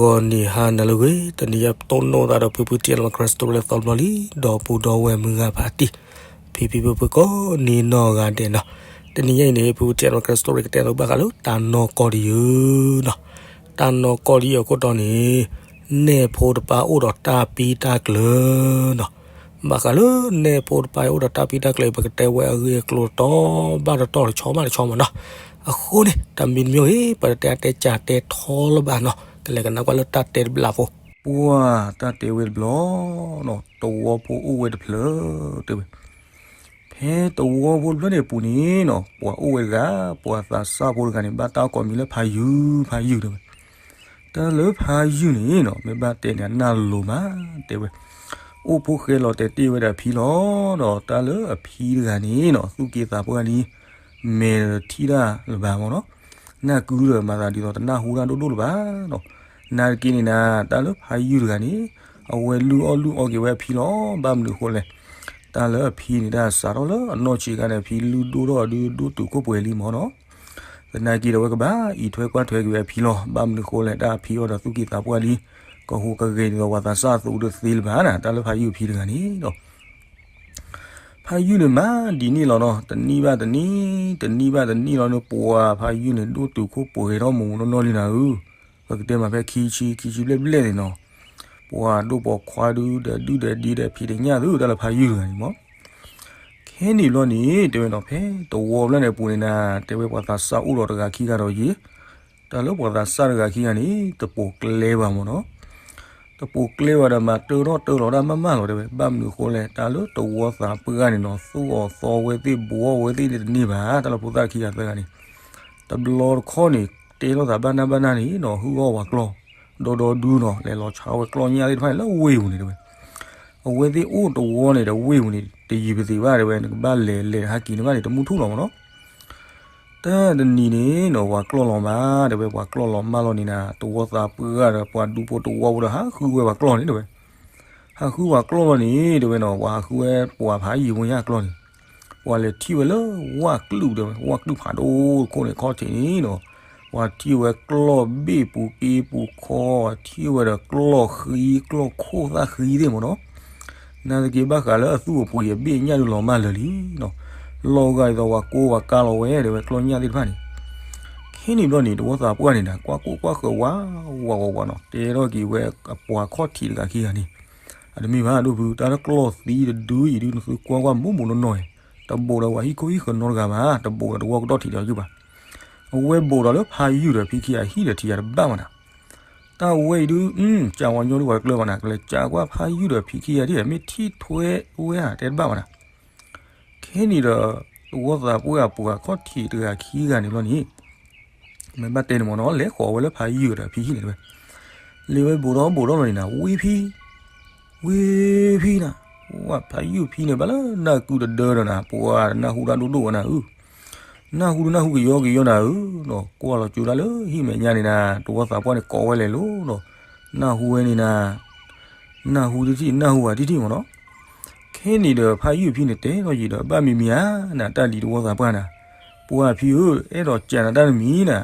ဂီၤနံၤဟါနၤလၢအဂ့ၤ, တနံၤအံၤပတိၢ်နီၣ်သးဒီးဖုဖု T L Micro Story လၢသီတဘျီလံ, ဒီပုၢ်ဒီဝဲၢ်မုၢ်ဂၤဖါတံၢ်, ဖံဖံဖုဖုကိးနံၤနီၢ်ဂၤဒဲးနီၤ. တနံၤအံၤန့ၣ် ဖုဖု T L Micro Story ကတဲဒီးဘၣ်ဃးလၢတၢ်နီၢ်ကီၢ်တယုၢ်နီၤ. တၢ်နီၢ်ကီၢ်တယုၢ်အခိၣ်တီန့ၣ် နဲၣ်ဖိတပၢ်အိၣ်ဒီးတၢ်ပံတၢ်ကျၢၤနီၤ. ဘၣ်ဃးလၢနဲၣ်ဖိတပၢ်အိၣ်ဒီးတၢ်ပံတၢ်ကျၢၤ ပကတဲဝဲအဂ့ၢ်အကျိၤတီဘၣ်တတီၢ်တဆီဘၣ်တဆီမ့ၢ်နီၤ. အဃိန့ၣ် တၢ်မံတမံၤဂ့ၤ ပတတဲအတဲကၢ်တဲထီလၢၤဘၣ်နီၤ, ကလဲၤကနၣ်ကွၢ်လၢတၢ်တဲတဘျီဖိ. ပှၤတၢ်တဲဝဲတဘျီနီၤ, သဝီဖိအိၣ်ဝဲတဖျၢၣ်တဲဝဲ. ဖဲသဝီဖိတဖျၢၣ်န့ၣ်အပူၤန့ၣ်နီၤ, ပှၤအိၣ်ဝဲတဂၤ, ပှၤသးစၢ်ဖိတဂၤန့ၣ် ဘၣ်တၢ်ကိးမံၤလၢဖါယုၢ်, ဖါယုၢ်တဲဝဲ. တၢ်လၢဖါယုၢ်န့ၣ်နီၤ, မ့ၢ်ဘၣ်တဲန့ၣ် အနၢ်လိၤမးတဲဝဲ. အိၣ်ဖိဃဲလီၤတဲာ်တ့ၢ်ဝဲဒၣ်အဖံလီၤ. ဒီးတၢ်လၢအဖံတဂၤန့ၣ်နီၤ, သူၣ်က့သးပှၢ်လံ, မဲာ်တထံၣ်တၢ်လၢၤဘၣ်မ့ၢ်နီၤ. နၢ်ကုဒီးမၤသးဒ်သိးတနၢ်ဟူတၢ်ဒိၣ်ဒိၣ်လၢၤဘၣ်နီၤ. နာ်သက့န့ၣ်နၤ, တၢ်လၢဖါယုၢ်တဂၤန့ၣ် အဝဲလုၢ်အီၣ်လုၢ်အီက့ၤဝဲအဖံလီၤ. ဘၣ်မနုၤအဃိလဲၣ်, တၢ်လၢအဖံန့ၣ် တၢ်စးထီၣ်လၢအနီၢ်ဆံးခါန့ၣ် အဖံလုၢ်ဒိၣ်ထီၣ်ဒုး ဒိၣ်တုာ်ခိၣ်ပှဲၤလံမ့ၢ်နီၤ. သနာ်က့ဒီး အဝဲကဘၣ်အံးထွဲကွၢ်ထွဲက့ၤဝဲအဖံလီၤ. ဘၣ်မနုၤအဃိလဲၣ်, တၢ်အဖံအီၤဒီးသူၣ်က့သးပှၢ်လံ, ကဟူးကဂဲၤဒ်သိးပှၤသးစၢ်အသိးတသ့လၢၤဘၣ်နၤ. တၢ်လၢဖါယုၢ်အဖံတဂၤန့ၣ်ဒီး ဖါယုၢ်န့ၣ်မၤဒ်န့ၣ်လီၤနီၤ, တနံၣ်ဘၣ်တနံၣ်, တနံၣ်ဘၣ်တနံၣ်လီၤန့ၣ် ပှၤဖါယုၢ်န့ၣ် ဒိၣ်တုာ်ခိၣ်ပှဲၤထီၣ်မူးမူးနီၢ်နီၢ်လံနၤဧၢ. ပကတဲမးဖဲခံဆံ, ခံဆံဘျဲၣ်ဘျဲၣ်န့ၣ်နီၤ, ပှၤဒိၣ်ပိာ်ခွါဒုးဒီးဒုးဒီးဒံးဒီးဖံးတညၣ်သု တၢ်လၢဖါယုၢ်တဂၤန့ၣ်မ့ၢ်. ခဲန့ၣ်ဘျီန့ၣ် တဲဝဲနီၤ, ဖဲသဝီဖျၢၣ်န့ၣ်အပူၤန့ၣ်နၤ, တဲဝဲပှၤသးစၢ်အိၣ်ဒီးတဂၤခံဂၤဒီးယံၤ, တၢ်လၢပှၤသးစၢ်တဂၤခံဂၤန့ၣ် တပိာ်ကျဲဘၣ်မ့ၢ်နီၤ. တပိာ်ကျဲဘၣ်ဒီး မၤတၢထီၣ်တၢလီၤတၢ်မးမးလီၤတဲဝဲ. ဘၣ်မနုၤအဃိလဲၣ်, တၢ်လၢသဝီသးပှၢ်န့ၣ်နီၤ, သူၣ်အီၤသီဝဲသ့ၣ် ဘူးအီၤဝဲသ့ၣ်န့ၣ်တန့ၢ်ဘၣ်, တၢ်လၢဖိသၣ်ခံဂၤသၢဂၤန့ၣ် တဘျီတခီၣ်န့ၣ် တဲထီၣ်သးဘၣ်နၢ်ဘၣ်နၢ်န့ၣ်နီၤ, ဟုၣ်အီၣ်ဝၤကျီၢ် ဒီဒီဒူနီၤ, လဲၤလီၤဆါဝဲကျီၢ်ညၣ်သ့ၣ်တဖၣ်န့ၣ်လၢဝ့ၢ်ပူၤန့ၣ်တဲဝဲ. အဝဲသ့ၣ်အိၣ်တဝီန့ၣ်ဒီးဝ့ၢ်ပူၤန့ၣ် တယံာ်ပသံးဘၣ်တဲဝဲ, နကဘၣ်လဲၤလဲၤဟးက့ၤန့ၣ်ဘၣ်န့ၣ် တမုၢ်ထူၣ်လီၤမ့ၢ်နီၤ. တၢ်တနံၤန့ၣ်နီၤ, ပှၤကျီၢ်လီၤမးတဲဝဲ, ပှၤကျီၢ်လီၤမးလီၤန့ၣ်နၤ, သဝီသးပှၢ်ဒီးပှၤဒူဖိသဝီဖိဒီး ဟးဃုဝဲပှၤကျီၢ်န့ၣ်တဲဝဲ. ဟးဃုပှၤကျီၢ်လီၤန့ၣ်တဲဝဲနီၤ, ပှၤဟးဃုဝဲပှၤဖးယံာ်ဖိညါကျီၢ်န့ၣ်, ပှၤလဲၤထံၣ်ဝဲလၢဝၣ်ကျုၣ်တဲဝဲ, ဝၣ်ကျုၣ်ဖးဒိၣ်တခိၣ်န့ၣ် ခီၣ်ထံးန့ၣ်နီၤ, ပှၤထံၣ်ဝဲကျီၢ်ဘ့ၣ်ပူၤက့ပူၤခီ, ထံၣ်ဝဲဒီးကျီၢ်ဃံကျီၢ်ခိၣ်သၣ်ဃံသ့ၣ်မ့ၢ်နီၤ. နာ်သက့ဘၣ်ဃးလၢအသူၣ်အပှ့ၤအဘ့ၣ်ညၣ်ဒုးလီၤမၢ်လၢာ်လံနီၤ, လီၤဂာ်ဒ်သိးပှၤကိးပှၤကါလီၤဝဲတဲဝဲကျီၢ်ညၣ်သ့ၣ်တဖၣ်န့ၣ်. ခဲန့ၣ်ဘျီန့ၣ် သဝီသးပှၢ်န့ၣ်ဒီး ကွၢ်ကိၣ်ကွၢ်ဃၢၤဝးဝးဝးဝးနီၤ, တဲထီၣ်က့ၤဝဲအပှၤခီၣ်ထံးတဂၤခံဂၤန့ၣ်, အတမ့ၢ်ဘၣ်ဒိၣ်ဖု, တၢ်လၢကျီၢ်သံတဒုအံၤဒုး နသုကွၢ်ကွၢ်မူးမူးနီၢ်နီၢ်အံၤ, တဘူးဒီးပှၤဟံၣ်ခိၣ်ဟံၣ်ဃၢၤနီတဂၤဘၣ်, တဘူးဒီးသဝီကဒီၣ်ထံးဒီးယုၢ်ဘၣ်. အဝဲဘူးဒီးလၢဖးယုၢ်ဒီးဖံခံဂၤဟံၣ်ဒီးထံးယၤတဘၣ်ဘၣ်နၤ. တၢ်ဝဲအံၤဒုး ကးဝဲညီဒုးဝဲတကျၢၤဘၣ်နၤ, ကလဲၤကးကွၢ်ဖးယုၢ်ဒီးဖံခံဂၤဒ် မ့ၢ်ထံၣ်ထွဲဝဲဧါတဲတဘၣ်ဘၣ်နၤ. ခဲန့ၣ်ဒီး သဝီသးပှၢ်အပှၤခီၣ်ထံးတဂၤခံဂၤန့ၣ်ဘျီန့ၣ်, မ့ၢ်ဘၣ်တဲန့ၣ်မ့ၢ်နီၤ, လဲၤဃီၤဝဲလၢဖးယုၢ်ဒီးဖံဟံၣ်န့ၣ်တဲဝဲ. လဲၤဝဲဘူးဒီးဘူးဒီးလီၤန့ၣ်နၤ, ဝ့ၢ်ဖံ, ဝ့ၢ်ဖံနၤ, ဝဲဖးယုၢ်ဖံန့ၣ် ဘၣ်လၢနၢ်ကုတဒၢဒီးနၤ, ပှၤတနၢ်ဟူတၢ်ဒိၣ်ဒိၣ်ဝဲနၤဧၢ. နၢ်ဟူဒုးနၢ်ဟူကယီကယီနၤဧၢ, ဒီးကွၢ်လီၤကၠိဒၣ်လၢဟံၣ်မဲာ်ညါန့ၣ်နၤ, သဝီသးပှၢ်န့ၣ်ကိးဝဲလဲၤလိၤဒီး နၢ်ဟူဝဲန့ၣ်နၤ, နၢ်ဟူတထံၣ် နၢ်ဟူဝဲတထံၣ်မ့ၢ်နီၤ. ခဲန့ၣ်ဒီးဖးယုၢ်ဖံန့ၣ်တဲထီၣ်ယံၤဒီး ဘၣ်မံၤမံၤဧါနၤ, တၢ်လံၤသဝီသးပှၢ်နၤ, ပှၤဖံဧၢ, အဲၣ်ဒိးကးနၤတၢ်တမံၤနၤ.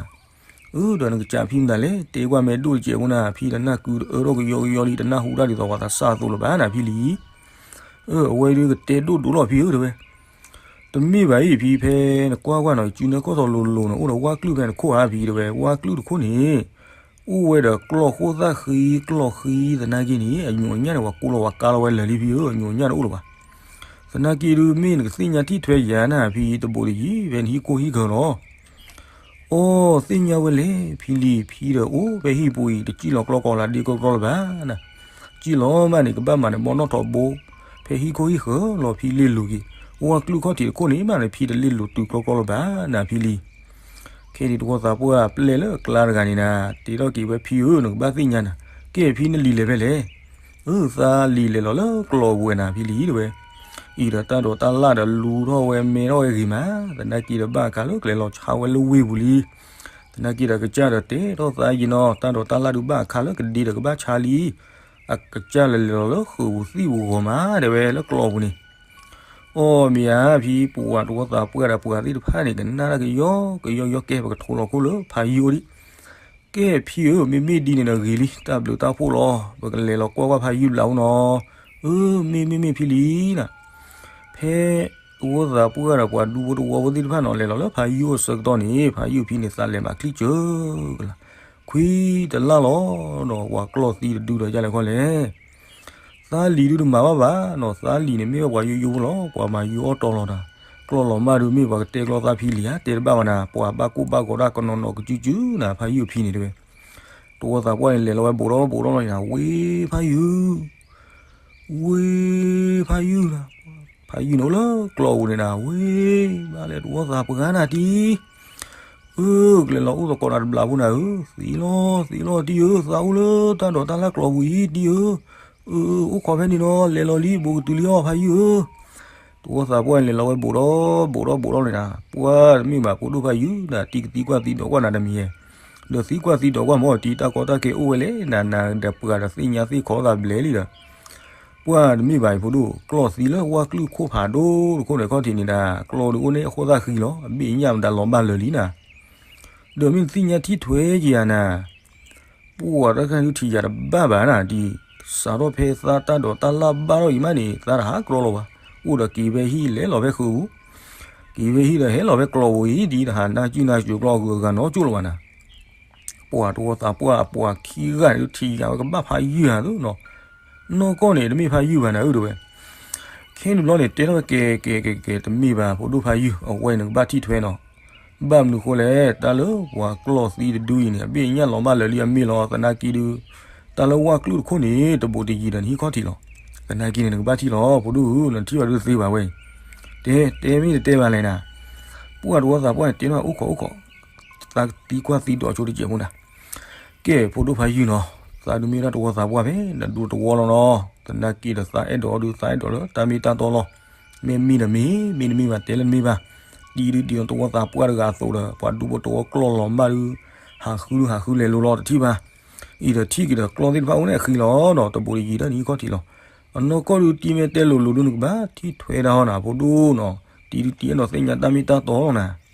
အၢ ဒီးနကးဖံမတၤလဲၣ်, တဲကွၢ်မ့ၢ်ဒိၣ်တစဲးဖိနၤ, ဖံတနၢ်ကုတအၢထီၣ်ကယီကယီလံ, တနၢ်ဟူတၢ်ဒ်သိးပှၤသးစၢ်အသိးလၢၤဘၣ်နၤဖံလံ. အၢ အဝဲဒုးကတဲဒိၣ်ဒိၣ်လီၤဖံဧၢတဲဝဲ. တမ့ၢ်ဘၣ်အံၤဖံ, ဖဲနကွၢ်ကွၢ်နီၤ, ယစုနဲၣ်ကီၢ်သိးလိၤလိၤန့ၣ် အိၣ်ဒီးဝၣ်ကျုၣ်ဖဲနခိၣ်ဧါဖံတဲဝဲ, ဝၣ်ကျုၣ်တခိၣ်န့ၣ် အိၣ်ဝဲဒီးကျီၢ်ခိၣ်သၣ်ဃံကျီၢ်ဃံသနာ်က့န့ၣ်, အညိးအညၣ်န့ၣ် ပှၤကိးလီၤပှၤကါလီၤဝဲလၢာ်လံဖံဧၢ, အညိးအညၣ်တအိၣ်လၢၤဘၣ်. သနာ်က့ဒုး မ့ၢ်နကသ့ၣ်ညါထံၣ်ထွဲယၤနၤဖံ, တဘူးတယံၤဖဲနဟံၣ်ခိၣ်ဟံၣ်ဃၢၤလီၤ. အိ သ့ၣ်ညါဝဲလဲၣ်ဖံလံ, ဖံဒီးအိၣ်ဖဲဟံၣ်ပူၤအံၤ တစံၣ်လီၤကျီကီးလၢဒ့ကျီကျီလၢၤဘၣ်နၤ. စံၣ်လီၤမးန့ၣ် ကဘၣ်မၤနဘီနီၣ်ထီဘိ ဖဲဟံၣ်ခိၣ်ဟံၣ်ဃၢၤလီၤဖံလ့ၣ်လိၤက့ၤ, ဝၣ်ကျုၣ်ခီၣ်ထံးတခိၣ်န့ၣ် မးန့ၣ်ဖံတလ့ၣ်လိၤတုၤကျီကျီလၢၤဘၣ်နၤဖံလံ. ခဲန့ၣ်သဝီသးပှၢ်ပျဲၢ်လၢအကျါတဂၤန့ၣ်နၤ, တဲထီၣ်က့ၤဝဲဖံဧၢ, နကဘၣ်သ့ၣ်ညါနၤ, ကဲဖံနလံၤလဲၤဖဲလဲၣ်. အၢ သးလံၤလဲၤလီၤလၢကျီပူၤဝဲနၤဖံလံတဲဝဲ. အံၤဒီးတၢ်ဒိးတၢ်လၣ်ဒီးလူၤထီၣ်ဝဲမဲထီၣ်ဝဲဂ့ၤမး, သနာ်က့ဒီးဘၣ်အခါလၢကလဲၤလီၤဆါဝဲလၢဝ့ၢ်ပူၤလံ. သနာ်က့ဒီးကစၢ်ဒီးတဲထီၣ်သးယံာ်နီၤ, တၢ်ဒိးတၢ်လၣ်ဒုးဘၣ်အခါလၢကဒ့ဒီးကဘၣ်ဆါလံ. အကစၢ်လဲၤလဲၤလီၤလၢဃုာ်ပူၤသံၣ်ပူၤဂီၤမးတဲဝဲ လၢကျီပူၤန့ၣ်. အိ မ့ၢ်ဧါဖံ, ပှၤသဝီသးပှၢ်ဒီးပှၤသ့ၣ်တဖၣ်န့ၣ် ကနၣ်တၢ်ကယီကယီကယီ, ကဲပကထိးလီၤခိၣ်လၢဖးယုၢ်အိၣ်ဒံး. ကဲဖံဧၢ, မ့မ့ၢ်ဒ်န့ၣ်ဒီးဂ့ၤလံ, တၢ်ဘျုးတၢ်ဖှိၣ်လီၤ, ပကလဲၤလီၤကွၢ်ကွၢ်ဖါယုၢ်ဘျးအိၣ်နီၤ. အၢ မ့ၢ်မ့ၢ်မ့ၢ်ဖံလံနၤ. ဖဲတဝီသးပှၢ်ဒီးပှၤဒူဖိတဝီဖိသ့ၣ်တဖၣ်နီၤ လဲၤလီၤလၢဖါယုၢ်အိၣ်ဆၢကတီၢ်န့ၣ် ဖါယုၢ်ဖံန့ၣ် သးလဲၤမၤချံကၠၢကလး, ခွံတလၢ်လီၤဒီး ပှၤကျီၢ်သံတဒုဒီးယလဲၤခီလဲၣ် သးလံၤဒုတမၤဘၣ်ဘၣ်နီၤ, သးလံၤန့ၣ်မ့ၢ်ဝဲပှၤယိယိဖိလီၤ, ပှၤမၤယိအီၣ်တီလီၤနၤ, ကျီၢ်လီၤမၢ်ဒုမ့ၢ်ပှၤကတဲကျီသးဖံလံၤဧါ, တဲတဘၣ်ဘၣ်နၤ, ပှၤဘၣ်ကိၢ်ဘၣ်ဂီၤဒၣ်ကနီၤနီၤကစုကစုနၤ, ဖါယုၢ်ဖံန့ၣ်တဲဝဲ. တဝီသးပှၢ်န့ၣ် လဲၤလီၤဝဲဘူးဒီဘူးဒီလီၤန့ၣ်နၤ, ဝ့ၢ်ဖါယုၢ်, ဝ့ၢ်ဖါယုၢ်နၤ, ဖါယုၢ်န့ၣ်အိၣ်လၢကျီၢ်ပူၤန့ၣ်နၤ, ဝ့ၢ်ဘၣ်လဲၣ်တဝီသးပှၢ်နၤတံၢ် အၢ ကလဲၤလီၤအိၣ်သကိးနၤတဘျီဖိနၤဧၢ, သံလီၤ သံလီၤတံၢ်ဧၢ, သးအိၣ်လၢတၢ်ဒိးတၢ်လၢ်ကျီၢ်ပူၤအံၤတံၢ်ဧၢ, အၢ အိၣ်ခိးဖဲန့ၣ်နီၤ, လဲၤလီၤလံ ဘူးကတုၤလံအီၤဖါယုၢ်ဧၢ. တဝီသးပှၢ်န့ၣ် လဲၤလီၤဝဲဘူးဒီးဘူးဒီဘူးဒီန့ၣ်နၤ, ပှၢ်တမ့ၢ်ဘၣ် ဖိဒိၣ်ဖါယုၢ်နၤ, တံၢ်ကသံကွၢ်သံဒိးကွၢ်နၤတမံၤယဲၢ်, ဒီးသံကွၢ်သံဒိးကွၢ်မ့ၢ်တံၢ် တၢ်ကီတၢ်ခဲအိၣ်ဝဲလဲၣ်နၤ, နၤဒီးပှၤဒီးသ့ၣ်ညါသ့ၣ်ခီသးဘျဲၣ်လံဒီး ပှၢ်တမ့ၢ်ဘၣ်အံၤဖိဒိၣ်, ကျီၢ်သံလၢဝၢ်ကျုၢ်ခိၣ်ဖးဒိၣ်တခိၣ်န့ၣ်ခီၣ်ထံးန့ၣ်ဒၣ်, ကျီၢ်ဒုးအိၣ်န့ၣ်အဃိသတးဃံလီၤ, အဘ့ၣ်ညၣ်မတၤလီၤဘၣ်လၢာ်လံနၤ. ဒီးမ့ၢ်နသ့ၣ်ညါထံၣ်ထွဲက့ၤယၤနၤ, ပှၢ်တၢ်ခါဒုးထံၣ်ယၤတဘၣ်ဘၣ်နၤ, ဒ်စးထီၣ်ဖဲသးတၢ်ဒိးတၢ်လၢ်ဘၣ်ထီၣ်အံၤမးန့ၣ် သးတဟးကြီလီၤဘၣ်, အိၣ်ဒီးက့ၤဖဲဟံၣ်လဲၤလီၤဖဲဃုာ်ပူၤ, က့ၤဖဲဟံၣ်ဒီးဟဲလီၤဖဲကျီၢ်ပူၤအံၤ ဒ်တဟးနါစုနါစိၤကျီၢ်ဃုာ်အဂၤနီတကၠိၢ်လၢၤဘၣ်နၤ. ပှၢ်တဝီသးပှၢ်အပှၤခံဂၤန့ၣ် ထံၣ်ယၤဝဲကဘၣ်ဖးယုၢ်ဧါသိးနီၤ, နီၢ်ကီၢ်န့ၣ် တမ့ၢ်ဖးယုၢ်ဘၣ်နၤဧၢတဲဝဲ. ခဲန့ၣ်ဘျီန့ၣ် တဲထီၣ်ဝဲကဲကဲကဲကဲ တမ့ၢ်ဘၣ်ဖိဒိၣ်ဖးယုၢ်, အဝဲန့ၣ်ကဘၣ်ထံၣ်ထွဲနီၤ. ဘၣ်မနုၤဃိလဲၣ်, တၢ်လၢပှၤကျီၢ်သံတဒုအံၤန့ၣ် အဘ့ၣ်ညၣ်လီၤဘၣ်လၢာ်လံအမ့ၢ်လီၤ, သနာ်က့ဒုး တၢ်လၢဝၢ်ကျုၢ်တခိၣ်န့ၣ် တဘူးတယံၤဒီးနဟံးခီၣ်ထံးလီၤ. သနာ်က့န့ၣ် နကဘၣ်ထံၣ်လီၤ ဖိဒိၣ်ဧၢ, နထံၣ်ဘၣ်ဒုးသ့ဘၣ်ဝဲအံၤ, တဲတဲမ့ၢ်တတဲဘၣ်လဲၣ်နၤ. ပှၢ်တဝီသးပှၢ်န့ၣ် တဲထီၣ်အိၣ်ခိးအိၣ်ခိး သးသံကွၢ်သံဒိးဆိတစဲးဖိနၤ. ကဲ ဖိဒိၣ်ဖးယုၢ်နီၤ, သးဒုးမ့ၢ်ဒၣ်တဝီသးပှၢ်ဖဲ နဒူတဝီလီၤနီၤ, သနာ်က့ဒီးသးအဲၣ်ဒိးအီၤဒုး သးအဲၣ်ဒိးလၢတၢ်မ့ၢ်တၢ်တီလီၤ. မ့ၢ်မ့ၢ်ဒီးမ့ၢ်, မ့ၢ်တမ့ၢ်ဘၣ် တဲလၢတမ့ၢ်ဘၣ်. တံၤဒုးတံၤလီၤတဝီသးပှၢ်တဂၤအသိးဒီး ပှၤဒူဖိတဝီကျီၢ်လီၤမၢ်ဒုး ဟးဃုဒုးဟးဃုလဲၤလိၤလီၤတထံၣ်ဘၣ်. အံၤဒီးထံၣ်က့ၤဒီးကျီၢ်သ့ၣ်တဖၣ်အိၣ်န့ၣ်အဃံလီၤနီၤ, တဘူးတယံၤဒီးနဟံးခီၣ်ထံးလီၤ. အနီၢ်ကီၢ်ဒုးတံၤမ့ၢ်တဲလိၤလိၤဒုးနကဘၣ်ထံၣ်ထွဲဒၣ်ဟီနၤ ဖိဒိၣ်နီၤ, တံၤဒုးတံၤအဲၣ်ဒိးသ့ၣ်ညါတၢ်မ့ၢ်တၢ်တီလီၤနၤ.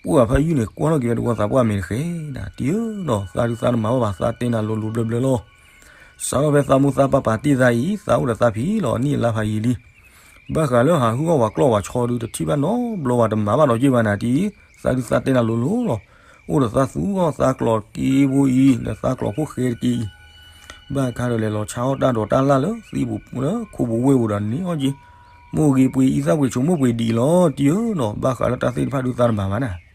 ပှၢ်ဖးယုၢ်န့ၣ် ကွၢ်ထီၣ်က့ၤဝဲတဝီသးပှၢ်မဲာ်တဃဲၤနၤ, တံၤဧၢနီၤ, သးဒုးသးတမၤဘၣ်ဘၣ်, သးတဲနၤလိၤလိၤဘျၢဘျၢလီၤ. စးထီၣ်ဖဲသးမိၢ်သးပၢ်ပာ်တ့ၢ်သးအံၤ သးအိၣ်ဒီးသးဖံလီၤ, အနံၣ်အလါဖးယံာ်လံ. ဘၣ်ဃးလၢဟးဟုၣ်အီၣ်ပှၤကျီၢ်ပှၤဆီဒုးတထံၣ်ဘၣ်နီတဘျီဘၣ်, တမၤဘၣ်ဒီးက့ၤဘၣ်နၤတံၤ, သးဒုးသးတဲနၤလိၤလိၤလီၤ. အိၣ်ဒီးသးသူအီၣ်သးကျီၢ်က့ဖိအံၤ ဒီးသးကျီၢ်ဖိဃဲတက့ၢ်အံၤ ဘၣ်ခါဒီးလဲၤလီၤဆါအီၣ်တၢ်ဒိးတၢ်လၢ်လၢသံပူၤလၢခိပူၤဝ့ၢ်ပူၤဒီးန့ၣ်အီၣ်က့ၤ, မိၢ်ဂ့ၤပှ့ၤအံသၣ်ပှ့ၤဆိမိၣ်ပှ့ၤဒံးလီၤတံၤဧၢနီၤ, ဘၣ်ဃးလၢတၢ်သ့ၣ်တဖၣ်ဒုးသးတမၤဘၣ်နၤ.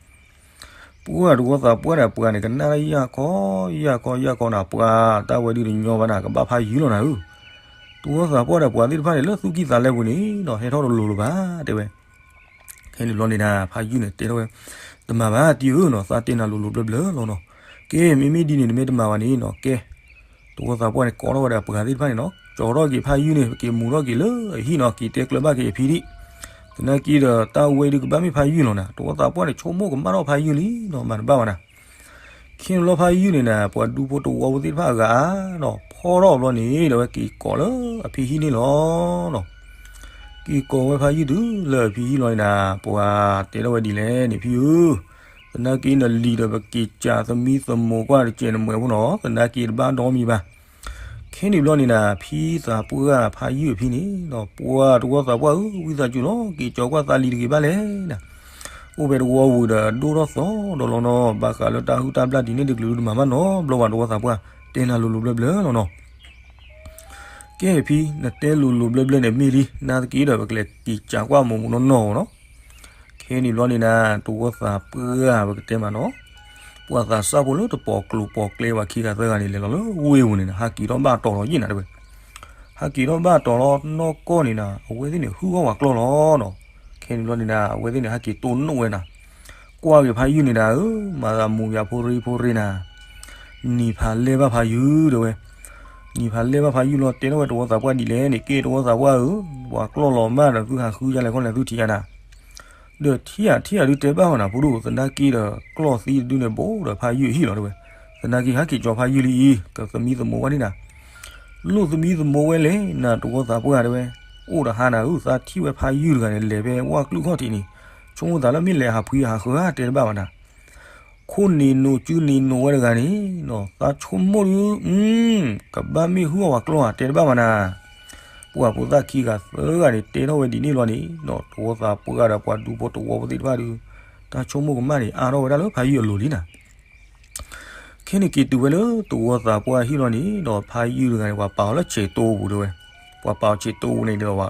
ပှၢ်တဝီသးပှၢ်ဒီးပှၤန့ၣ် ကနၣ်ယၢ်ခီယၢ်ခီယၢ်ခီနၤ, ပှၤတၢ်ဝဲဒုးတညီဘၣ်နၤ, ကဘၣ်ဖးယုၢ်လီၤနၤဧၢ. တဝီသးပှၢ်ဒီးပှၤသ့ၣ်တဖၣ်န့ၣ် လၢသူၣ်ကံၢ်သးလဲပူၤန့ၣ်နီၤ ဟဲထီၣ်တလိၤလိၤဘၣ်တဲဝဲ. ခဲန့ၣ်ဘျီန့ၣ်ဒၣ် ဖးယုၢ်န့ၣ်တဲထီၣ်ဝဲ, တမၤဘၣ်တံၤဧၢနီၤ, သးတဲနၤလိၤလိၤဘျၢဘျၢလီၤနီၤ. ကဲ မ့မ့ၢ်ဒ်န့ၣ် နမ့ၢ်တမၤဘၣ်န့ၣ်နီၤ, ကဲ တဝီသးပှၢ်န့ၣ် ကိးထီၣ်ဝဲဒၣ်ပှၤသ့ၣ်တဖၣ်န့ၣ်နီၤ, ကၠီၤထီၣ်က့ၤဖးယုၢ်န့ၣ် က့ၤမူၤထီၣ်က့ၤလၢအဟံၣ်နီၤ, က့ၤတဲကျၢၤဘၣ်က့ၤအဖံဒံး. သနာ်က့ဒီးတၢ်ဝဲဒုးကဘၣ်မ့ၢ်ဖးယုၢ်လီၤနၤ, တဝီသးပှၢ်န့ၣ် ဆိကမိၣ်ကမၣ်ထီၣ်ဖးယုၢ်လံနီၤ, မၤတဘၣ်ဘၣ်နၤ. ခဲန့ၣ်ဘျီဖးယုၢ်န့ၣ်နၤ ပှၤဒူဖိတဝီဖိသ့ၣ်တဖၣ်အဂၤနီၤ ဖီထီၣ်ဘျီန့ၣ် ဒီးဝဲက့ၤကိးလၢအဖံဟံၣ်န့ၣ်လီၤနီၤ. က့ၤကိးဝဲဖးယုၢ်တုၤလၢအဖံဟံၣ်လီၤန့ၣ်နၤ ပှၤတဲထီၣ်ဝဲဒ်လဲၣ်န့ၣ် ဖံဧၢ, သနာ်က့နလံၤဒီးပက့ၤစးသမံသမိးကွၢ်တစဲးနမဲာ်ဖိနီၤ, သနာ်က့တဘၣ်ဒီမံၤဘၣ်. ခဲန့ၣ်ဘျီန့ၣ်နၤ ဖံသးပှၢ်ဖးယုၢ်အဖံန့ၣ်နီၤ ပှၤတဝီသးပှၢ်ဧၢ, ဝံသးစူၤလီၤ က့ၤကၠီၤကွၢ်သးလံၤတဂ့ၤဘၣ်လဲၣ်နၤ. အိၣ်ဖဲတဝီဝံၤဒီးဒိၣ်ထီၣ်သီဒီးလီၤနီၤ, ဘၣ်ဃးလၢတၢ်ဟုၣ်တၢ်ဘျၣ်ဒ်န့ၣ်တကလုာ်ဒုးတမၤဘၣ်နီတဘျီဘၣ်, တဝီသးပှၢ် တဲနၤလိၤလိၤဘျၢဘျၢလီၤနီၤ. ကဲဖံ, နတဲလိၤလိၤဘျၢဘျၢန့ၣ်မ့ၢ်လံ, နာ်သက့ဒီးပကလဲၤက့ၤစးကွၢ်မိၢ်မိၢ်နီၢ်နီၢ်အီၤနီၤ. ခဲန့ၣ်ဘျီန့ၣ်နၤ တဝီသးပှၢ်ပကတဲမးနီၤ, ပှၤသးစၢ်ဖိလၢတပိာ်ကျိၤပိာ်ကျဲပှၤခံဂၤသၢဂၤန့ၣ် လဲၤလီၤလၢဝ့ၢ်ပူၤန့ၣ် ဟးက့ၤထီၣ်ဘၣ်တီၤလီၤယ့ၣ်နၤတဲဝဲ. ဟးက့ၤထီၣ်ဘၣ်တီၤလီၤနီၢ်ကီၢ်န့ၣ်နၤ အဝဲသ့ၣ်န့ၣ် ဟုၣ်အီၣ်ပှၤကျီၢ်လီၤနီၤ. ခဲန့ၣ်ဘျီန့ၣ်နၤ အဝဲသ့ၣ်န့ၣ် ဟးက့ၤတိၢ်နီၣ်ဝဲနၤ ကွၢ်က့ၤဖးယုၢ်န့ၣ်ဒၣ်ဧၢ, မၤသးမူၤယၤဖိရ့ဖိရ့နၤ, နံၤဖးလဲၢ်ဘၣ်ဖးယုၢ်တဲဝဲ. နံၤဖးလဲၢ်ဘၣ်ဖးယုၢ်လီၤ တဲထီၣ်ဝဲတဝီသးပှၢ်ဒ်လဲၣ်န့ၣ်, ကဲတဝီသးပှၢ်ဧၢ, ပှၤကျီၢ်လီၤမၢ်ဒီးသုဟးဃုယါလဲၣ်ခီလဲၣ်သုထံၣ်ယါနၤ, ဒီးထံၣ်ယါထံၣ်ယါဒုးတဲဘၣ်ဃီနၤ ဖိဒိၣ်, သနာ်က့ဒီးကျီၢ်သံတဒုန့ၣ် ဘူးဒီးဖးယုၢ်အဟံၣ်လီၤတဲဝဲ. သနာ်က့ဟးက့ၤကၠီၤဖးယုၢ်လံအံၤ ကသမံသမိးဝဲဒၣ်နၤ, လိၣ်သမံသမိးဝဲလဲၣ်နၤ တဝီသးပှၢ်တဲဝဲ. အိၣ်ဒီးဟါနၤဧၢ, သးထံၣ်ဝဲဖးယုၢ်တဂၤန့ၣ် လဲၤဖဲဝၣ်ကျုၢ်ခီၣ်ထံးန့ၣ်, ဆိကမိၣ်သးလၢမ့ၢ်လဲၤဟးဖှံဟးဃၢဧါတဲတဘၣ်ဘၣ်နၤ. ခိၣ်နံၤနူၤစုနံၤနူၤဝဲတဂၤန့ၣ်, သးဆိကမိၣ်ဒုး, ကဘၣ်မ့ၢ်ဟုၣ်အီၣ်ဝဲကျိဧါ တဲတဘၣ်ဘၣ်နၤ. ပှၤဖိသၣ်ခံဂၤသၢဂၤန့ၣ် တဲထီၣ်ဝဲဒ်န့ၣ်လီၤန့ၣ်ဒီး သဝီသးပှၢ်ဒီးပှၤဒူဖိသဝီဖိသ့ၣ်တဖၣ်ဒုး, တၢ်ဆိကမိၣ်ကမၣ်န့ၣ် အါထီၣ်ဝဲဒၣ်လၢဖးယုၢ်အလိၤလံနၤ. ခဲန့ၣ်က့ၤတုၤဝဲလၢသဝီသးပှၢ်ဟံၣ်လီၤန့ၣ်ဒီး ဖးယုၢ်တဂၤန့ၣ် ပှၤပာ်အီၤလၢဆဲးတိပူၤတဲဝဲ. ပှၤပာ်အီၤဆဲးတိပူၤန့ၣ်ဒီး ဒ်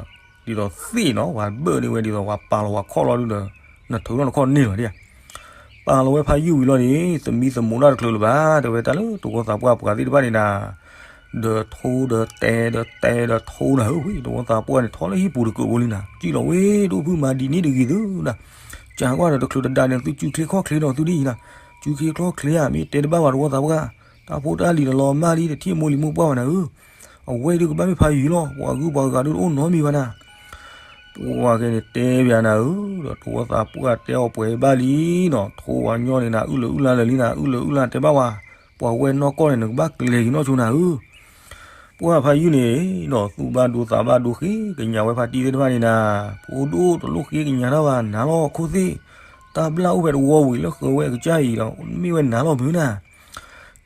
သိးသ့ၣ်နီၤ ပှၤဘၢၣ်န့ၢ်ဝဲဒ်သိး ပှၤပာ်လီၤပှၤခီၣ်လီၤဒုးဒီး နထုးထီၣ်နခီၣ်န့ၢ်လီၤဒ်ဧါ. ပာ်လီၤဝဲဖးယုၢ်ဝံၤလီၤန့ၣ် သမံသမိးတၢ်တချုးလၢၤဘၣ် တဲဝဲတၢ်လၢသဝီသးပှၢ်ပှၤသ့ၣ်တဖၣ်န့ၣ်နၤ, ဒီးထိဒီးတဲဒီးတဲဒီးထိနၤဧၢဝံၤ သဝီသးပှၢ်န့ၣ် ထီၣ်လၢဟံၣ်ပူၤတကုးဖိလံနၤ စံၣ်လီၤဝဲဒိၣ်ဖုမၤဒ်န့ၣ်တဂ့ၤသုနၤ, ကးကွၢ်ဒီးတချုးတဒါန့ၣ် သုစုချ့ခီၣ်ချ့ဒီးသုဒ်အံၤနၤ, စုချ့ခီၣ်ချ့ဧါ မ့ၢ်တဲတဘၣ်ဘၣ်သဝီသးပှၢ်, တၢ်ဖိတၢ်လံၤတလီၤမၢ်လံ တထံၣ်မိၢ်လံၤမိၢ်ပှၢ်ဘၣ်နၤဧၢ, အဝဲဒုးကဘၣ်မ့ၢ်ဖးယုၢ်လီၤ ပှၤဂုၤပှၤဂၤဒုးတအိၣ်နီတမံၤဘၣ်နၤ. ပှၤကဲန့ၣ်တဲဘၣ်နၤဧၢ, ဒီးသဝီသးပှၢ်တဲအီၤပှဲၤဘၣ်လံနီၤ, ထိဝဲညီန့ၣ်နၤ အုၣ်လၢအုၣ်လၢလၢာ်လံနၤ, အုၣ်လၢအုၣ်လၢတဲဘၣ်ဝဲ, ပှၤဝဲၢ်နီၢ်ကီၢ်န့ၣ် နကဘၣ်ကျဲၤက့ၤနီၢ်ဆိနၤဧၢ. ပှၢ်ဖးယုၢ်န့ၣ်ဒီး သူၣ်ဘၣ်ဒိသးဘၣ်ဒိ ဃ့ကညးဝဲဖါတံၢ်သ့ၣ်တဖၣ်န့ၣ်နၤ, ဖိဒိၣ်တလိၣ်ဃ့ကညးတၢ်ဘၣ် နၤလီၤခိၣ်သ့ၣ်, တၢ်ဘျၣ်အိၣ်ဖဲသဝီဝံၤလၢဃၢၤဝဲအကစၢ်အံၤဒီး မ့ၢ်ဝဲနၤလီၤမုၢ်နၤ.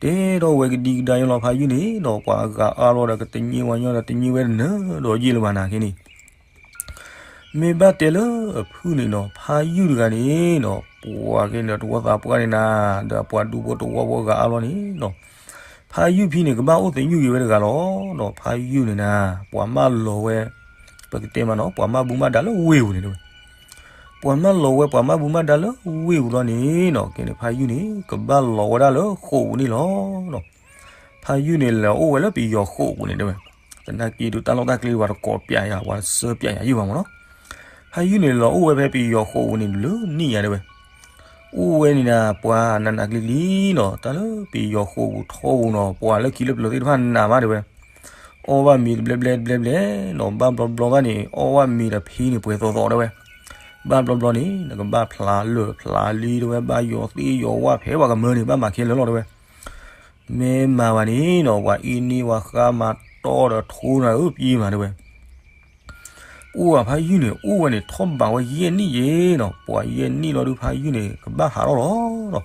တဲထီၣ်ဝဲကဒံကဒါယလီၤဖးယုၢ်န့ၣ်ဒီး ပှၤဂၤအါလီၤဒီး ကတည့ဝဲညီဒီး တည့ဝဲတနၢၤဒီးယ့ၢ်လၢၤဘၣ်နၤခဲန့ၣ် မ့ၢ်ဘၣ်တဲလၢအဖုၣ်န့ၣ်ဒီး ဖးယုၢ်တဂၤန့ၣ်ဒီး ပှၤကဲန့ၣ်ဒီးသဝီသးပှၢ်န့ၣ်နၤ, ဒီးပှၤဒူဖိသဝီဖိအဂၤအါလီၤန့ၣ်ဒီး ဖးယုၢ်ဖံန့ၣ် ကဘၣ်အိၣ်သယုၢ်က့ၤဝဲတဂၤလီၤ. ဒီးဖးယုၢ်န့ၣ်နၤ, ပှၤမၢလီၤဝဲ, ပကတဲမးနီၤ, ပှၤမၢဘူမၢဒါလၢဝ့ၢ်ပူၤန့ၣ်တဲဝဲ, ပှၤမၢလီၤဝဲ ပှၤမၢဘူမၢဒါလၢဝ့ၢ်ပူၤလီၤန့ၣ်နီၤ, ကဲန့ၣ် ဖးယုၢ်န့ၣ် ကဘၣ်လီၤဝဲဒၣ်လၢဃိာ်ပူၤန့ၣ်လီၤ. ဖးယုၢ်န့ၣ် လဲၤအိၣ်ဝဲလၢပယီၤဃိာ်ပူၤန့ၣ်တဲဝဲ, သနာ်က့ဒုးတၢ်လီၢ်တၢ်ကျဲ ပှၤတကိးပျးယၤ ပှၤတစၢပျးယၤယုၢ်ဘၣ်မးနီၤ. ဖးယုၢ်န့ၣ် လဲၤအိၣ်ဝဲဖဲပယီၤဃိာ်ပူၤန့ၣ် လၢနံၣ်ယၤတဲဝဲ, အိၣ်ဝဲန့ၣ်နၤ ပှၤနးနးကျံၤကျံၤနီၤ, တၢ်လၢပယီၤဃိာ်ပူၤထီပူၤနီၤ ပှၤလၢခံလၢပျၢၤသ့ၣ်တဖၣ်နးမးတဲဝဲ, အီၣ်ဘၣ်မ့ၤတဘျဲဘျဲတဘျဲဘျဲနီၤ, ဘၣ်ဘျီဘျီဘၣ်န့ၣ် အီၣ်ဘၣ်မ့ၤဒီးဖံန့ၣ် ပှဲၤသီသီတဲဝဲ, ဘၣ်ဘျီဘျီန့ၣ် နကဘၣ်ဖျးလၢာ်ဖျးလံတဲဝဲ, ဘၣ်ယီၤသ့ၣ်ယီၤဝၣ်ဖဲပှၤကမၢန့ၣ် ဘၣ်မၤခဲလၢာ်လီၤတဲဝဲ. မ့ၢ်မၤဘၣ်န့ၣ်နီၤ ပှၤအ့န့ၢ်ပှၤဃါမၤတီဒီးထိနၤဧၢ ပှၤမၤတဲဝဲ. အိၣ်ဝဲဖးယုၢ်န့ၣ် အိၣ်ဝဲန့ၣ် ထီၣ်ဘးဝဲယဲၢ်နံၣ်ယဲၢ်နီၤ, ပှၤယဲၢ်နံၣ်လီၤဒုး ဖးယုၢ်န့ၣ် ကဘၣ်ဟးထီၣ်လီၤနီၤ.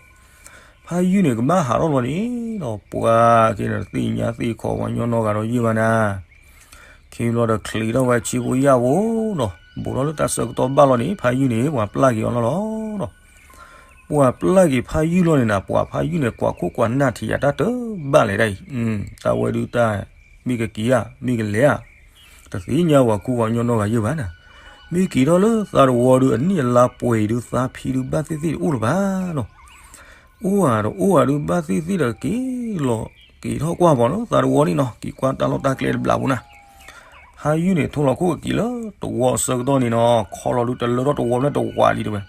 ဖးယုၢ်န့ၣ် ကဘၣ်ဟးထီၣ်လီၤန့ၣ်နီၤ, ပှၤကဲန့ၣ် တသ့ၣ်ညါသ့ၣ်ခီပှၤညီနီတဂၤဒီးယုၢ်ဘၣ်နၤ. ခံဘျီဒီးချံးထီၣ်ဝဲဆံဖိယၢ်ဖိနီၤ, ဘူးထီၣ်လၢတၢ်ဆၢကတီၢ်ဘၣ်လီၤန့ၣ် ဖးယုၢ်န့ၣ် ပှၤပျၢ်က့ၤအီၤလီၤလီၤနီၤ. ပှၤပျၢ်က့ၤဖးယုၢ်လီၤန့ၣ်နၤ, ပှၤဖးယုၢ်န့ၣ် ကွၢ်ခိၣ်ကွၢ်နၢ်ထံးယၤတၢ်တဘၣ်လဲၣ်ဒၣ်အံၤ, တၢ်ဝဲဒုးတၢ်မ့ၢ်ကက့ၤဧါ မ့ၢ်ကလဲၤဧါ, တသ့ၣ်ညါပှၤကူပှၤညီနီတဂၤယုၢ်ဘၣ်နၤ. မ့ၢ်က့ၤထီၣ်လၢသးတဝီဒုး အနံၣ်အလါပှဲၤအံၤဒုး သးဖံဒုးဘၣ်သ့ၣ်သ့ၣ်တအိၣ်လၢၤဘၣ်နီၤ. အိၣ်ဧါဒီးအိၣ်ဧါဒုး ဘၣ်သ့ၣ်သ့ၣ်ဒီးက့ၤလီၤ, က့ၤထီၣ်ကွၢ်ပှၤလၢသးတဝီန့ၣ်နီၤ, က့ၤကွၢ်တၢ်လီၢ်တၢ်ကျဲတဘျးပူၤနၤ. ဖးယုၢ်န့ၣ် ထိလီၤခိၣ်ကက့ၤလၢတဝီအဆၢကတီၢ်န့ၣ်နီၤ, ခီလီၤဒုးတလၢထီၣ်တဝီမ့ၢ်တဝးလံတဲဝဲ.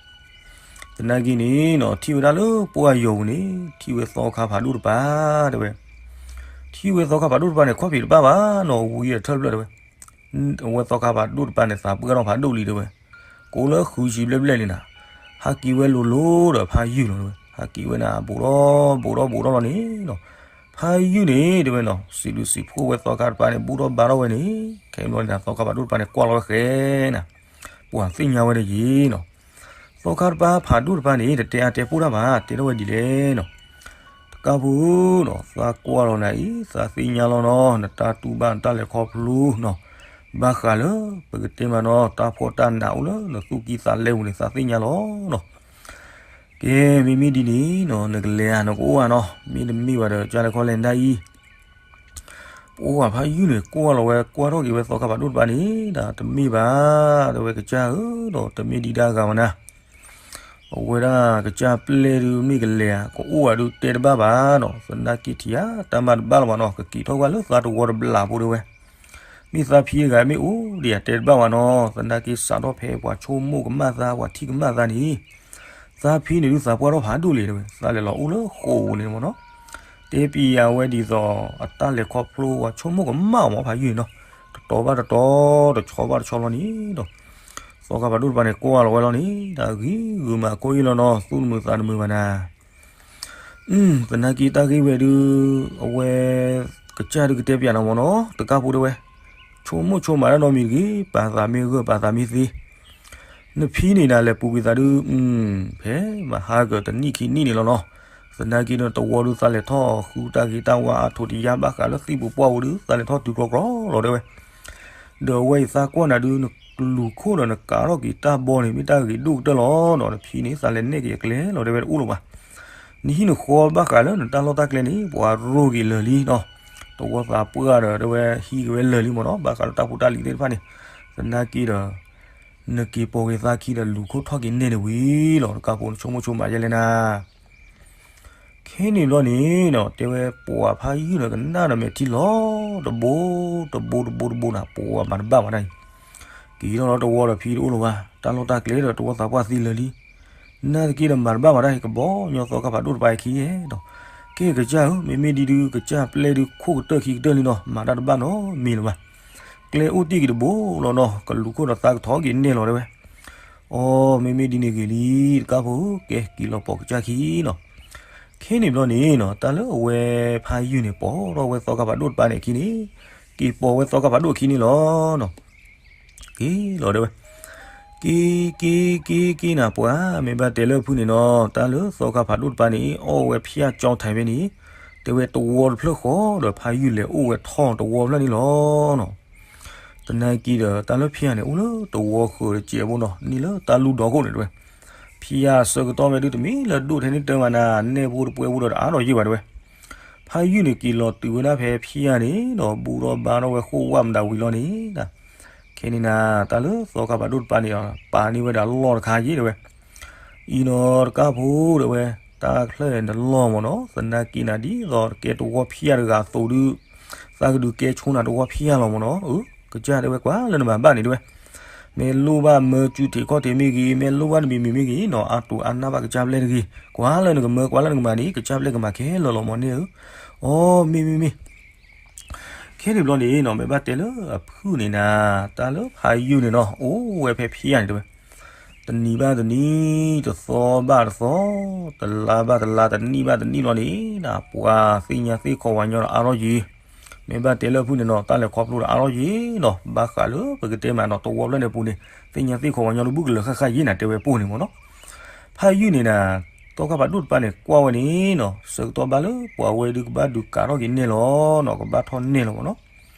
သနာ်က့န့ၣ်နီၤ ထံၣ်ဝဲဒၣ်လၢပှၢ်ယီၤပူၤန့ၣ် ထံၣ်ဝဲသီခါဖးဒိၣ်တပၤတဲဝဲ. ထံၣ်ဝဲသီခါဖးဒိၣ်တပၤန့ၣ် ခီၣ်ဖံးတပၤဘၣ်နီၤ, ဝံၤအထၢၣ်ဖျၢၣ်တဲဝဲ. အဝဲသီခါဖးဒိၣ်တပၤန့ၣ် သးပှၢ်ထီၣ်ဖးဒိၣ်လံတဲဝဲ. ကိးလၢဃုဆံဘျဲၣ်ဘျဲၣ်လံနၤ, ဟးက့ၤဝဲလိၤလိၤဒီးဖးယုၢ်လီၤတဲဝဲ. ဟးက့ၤဝဲနၤ ဘူးထီၣ်ဘူးထီၣ်ဘူးထီၣ်လီၤန့ၣ်နီၤ, ဖးယုၢ်န့ၣ်တဲဝဲနီၤ စံးဘျုးစံးဖှိၣ်ဝဲသီခါတပၤန့ၣ် ဘူးထီၣ်ဘါထီၣ်ဝဲန့ၣ်, ခဲဘျီန့ၣ် သီခါဖးဒိၣ်တပၤန့ၣ် ကွၢ်လီၤဝဲဃဲနၤ, ပှၤသ့ၣ်ညါဝဲဒၣ်ယံၤနီၤ. သီခါတပၤဖးဒိၣ်တပၤန့ၣ် တတဲအါတဲပိၢ်တၢ်ဘၣ် တဲထီၣ်ဝဲဒ်လဲၣ်နီၤ. တကးဖိနီၤ သးကွၢ်လီၤနၤအံၤ သးသ့ၣ်ညါလီၤနီၤ နတၢ်တူၢ်ဘၣ်နတၢ်လဲၤခီဖျိနီၤ, ဘၣ်ဃးလၢ ပကတဲမးနီၤ တၢ်ဖှီၣ်တၢ်နးအိၣ်လၢနသူၣ်ကံၢ်သးလဲပူၤန့ၣ် သးသ့ၣ်ညါလီၤနီၤ. ကဲ မ့မ့ၢ်ဒ်န့ၣ်နီၤ နကလဲၤဧါ နကအိၣ်ဧါနီၤ မ့တမ့ၢ်ဘၣ်ဒီး ကၢ်လဲၤခီလဲၤဒၣ်အံၤ ပှၤဖးယုၢ်န့ၣ် ကွၢ်လီၤဝဲ ကွၢ်ထီၣ်က့ၤဝဲသီခါဖးဒိၣ်တပၤန့ၣ် တၢ်တမ့ၢ်ဘၣ် တဲဝဲကစၢ်ဧၢ ဒီးတမ့ၢ်ဒံးဒၣ်ဂၤဝဲနၤ, အဝဲဒၣ်ကစၢ်ပျဲၢ်ဒုးမ့ၢ်ကလဲၤဧါ ကအိၣ်ဧါဒုးတဲတဘၣ်ဘၣ်နီၤ, သနာ်က့ထံၣ်ဧါ တၢ်မၤတဘၣ်လၢၤဘၣ်နီၤ, ကက့ၤထီၣ်ကွၢ်လၢသးတဝီတဘျးဖိတဲဝဲ, မ့ၢ်သးဖံတဂၤမ့ၢ်အိၣ်ဒံးဧါ တဲတဘၣ်ဘၣ်နီၤ, သနာ်က့စးထီၣ်ဖဲပှၤဆိကမိၣ်ကမၣ်သး ပှၤထံၣ်ကမၣ်သးန့ၣ် သးဖံန့ၣ်ဒုးသးပှၢ်ထီၣ်ဖးဒိၣ်လံတဲဝဲ, သးလဲၤလီၤအိၣ်လၢဃိာ်ပူၤန့ၣ်မ့ၢ်နီၤ, တဲပံၤယၤဝဲဒ်သိး အတၢ်လဲၤခီဖျိပှၤဆိကမိၣ်ကမၣ်အီၤမ့ၢ်ဖးယုၢ်န့ၣ်နီၤ, တတီၤဘၣ်တတီၤ တဆီဘၣ်တဆီလီၤန့ၣ်ဒီး သီခါဖးဒိၣ်တပၤန့ၣ် ကွၢ်လီၤဝဲလီၤန့ၣ် တၢ်ဂံၢ်ဂုာ်မးခိၣ်အ့ၣ်လီၤနီၤ, သူၣ်တမုာ်သးတမုာ်ဘၣ်နၤ သနာ်က့တၢ်ဂ့ၢ်ဝဲဒုး အဝဲ ကစၢ်ဒုးကတဲပျးနၤမ့ၢ်နီၤ, တကးဖိတဲဝဲ, ဆိကမိၣ်ဆိကမးတၢ်နီတမံၤတဂ့ၤ, ပာ်သးမ့ၢ်ဂၢၢ်ပာ်သးမ့ၢ်သ့, နဖံန့ၣ်ဒၣ်လဲၤပူၤကွံာ်သးဒုး, ဖဲမဟါကတနံၣ်ခံနံၣ်န့ၣ်လီၤနီၤ, သနာ်က့ဒီးတဝီဒုးသးလဲၤထီၣ်ဃုတၢ်ဂ့ၤတၢ်ဝါအါထီၣ်တယါဘၣ်ဃးလၢသံၣ်ပူၤပှၢ်ပူၤဒုး သးလဲၤထီၣ်တုၤကြီကြီလီၤတဲဝဲ. ဒီးအဝဲအံၤသးကွၢ်နၤဒုး နလူၤခိၣ်ဒီးနကးထီၣ်က့ၤတၢ်ဘီန့ၣ် မ့ၢ်တၢ်ဂ့ၤဒိၣ်ကတၢၢ်လီၤနီၤ. နဖံန့ၣ် သးလဲၤနဲၣ်က့ၤအကျဲလီၤတဲဝဲ တအိၣ်လၢၤဘၣ်. နဟံၣ်နဃီဘၣ်ဃးလၢနတၢ်လီၢ်တၢ်ကျဲန့ၣ် ပှၤရိၣ်က့ၤလၢာ်လံနီၤ. တဝီသးပှၢ်ဒီးတဲဝဲဟံးက့ၤဝဲလၢာ်လံမ့ၢ်နီၤ. ဘၣ်ဃးလၢတၢ်ဖိတၢ်လံၤသ့ၣ်တဖၣ်န့ၣ် သနာ်က့ဒီး နက့ၤပိာ်က့ၤသးခံဒီးလူၤခိၣ်ထီၣ်က့ၤနဲၣ်န့ၣ်ဝံၤလီၤ. တကးဖိနဆိကမိၣ်ဆိကမးယဲလဲၣ်နၤ ခဲန့ၣ်ဘျီန့ၣ်နီၤ တဲဝဲပှၤဖးယုၢ်ဒီးကနၣ်ဒီးမဲာ်ထံလီၤ တဘိ တဘိတဘိတဘိနၤ ပှၤမၤတဘၣ်ဝဲဒၣ်အံၤ. က့ၤထီၣ်လီၤတဝီဒီးဖံတအိၣ်လၢၤဘၣ် တၢ်လီၢ်တၢ်ကျဲဒီးတဝီသးပှၢ်သံလၢာ်လံ. နာ်သက့ဒီးမၤတဘၣ်ဝဲဒၣ်အံၤ ကဘီညီသီခါဖးဒိၣ်တပၤအံၤခံယဲဒီး ကဲကစၢ်ဧၢ မ့မ့ၢ်ဒ်ဒုး ကစၢ်ပျဲၢ်ဒုးခိၣ်ကတၢၢ်ခံကတၢၢ်လံနီၤ မၤတၢ်တဘၣ်နီတမံၤလၢၤဘၣ်. ကျဲအိၣ်တ့ၢ်က့ၤတဘိလီၤနီၤ ကလူၤခိၣ်ဒီးသးကထီၣ်က့ၤနဲၣ်လီၤတဲဝဲ. အိ မ့မ့ၢ်ဒ်န့ၣ်ဂ့ၤလံ တကးဖိ ကဲက့ၤလီၤပိာ်ကစၢ်ခံနီၤ. ခဲန့ၣ်ဘျီန့ၣ်နီၤ တၢ်လၢအဝဲဖးယုၢ်န့ၣ် ပိာ်ထီၣ်ဝဲသီခါဖးဒိၣ်တပၤန့ၣ်အခံန့ၣ် က့ၤပိာ်ဝဲသီခါဖးဒိၣ်အခံန့ၣ်လီၤနီၤ. က့ၤလီၤတဲဝဲ က့ၤ က့ၤ က့ၤ က့ၤနၤ ပှၤမ့ၢ်ဘၣ်တဲလၢဖုၣ်န့ၣ်နီၤ တၢ်လၢသီခါဖးဒိၣ်တပၤန့ၣ် အီၣ်ဝဲဖၠၣ်ကၠီထံးဖဲန့ၣ် တဲဝဲတဝီတဖျၢၣ်ဃီဒီး ဖးယုၢ်လဲၤအိၣ်ဝဲထီၣ်တဝီဖျၢၣ်န့ၣ်လီၤနီၤ. သနာ်က့ဒီး တၢ်လၢဖၠၣ်န့ၣ် အိၣ်လၢတဝီဃၢၤတစဲးဖိနီၤ န့ၢ်လၢတၢ်လူၢ်ဒီခိၣ်န့ၣ်တဲဝဲ. ဖၠၣ်ဆၢကတီၢ်ဝဲဒုး တမ့ၢ်လၢဒိၣ်ထဲန့ၣ်တၢ်မၤနၤ နဲၣ်ဖိတပှဲၤဖိဒီးတအါထီၣ်ယံာ်ဘၣ်တဲဝဲ. ဖးယုၢ်န့ၣ် က့ၤလီၤတုၤဝဲဒၣ်ဖဲဖၠၣ်န့ၣ်ဒီး ဘူၣ်ထီၣ်ဘါထီၣ်ဝဲဃိၣ်ဝၣ်မတၤဝံၤလီၤန့ၣ် ခဲန့ၣ်နၤ တၢ်လၢသီခါဖးဒိၣ်တပၤန့ၣ် ပာ်န့ၢ်ဝဲဒၣ်လီၢ်တခါယံာ်တဲဝဲ. အံၤနီၤတကးဖိတဲဝဲ တၢ်ချၢၣ်နလီၢ်မ့ၢ်နီၤ သနာ်က့နၤ ဒ်သိးတကဲတဝီဖၠၣ်တဂၤအသိးဒုး သးကဒုးကဲဆိနၤတဝီဖၠၣ်လီၤမ့ၢ်နီၤ. အၢ ကစၢ်တဲဝဲ ကွၢ်လၢနမၤဘၣ်န့ၣ်တဲဝဲ မ့ၢ်လိၣ်ဘၣ်မၢစုထံးခီၣ်ထံးမ့ၢ်ဂ့ၤ မ့ၢ်လိၣ်ဘၣ်တမံၤမံၤမ့ၢ်ဂ့ၤနီၤ အါတူၢ်အါနၢ်ဘၣ်ကစၢ်ပျဲၢ်တဂ့ၤ ကွၢ်လၢနကမၢ ကွၢ်လၢနကမၤန့ၣ် ကစၢ်ပျဲၢ်ကမၤခဲလၢာ်လီၤ မိၢ်န့ၢ်ဧၢ. အိ မ့ၢ်မ့ၢ်မ့ၢ် ခဲန့ၣ်ဘျီန့ၣ်နီၤ မ့ၢ်ဘၣ်တဲလၢအဖုၣ်န့ၣ်နၤ တၢ်လၢဖးယုၢ်န့ၣ်နီၤ အိၣ်ဝဲဖဲဖၠၣ်န့ၣ်တဲဝဲ တနံၤဘၣ်တနံၤ တသီဘၣ်တသီ တလါဘၣ်တလါ တနံၣ်ဘၣ်တနံၣ်ဘျီန့ၣ်နၤ ပှၤသ့ၣ်ညါသ့ၣ်ခီဝၤညီဒီးအါထီၣ်ယံာ် မ့ၢ်ဘၣ်တဲလၢဖုၣ်န့ၣ်နီၤ တၢ်လဲၤခီဖျိဒီးအါထီၣ်ယံာ်နီၤ ဘၣ်ဃးလၢပကတဲမးနီၤ တဝီဖျၢၣ်န့ၣ်အပူၤန့ၣ် သ့ၣ်ညါသ့ၣ်ခီဝၤညီဒီး ဘူၣ်ကလၢၤဃၣ်ဃၣ်ယံာ်နၤ တဲဝဲပိၢ်န့ၣ်မ့ၢ်နီၤ. ဖးယုၢ်န့ၣ်နၤ သီခါဖးဒိၣ်တပၤန့ၣ် ကွၢ်ဝဲန့ၣ်နီၤ ဆၢကတီၢ်ဘၣ်လၢပှၤဝဲဒုးကဘၣ်ဒုးကးထီၣ်က့ၤနဲၣ်လီၤနီၤ ကဘၣ်ထီၣ်နဲၣ်လီၤမ့ၢ်နီၤ.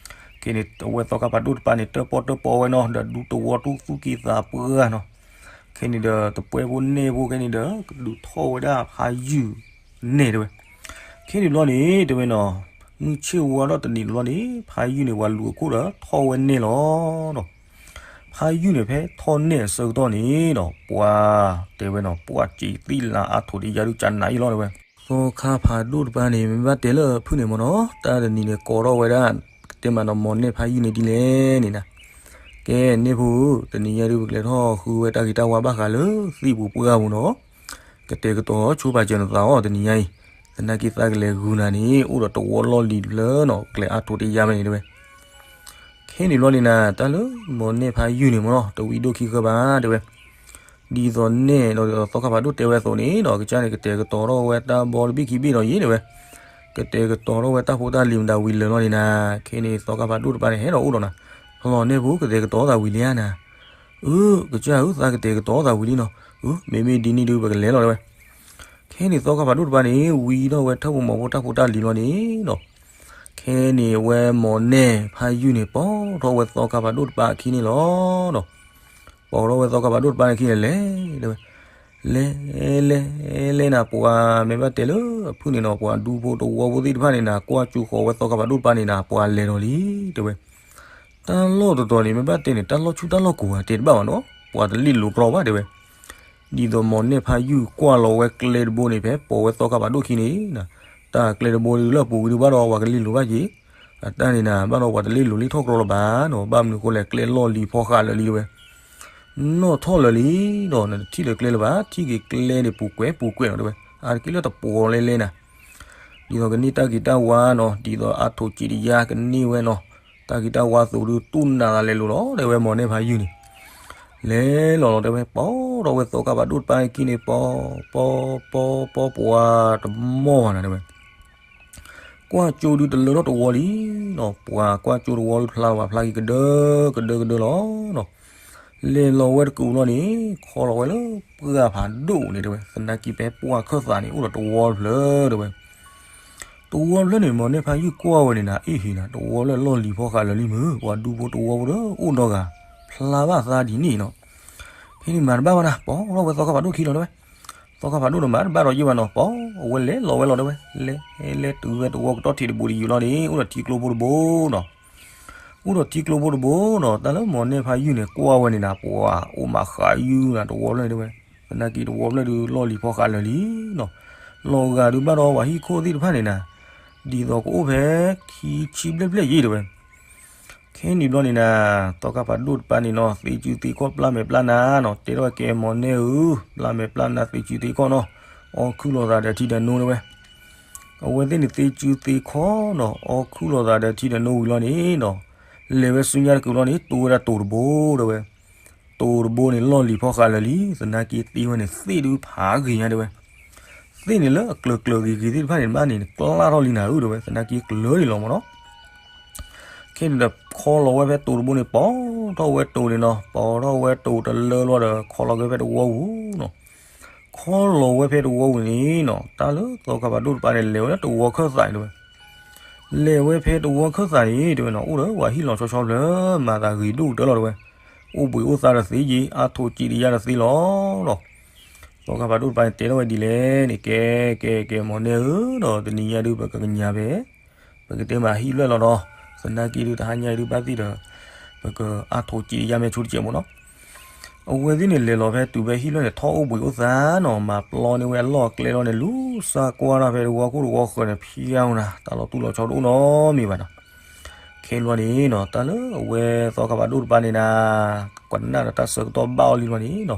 ခဲန့ၣ် အဝဲသီခါဖးဒိၣ်တပၤန့ၣ် တၢၣ်ပီၣ်တၢၣ်ပီဝဲနီၤ ဒီးဒူတဝီတူၢ်သူၣ်က့သးပှၢ်နီၤ. ခဲန့ၣ်ဒီး တပှဲၤဖိနဲၣ်ဖိခဲန့ၣ်ဒီး ကဒုးထီၣ်ဝဲဒၣ်ဖးယုၢ်နဲၣ်တဲဝဲ. ခဲန့ၣ်ဘျီန့ၣ် တဲဝဲနီၤ မုၢ်ဆ့ၣ်ဝါထီၣ်တနံၤတဘျီန့ၣ် ဖးယုၢ်န့ၣ် ပှၤလူၤအခိၣ်ဒီးထီၣ်ဝဲနဲၣ်လီၤနီၤ. ဖးယုၢ်န့ၣ် ဖဲထီၣ်နဲၣ်အဆၢကတီၢ်န့ၣ်ဒီး ပှၤတဲဝဲနီၤ ပှၤစံးသံလၤအါထိးတယါဒုး ကနၤအံၤလီၤတဲဝဲ. သီခါဖးဒိၣ်တပၤန့ၣ် မ့ၢ်ဘၣ်တဲလၢဖုၣ်န့ၣ်မ့ၢ်နီၤ တၢ်တနံၤန့ၣ် ကိးထီၣ်ဝဲဒၣ် ကတဲမးနီၤ မိၢ်နဲၣ်ဖးယုၢ်န့ၣ်ဒ်လဲၣ်န့ၣ်နၤ. ကဲ နဲၣ်ဖိဧၢ တနံၤညါဒုး ပကလဲၤထီၣ်ဃုဝဲတၢ်ဂ့ၤတၢ်ဝါဘၣ်ဃးလၢသံၣ်ပူၤပှၢ်ပူၤနီၤ. ကတဲာ်ကတီၤဆိပာ်စၢၤနသးအီၤတနံၤညါအံၤ, သနာ်က့သးကလဲၤဂုာ်နၤန့ၣ် အိၣ်ဒီးတဝီလီၢ်လံၤတဖျၢၣ်နီၤ ကျဲအါထိးတယါမးန့ၣ်တဲဝဲ. ခဲန့ၣ်ဘျီန့ၣ်နၤ တၢ်လၢမိၢ်နဲၣ်ဖးယုၢ်န့ၣ်မ့ၢ်နီၤ တဝံၤဒိၣ်ခံဃၢဘၣ်တဲဝဲ. ဒ်သိးနဲၣ်ဒီးသီခါဖးဒိၣ်တဲဝဲအသိးန့ၣ်ဒီး ကစၢ်န့ၣ် ကတဲာ်ကတီၤထီၣ်ဝဲတၢ်ဘီတဘ့ၣ်ခံဘ့ၣ်ဒီးယ့ၢ်တဲဝဲ. ကတဲာ်ကတီၤထီၣ်ဝဲတၢ်ဖိတၢ်လံၤမတၤဝံၤလၢာ်လီၤန့ၣ်နၤ. ခဲန့ၣ်သီခါဖးဒိၣ်တပၤန့ၣ် ဟဲဒီးအိၣ်ဒီးနၤ, ဖျီၣ်နဲၣ်ဖိ ကတဲာ်ကတီၤသးဝံၤလံဧါနၤ. အၢ ကစၢ်ဧၢ သးကတဲာ်ကတီၤသးဝံၤလံနီၤ. အၢ မ့မ့ၢ်ဒ်န့ၣ်ဒုး ပကလဲၤလီၤတဲဝဲ. ခဲန့ၣ်သီခါဖးဒိၣ်တပၤန့ၣ် ဝံၤထီၣ်ဝဲထၢၣ်ဖိမီၤဖိတၢ်ဖိတၢ်လံၤလီၤန့ၣ်ဒီး ခဲန့ၣ်အဝဲမိၢ်နဲၣ်ဖးယုၢ်န့ၣ် ပိာ်ထီၣ်ဝဲသီခါဖးဒိၣ်တပၤအခံန့ၣ်လီၤဒီး ပိာ်ထီၣ်ဝဲသီခါဖးဒိၣ်တပၤန့ၣ်ခံန့ၣ်လဲၤတဲဝဲ. လဲၤ လဲၤ လဲၤနၤ ပှၤမ့ၢ်ဘၣ်တဲလၢအဖုၣ်န့ၣ်နီၤ ပှၤဒူဖိတဝီဖိသ့ၣ်တဖၣ်န့ၣ်နၤ ကွၢ်ကၠိဃီၤဝဲသီခါဖးဒိၣ်တပၤန့ၣ်နၤ ပှၤလဲၤဒီးလံတဲဝဲ. တၢ်လီၢ်တတီၤန့ၣ် မ့ၢ်ဘၣ်တဲန့ၣ် တၢ်လီၢ်ဆူၣ်တၢ်လီၢ်ကိၤဧါ တဲတဘၣ်ဘၣ်နီၤ ပှၤတလ့ၣ်လိၤကြီဘၣ်တဲဝဲ. ဒ်သိးမိၢ်နဲၣ်ဖးယုၢ်ကွၢ်လီၤဝဲကျဲတဘိန့ၣ် ဖဲပိာ်ဝဲသီခါဖးဒိၣ်ခံန့ၣ် တၢ်ကျဲတဘိဒုးလၢအပူၤဝံၤဒုးဘၣ်ဒီး ပှၤကလ့ၣ်လိၤဘၣ်က့ၤ အတၢ်န့ၣ်နၤ ဘၣ်ဒီးပှၤတလ့ၣ်လိၤလံထီၣ်ကြီလၢၤဘၣ်နီၤ ဘၣ်မနုၤဃိလဲၣ် ကျဲလီၢ်လံၤဖီဃာ်လၢာ်လံတဲဝဲ. နီၣ်ထီၣ်လၢာ်လံဒီး နတထံၣ်လၢၤကျဲလၢၤဘၣ် ထံၣ်က့ၤကျဲန့ၣ်ပူၤကွဲးပူၤကွဲးနီၤတဲဝဲ. အါတက့ၢ်လၢတပှီၤလဲလဲနၤ ဒ်သိးကန့ၢ်တၢ်ဂ့ၤတၢ်ဝါနီၤ ဒ်သိးအါထိးစံးတယါကန့ၢ်ဝဲနီၤ တၢ်ဂ့ၤတၢ်ဝါအသိးဒုး တူၢ်နးသးလဲၤလိၤလီၤ တဲဝဲမိၢ်နဲၣ်ဖးယုၢ်န့ၣ် လဲၤလီၤလီၤတဲဝဲ ပိာ်ထီၣ်ဝဲသီခါဖးဒိၣ်တပၤခံန့ၣ် ပိာ် ပိာ် ပိာ် ပိာ် ပှၤတမီၢ်ဘၣ်နၤတဲဝဲ. ကွၢ်ကၠိဒုးတလၢထီၣ်တဝီလံနီၤ ပှၤကွၢ်ကၠိတဝီဒုးဖျါလီၤဘၣ်ဖျါက့ၤကဒၢကဒၢကဒၢလီၤနီၤ. လဲၤလီၤဝဲတကူာ်လီၤန့ၣ် ခီလီၤဝဲလၢပှၢ်ဖးဒိၣ်န့ၣ်တဲဝဲ, သနာ်က့ဖဲပှၢ်ခၢၣ်သးန့ၣ် အိၣ်ဒီးတဝီတဖျၢၣ်တဲဝဲ. တဝီတဖျၢၣ်န့ၣ် မီၢ်နဲၣ်ဖးယုၢ်ကွၢ်ဝဲန့ၣ်နၤ အ့ၣ်ဟ့ၤနၤ တဝီလၢလီၢ်လံၤဖီဃးလၢာ်လံမုၢ် ပှၤဒူဖိတဝီဖိဒီးအိၣ်ဒီဂၤ ဖျါဘၣ်သးဒ်န့ၣ်နီၤ. ဖဲန့ၣ်မၤတဘၣ်ဘၣ်နၤ ပိာ်ထီၣ်ဝဲသီခါဖးဒိၣ်ခံလီၤတဲဝဲ. သီခါဖးဒိၣ်ဒီးမၤတဘၣ်ဒီးယ့ၢ်ဘၣ်နီၤ ပိာ်အဝဲလဲၤလီၤဝဲလီၤတဲဝဲ. လဲၤ လဲၤတုၤဝဲတဝီကတီၢ်ထံးတဘိးတယုာ်လီၤန့ၣ် အိၣ်ဒီးထံကျိဖိတဘိနီၤ. အိၣ်ဒီးထံကျိဖိတဘိနီၤ တၢ်လၢမီၢ်နဲၣ်ဖးယုၢ်န့ၣ် ကွၢ်ဝဲန့ၣ်နၤ ပှၤအိၣ်မးဃးယုၢ်နၤ တဝီဖျၢၣ်န့ၣ်တဲဝဲ. သနာ်က့တဝီဖျၢၣ်ဒုးလီၢ်လံၤဖီဃးလၢာ်လံနီၤ. လီၤဂာ်ဒုးဘၣ်ဒီးပှၤဟံၣ်ခိၣ်သ့ၣ်တဖၣ်န့ၣ်နၤ ဒ်သိးကအိၣ်ဖဲခံဆံဘျဲၣ်ဘျဲၣ်ယ့ၢ်တဲဝဲ. ခဲနံၣ်ဘျီန့ၣ်နၤ သီခါဖးဒိၣ်တပၤန့ၣ်နီၤ သ့စုသ့ခီၣ်ပျၢ်မဲာ်ပျၢ်နါနီၤ တဲထီၣ်ဝဲကဲမီၢ်နဲၣ်ဧၢ, ပျၢ်မဲာ်ပျၢ်နါသ့စုသ့ခီၣ်နီၤ, အီခုၣ်လီၤသးဒီးထံဒီးနိတဲဝဲ. အဝဲသ့ၣ်န့ၣ်သ့စုသ့ခီၣ်နီၤ အီခုၣ်လီၤသးဒီးထံဒီးနိဝံၤလီၤန့ၣ်နီၤ, လဲၤဝဲဆူညါတကူာ်လီၤန့ၣ် တိဝဲဒၣ်တိၤတဘိတဲဝဲ. တိၤတဘိန့ၣ်လီၢ်လံၤဖီဃးလၢာ်လံ သနာ်က့သ့ဝဲန့ၣ် သ့ၣ်ဒုးဖးဂ့ၤညါတဲဝဲ. သ့ၣ်န့ၣ်လၢအကျၢၤကျၢၤဂ့ၤဂ့ၤသ့ၣ်တဖၣ်န့ၣ် မးန့ၣ် ကျါထီၣ်လံနၤဧၢတဲဝဲ သနာ်က့ကျၢၤန့ၣ်လီၤမးနီၤ. ခဲန့ၣ်ဒီးခီလီၤဝဲဖဲတိၤတဘိန့ၣ် ပိာ်ထီၣ်ဝဲတိၤန့ၣ်နီၤ, ပိာ်ထီၣ်ဝဲတိၤတလၢလီၤဒီး ခီလီၤက့ၤဖဲတဝီပူၤနီၤ. ခီလီၤဝဲဖဲတဝီပူၤန့ၣ်နီၤ တၢ်လၢသီခါဖးဒိၣ်တပၤန့ၣ် လဲၤဝဲလၢတဝီခၢၣ်သးန့ၣ်တဲဝဲ. လဲၤဝဲဖဲတဝီခၢၣ်သးန့ၣ်တဲဝဲနီၤ အိၣ်ဒီးပှၤဟံၣ်လီၤဆီဆီဖျၢၣ် မၤသးဂ့ၤဒိၣ်ကတၢၢ်လီၤတဲဝဲ. အိၣ်ဘှံးအိၣ်သါတသ့ယ့ၤ အါထိးစံးတယါတသ့လီၤနီၤ. သီခါဖးဒိၣ်တပၤန့ၣ် တဲထီၣ်ဝဲဒ်လဲၣ်န့ၣ် ကဲ ကဲ ကဲ မီၢ်နဲၣ်ဧၢနီၤ တနံၤညါဒုးပကကညးဖဲ ပကတဲမၤဟံၣ်လွဲၣ်လီၤဒီး သနာ်က့ဒုးတဟါညါအံၤဒုးဘၣ်သ့ၣ်ဒီး ပကအါထိးစံးတယါမဲာ်ဆူတစဲးမးနီၤ. အဝဲသ့ၣ်န့ၣ်လဲၤလီၤဖဲတုၤဖဲဟံၣ်လွဲၣ်န့ၣ် ထီၣ်အိၣ်ဘှံးအိၣ်သါနီၤ မၤပျီန့ၢ်ဝဲအလီၢ်အကျဲလီၤန့ၣ် လူၤစၢ်ကွၢ်ထီၣ်ဖဲတဝီခိၣ်တဝီဃၢၤန့ၣ် ဖျါဝဲနၤ တၢ်လီၤတူၢ်လီၤဆီတအိၣ်နီတမံၤဘၣ်နီၤ. ခဲန့ၣ်ဘျီန့ၣ်နီၤ တၢ်လၢအဝဲသီခါဖးဒိၣ်တပၤန့ၣ်နၤ ကနၣ်ဒီးတၢ်ဆၢကတီၢ်ဘၣ်အီၤလံဘျီန့ၣ်နီၤ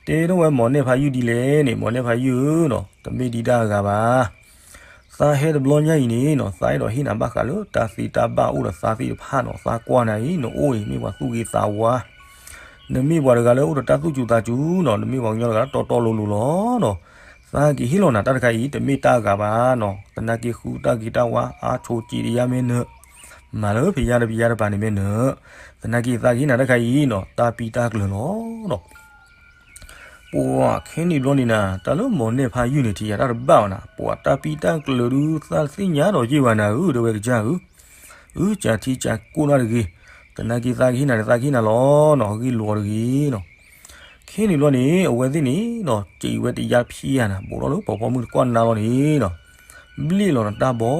တဲထီၣ်ဝဲမီၢ်နဲၣ်ဖးယုၢ်ဒ်လဲၣ်န့ၣ် မီၢ်နဲၣ်ဖးယုၢ်ဧၢနီၤ တမ့ၢ်ဒံးတၢ်အဂၤဘၣ်. သးဟဲတဘျီညါအံၤန့ၣ်နီၤ သးအဲၣ်ဒိးဟ့ၣ်နၤဘၣ်ဃးလၢတၢ်သ့တၢ်ဘၣ်အိၣ်ဒီးသးသ့ၣ်တဖၣ်နီၤ သးကွၢ်နၤအံၤ နအိၣ်အံၤမ့ၢ်ပှၤသူၣ်ဂ့ၤသးဝါ နမ့ၢ်ပှၤတဂၤလၢအိၣ်ဒီးတၢ်သူၣ်စူၤသးစူၤနီၤ နမ့ၢ်ပှၤကညီတဂၤလၢတီတီလိၤလိၤလီၤနီၤ သးက့ၤဟ့ၣ်လီၤနၤတၢ်တခါအံၤ တမ့ၢ်တၢ်အဂၤဘၣ်နီၤ သနာ်က့ဃုတၢ်ဂ့ၤတၢ်ဝါ အါဆိးစံးတယါမ့ၢ်နၢၤ မၤလၢဖယါတဖယါတပၤန့ၣ်မ့ၢ်နၢၤ သနာ်က့သးကဟ့ၣ်နၤတၢ်တခါအံၤနီၤ တၢ်ပံးတၢ်ကျၢၤလီၤနီၤ ပှၤခဲနံၣ်ဘျီန့ၣ်နၤ တၢ်လၢမီၢ်နဲၣ်ဖးယုၢ်န့ၣ် ထံၣ်ယၤတၢ်တဘၣ်ဘၣ်နၤ ပှၤတၢ်ပံးတၢ်ကျၢၤဒုး သးသ့ၣ်ညါဒီးယ့ၢ်ဘၣ်နၤဧၢ တဲဝဲကစၢ်ဧၢ, အု ကၢ်ထံကၢ်ကိၢ်နၢ်တဂ့ၤ, သနာ်က့သးကဟ့ၣ်နၤန့ၣ် သးကဟ့ၣ်နၤလီၤနီၤ အဂ့ၢ်လိာ်တဂ့ၤနီၤ. ခဲနံၣ်ဘျီန့ၣ် အဝဲသ့ၣ်န့ၣ်နီၤ စံးဝဲတယါဖံးယါနၤ ဘူးထီၣ်လၢပှၤပိာ်မုၣ်တကွၢ်နါလီၤန့ၣ်နီၤ ဘျ့ၣ်လီၤနတၢ်ဘီ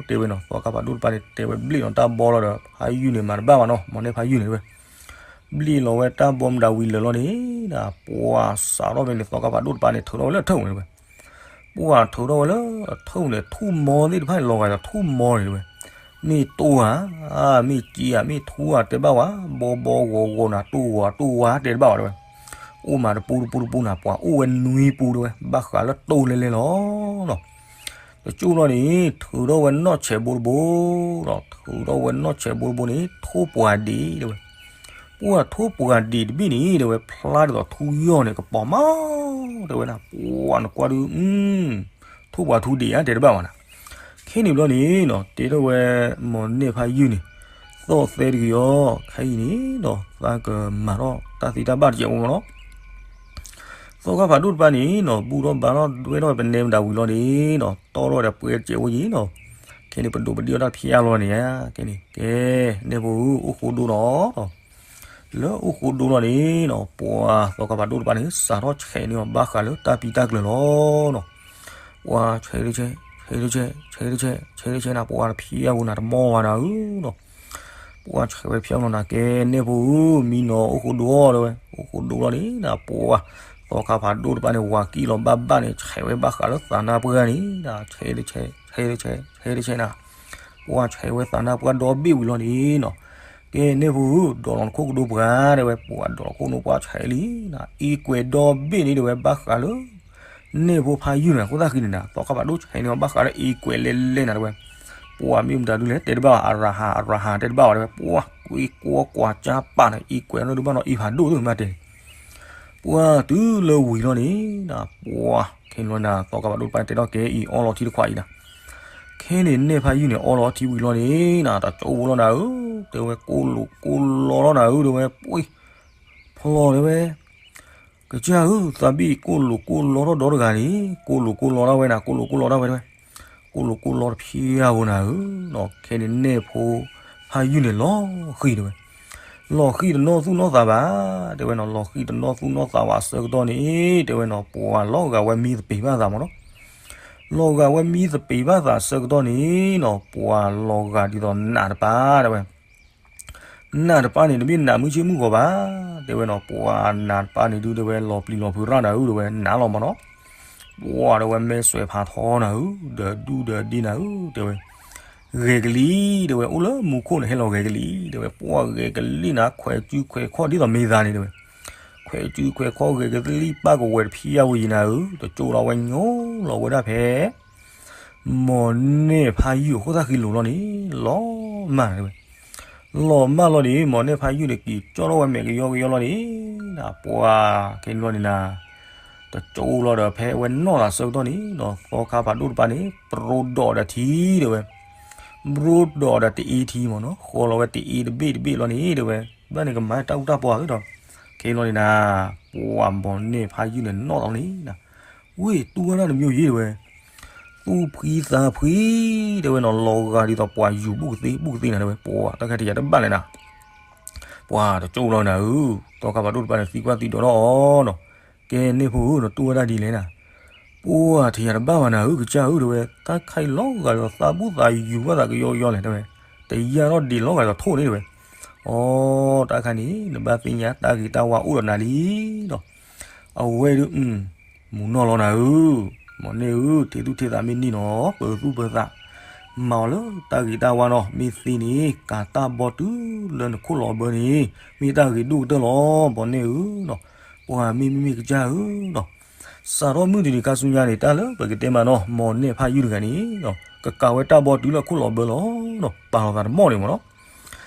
တဲဝဲနီၤ သီခါဖးဒိၣ်တပၤန့ၣ် တဲဝဲဘျ့ၣ်လီၤတၢ်ဘီလီၤဒီး ဖးယုၢ်န့ၣ်မၤတဘၣ်ဘၣ်နီၤ မီၢ်နဲၣ်ဖးယုၢ်န့ၣ်တဲဝဲ ဘျ့ၣ်လီၤဝဲတၢ်ဘီမတၤဝံၤလၢာ်လီၤန့ၣ် ပှၤစးထီၣ်ဖဲန့ၣ် သီခါဖးဒိၣ်တပၤန့ၣ် ထုးထီၣ်ဝဲလၢအထၢၣ်ပူၤန့ၣ်တဲဝဲ ပှၤထုးထီၣ်ဝဲလၢအထၢၣ်ပူၤန့ၣ် ထူၣ်မီသ့ၣ်တဖၣ်န့ၣ် လီၤဂာ်ဒီးထူၣ်မီန့ၣ်တဲဝဲ မ့ၢ်တိၢ်ဧါ မ့ၢ်စ့ဧါ မ့ၢ်ထူဧါ တဲဘၣ်ဝဲ ဘီဘီဂီၤဂီၤနၤ တိၢ်ဂီၤတိၢ်ဝါ တဲတဘၣ်ဝဲတဲဝဲ အိၣ်မးတပူတပူတပူနၤ ပှၤအိၣ်ဝဲနွံပူတဲဝဲ ဘၣ်ဃးလၢတိၢ်လဲလဲလီၤနီၤ တကၠိၢ်ဘျီန့ၣ် ထုးထီၣ်ဝဲနီၢ်ဆဲးဘိတဘိဒီး ထုးထီၣ်ဝဲနီၢ်ဆဲးဘိတဘိန့ၣ် ထိၣ်ပှာ်ဒ့ၣ်တဲဝဲ ပှၤထိၣ်ပှာ်ဒ့ၣ်တဘ့ၣ်န့ၣ်တဲဝဲ ဖျါဒ်သိးထူယီၢ်န့ၣ် ကပီၤမး တဲဝဲနၤ ပှၤနကွၢ်ဒုး ထိၣ်ပှာ်ထူဒ့ၣ်ဧါ တဲတဘၣ်ဝဲနၤ ခဲနံၣ်ဘျီန့ၣ်နီၤ တဲထီၣ်ဝဲ မီၢ်နဲၣ်ဖးယုၢ်န့ၣ် သီၣ်သဲတဂ့ၤအီၤ ခဲအံၤန့ၣ်ဒီး သးကမၤထီၣ်တၢ်သ့တၢ်ဘၣ်တစဲးဖိမးနီၤ သီခါဖးဒိၣ်တပၤန့ၣ်နီၤ ဘူၣ်ထီၣ်ဘါထီၣ်ဒွဲထီၣ်ပနဲမတၤဝံၤလီၤန့ၣ်နီၤ တီၣ်ထီၣ်ဒီးပှဲၤတစဲးဖိယံၤနီၤ ခဲန့ၣ် ပဒိးပဒ့ၣ်အီၣ်တၢ်ဖျါလီၤန့ၣ် ခဲန့ၣ် ကဲ နဲဖိဧၢ အိၣ်ဃိဒိလီၤ လၢအိၣ်ဃိဒိလီၤန့ၣ်နီၤ ပှၤသီခါဖးဒိၣ်တပၤန့ၣ် စးထီၣ်ဆဲးန့ၢ်အီၤဘၣ်ဃးလၢတၢ်ပံးတၢ်ကျၢၤလီၤနီၤ ပှၤဆဲးတဆဲး ဆဲးတဆဲး ဆဲးတဆဲး ဆဲးတဆဲးနၤ ပှၤတဖျါဝဲနၤတမီၢ်ဝဲနၤဧၢနီၤ ပှၤဆဲးဝဲဖျါလီၤနၤ ကဲ နဲဖိဧၢ မံနီၤ အိၣ်ဃိဒိလီၤတဲဝဲ အိၣ်ဃိဒိလီၤန့ၣ်နၤ ပှၤသီခါဖးဒိၣ်တပၤန့ၣ် ဝၤကံၣ်လီၤဘၣ်ဘၣ်န့ၣ် ဆဲးဝဲဘၣ်ဃးလၢသးနါပှၢ်န့ၣ်နၤ ဆဲးတဆဲး ဆဲးတဆဲး ဆဲးတဆဲးနၤ ပှၤဆဲးဝဲသးနါပှၢ်ဒီဘ့ၣ်ဝံၤလီၤန့ၣ်နီၤ ကဲ နဲဖိဧၢ ဒိးလီၤနခိၣ်ကဒိပှၤတဲဝဲ ပှၤဒိးလီၤခိၣ်နူာ်ပှၤဆဲးလံနၤ အ့ကွဲးဒီဘ့ၣ်န့ၣ်တဲဝဲ ဘၣ်ဃးလၢ နဲဖိဖးယုၢ်နၤ အဃိသတးဃံန့ၣ်နၤ သီခါဖးဒိၣ်ဆဲးန့ၢ်အီၤဘၣ်ဃးလၢအ့ကွဲးလဲလဲနၤတဲဝဲ ပှၤမ့ၢ်မတၤဒုလဲၣ် တဲတဘၣ်ဘၣ် အရဟံ အရဟံ တဲတဘၣ်ဘၣ်တဲဝဲ ပှၤကွ့ကွီကွၢ်ကၢ်ပာ်န့ၣ် အ့ကွဲးန့ၣ်ဒုးဘၣ်နီၤ အ့ဖးဒိၣ်ဒုးမးတဲ ပှၤတုၤလၢဝံၤလီၤန့ၣ်နၤ ပှၤခဲန့ၣ်လီၤနၤ သီခါဖးဒိၣ်တပၤန့ၣ် တဲထီၣ်ကဲအံၤ အီလီၤထံတခွးအံၤနၤ ခဲန့ၣ် နဲၣ်ဖးယုၢ်န့ၣ် အီလီၤထံဝံၤလီၤန့ၣ်နၤ တကၠိဖိလီၤနၤဧၢ တဲဝဲ ကိၢ်လိာ်ကိၢ်လီလီၤနၤဧၢ တဲဝဲ ပှ့ၤ ဖျီၣ်တဲဝဲ, ကစၢ်ဧၢ, သးဘ့ၣ်ကိၣ်လိာ်ကိၣ်လီထီၣ်ဒီတဂၤန့ၣ်, ကိၣ်လိာ်ကိၣ်လီဒၣ်ဝဲနၤ, ကိၣ်လိာ်ကိၣ်လီဒၣ်ဝဲတဲဝဲ, ကိၣ်လိာ်ကိၣ်လီတဖျၢၣ်ဧိၤနၤဧၢ, ခဲန့ၣ်နဲၣ်ဖိဖးယုၢ်န့ၣ်လီၤဃံၤတဲဝဲ, လီၤဃံၤတနီၣ်သူၣ်နီၣ်သးဘၣ်, တဲဝဲနီၤ, လီၤဃံၤတနီၣ်သူၣ်နီၣ်သးဘၣ်အဆၢကတီၢ်န့ၣ်, တဲဝဲနီၤ, ပှၤလီၤဂာ်ဝဲမံသပ့ၤဘၣ်သးမ့ၢ်နီၤ, လီၤဂာ်ဝဲမံသပ့ၤဘၣ်သးအဆၢကတီၢ်န့ၣ်နီၤ, ပှၤလီၤဂာ်ဒ်သိးနးတပၤတဲဝဲ နးတပၤန့ၣ် တမ့ၢ်နးမုၢ်ဆ့ၣ်မုၢ်ဂီၤဘၣ်, တဲဝဲနီၤ, ပှၤနးတပၤန့ၣ်ဒုး တဲဝဲ လီၤပျံၤလီၤဖုးရၣ်နၤဧၢ တဲဝဲ နးလီၤမးနီၤ, ပှၤတဲဝဲ မဲာ်ဆွဲးဖးထီနၤဧၢ, ဒီးဒူဒီးဒ့နၤဧၢ တဲဝဲ, ဂဲၤကလံၤ တဲဝဲ အိၣ်လၢမူခိၣ်န့ၣ် ဟဲလီၤဂဲၤကလံၤ တဲဝဲ, ပှၤဂဲၤကလံၤနၤ ခွဲးစုခွဲးခီၣ်ဒ်သိးမ့ၢ်သးန့ၣ် တဲဝဲ, ခွဲးစုခွဲးခီၣ်ဂဲၤကလံၤပၢ်ကဝဲၤတဖံးယါဝဲယံၤနၤဧၢ, တကၠိလီၤဝဲညိလီၤဝဲဒၣ်ဖဲ မီၢ်နဲၣ်ဖးယုၢ်အဃိသတးဃံလိၤလီၤန့ၣ်, လီၤမၢ်တဲဝဲ, လီၤမၢ်လီၤန့ၣ် မီၢ်နဲၣ်ဖးယုၢ်န့ၣ် က့ၤကၠီထီၣ်ဝဲမဲာ်ကယီကယီလီၤန့ၣ်, ပှၤခဲန့ၣ်လီၤန့ၣ်နၤ, တကၠိလီၤဒီးဖဲအဝဲနီၣ်သးဆၢကတီၢ်န့ၣ်နီၤ, သီခါဖးဒိၣ်တပၤန့ၣ် ပရိဒိးဒီးထံတဲဝဲ, ပရိဒိးဒီးတအ့ထံမ့ၢ်နီၤ, ဃီလီၤဝဲတအ့တဘ့ၣ်တဘ့ၣ်လီၤန့ၣ်တဲဝဲ, ဘၣ်န့ၣ်ကမၤတၢ်အူတၢ်ပီဧါဒီး, ခဲလီၤန့ၣ်နၤ, ပှၤမီၢ်နဲၣ်ဖးယုၢ်န့ၣ်နီၣ်လီၤန့ၣ်နၤ, ဝ့ၢ်တူၢ်ဝဲဒၣ်တမံၤယံၤတဲဝဲ သူၣ်ဖှံသးဖှံ, တဲဝဲနီၤ လီၤဂာ်ဒ်သိးပှၤယူၤဘူးကသ့ဘူးကသ့နၤတဲဝဲ, ပှၤတၢ်ခါတယၤတဘၣ်လဲၣ်နၤ, ပှၤတကၠိလီၤနၤဧၢ, သီခါဖးဒိၣ်တပၤန့ၣ် သံကွၢ်သံဒိးထီၣ်အီၤနီၤ, ကဲန့ၣ်ဖိဧၢ နတူၢ်ဝဲဒၣ်ဒ်လဲၣ်နၤ, ပှၤတယၤတဘၣ်ဘၣ်နၤဧၢ ကစၢ်ဧၢ တဲဝဲ, တၢ်ခါအံၤလီၤဂာ်ဒ်သိးသးဘူးသးယူၤဘၣ်သးကယီကယီလဲၣ် တဲဝဲ, တယၤထီၣ်ဒံးလီၤဂာ်ဒ်သိးထိၣ်န့ၣ်တဲဝဲ, အိ တၢ်ခါန့ၣ် နဘၣ်သ့ၣ်ညါတၢ်ဂ့ၤတၢ်ဝါအိၣ်ဒီးနၤလံနီၤ, အဝဲဒုး မူနီၢ်လီၤနၤဧၢ, မီၢ်နဲၣ်ဧၢ, ထံသူၣ်ထံသးမ့ၢ်န့ၢ်နီၤ ပၢၤသူၣ်ပၢၤသး, မၤအီၤလၢတၢ်ဂ့ၤတၢ်ဝါနီၤ, မ့ၢ်သ့န့ၣ် ကၤတၢ်ဘီတုၤလၢနခိၣ်လီၤဘၢန့ၣ် မ့ၢ်တၢ်ဂ့ၤဒိၣ်ကတၢၢ်လီၤ, မီၢ်နဲၣ်ဧၢနီၤ, ပှၤမ့ၢ်မ့ၢ်မ့ၢ်ကစၢ်ဧၢနီၤ, စးထီၣ်မုၢ်တနံၤခါဆူညါန့ၣ် တၢ်လၢပကတဲမးနီၤ မီၢ်နဲၣ်ဖးယုၢ်တဂၤန့ၣ်နီၤ ကကးဝဲတၢ်ဘီတုၤလၢအခိၣ်လီၤဘၢလီၤနီၤ ပာ်လီၤသးတမီၢ်န့ၣ်မ့ၢ်နီၤ,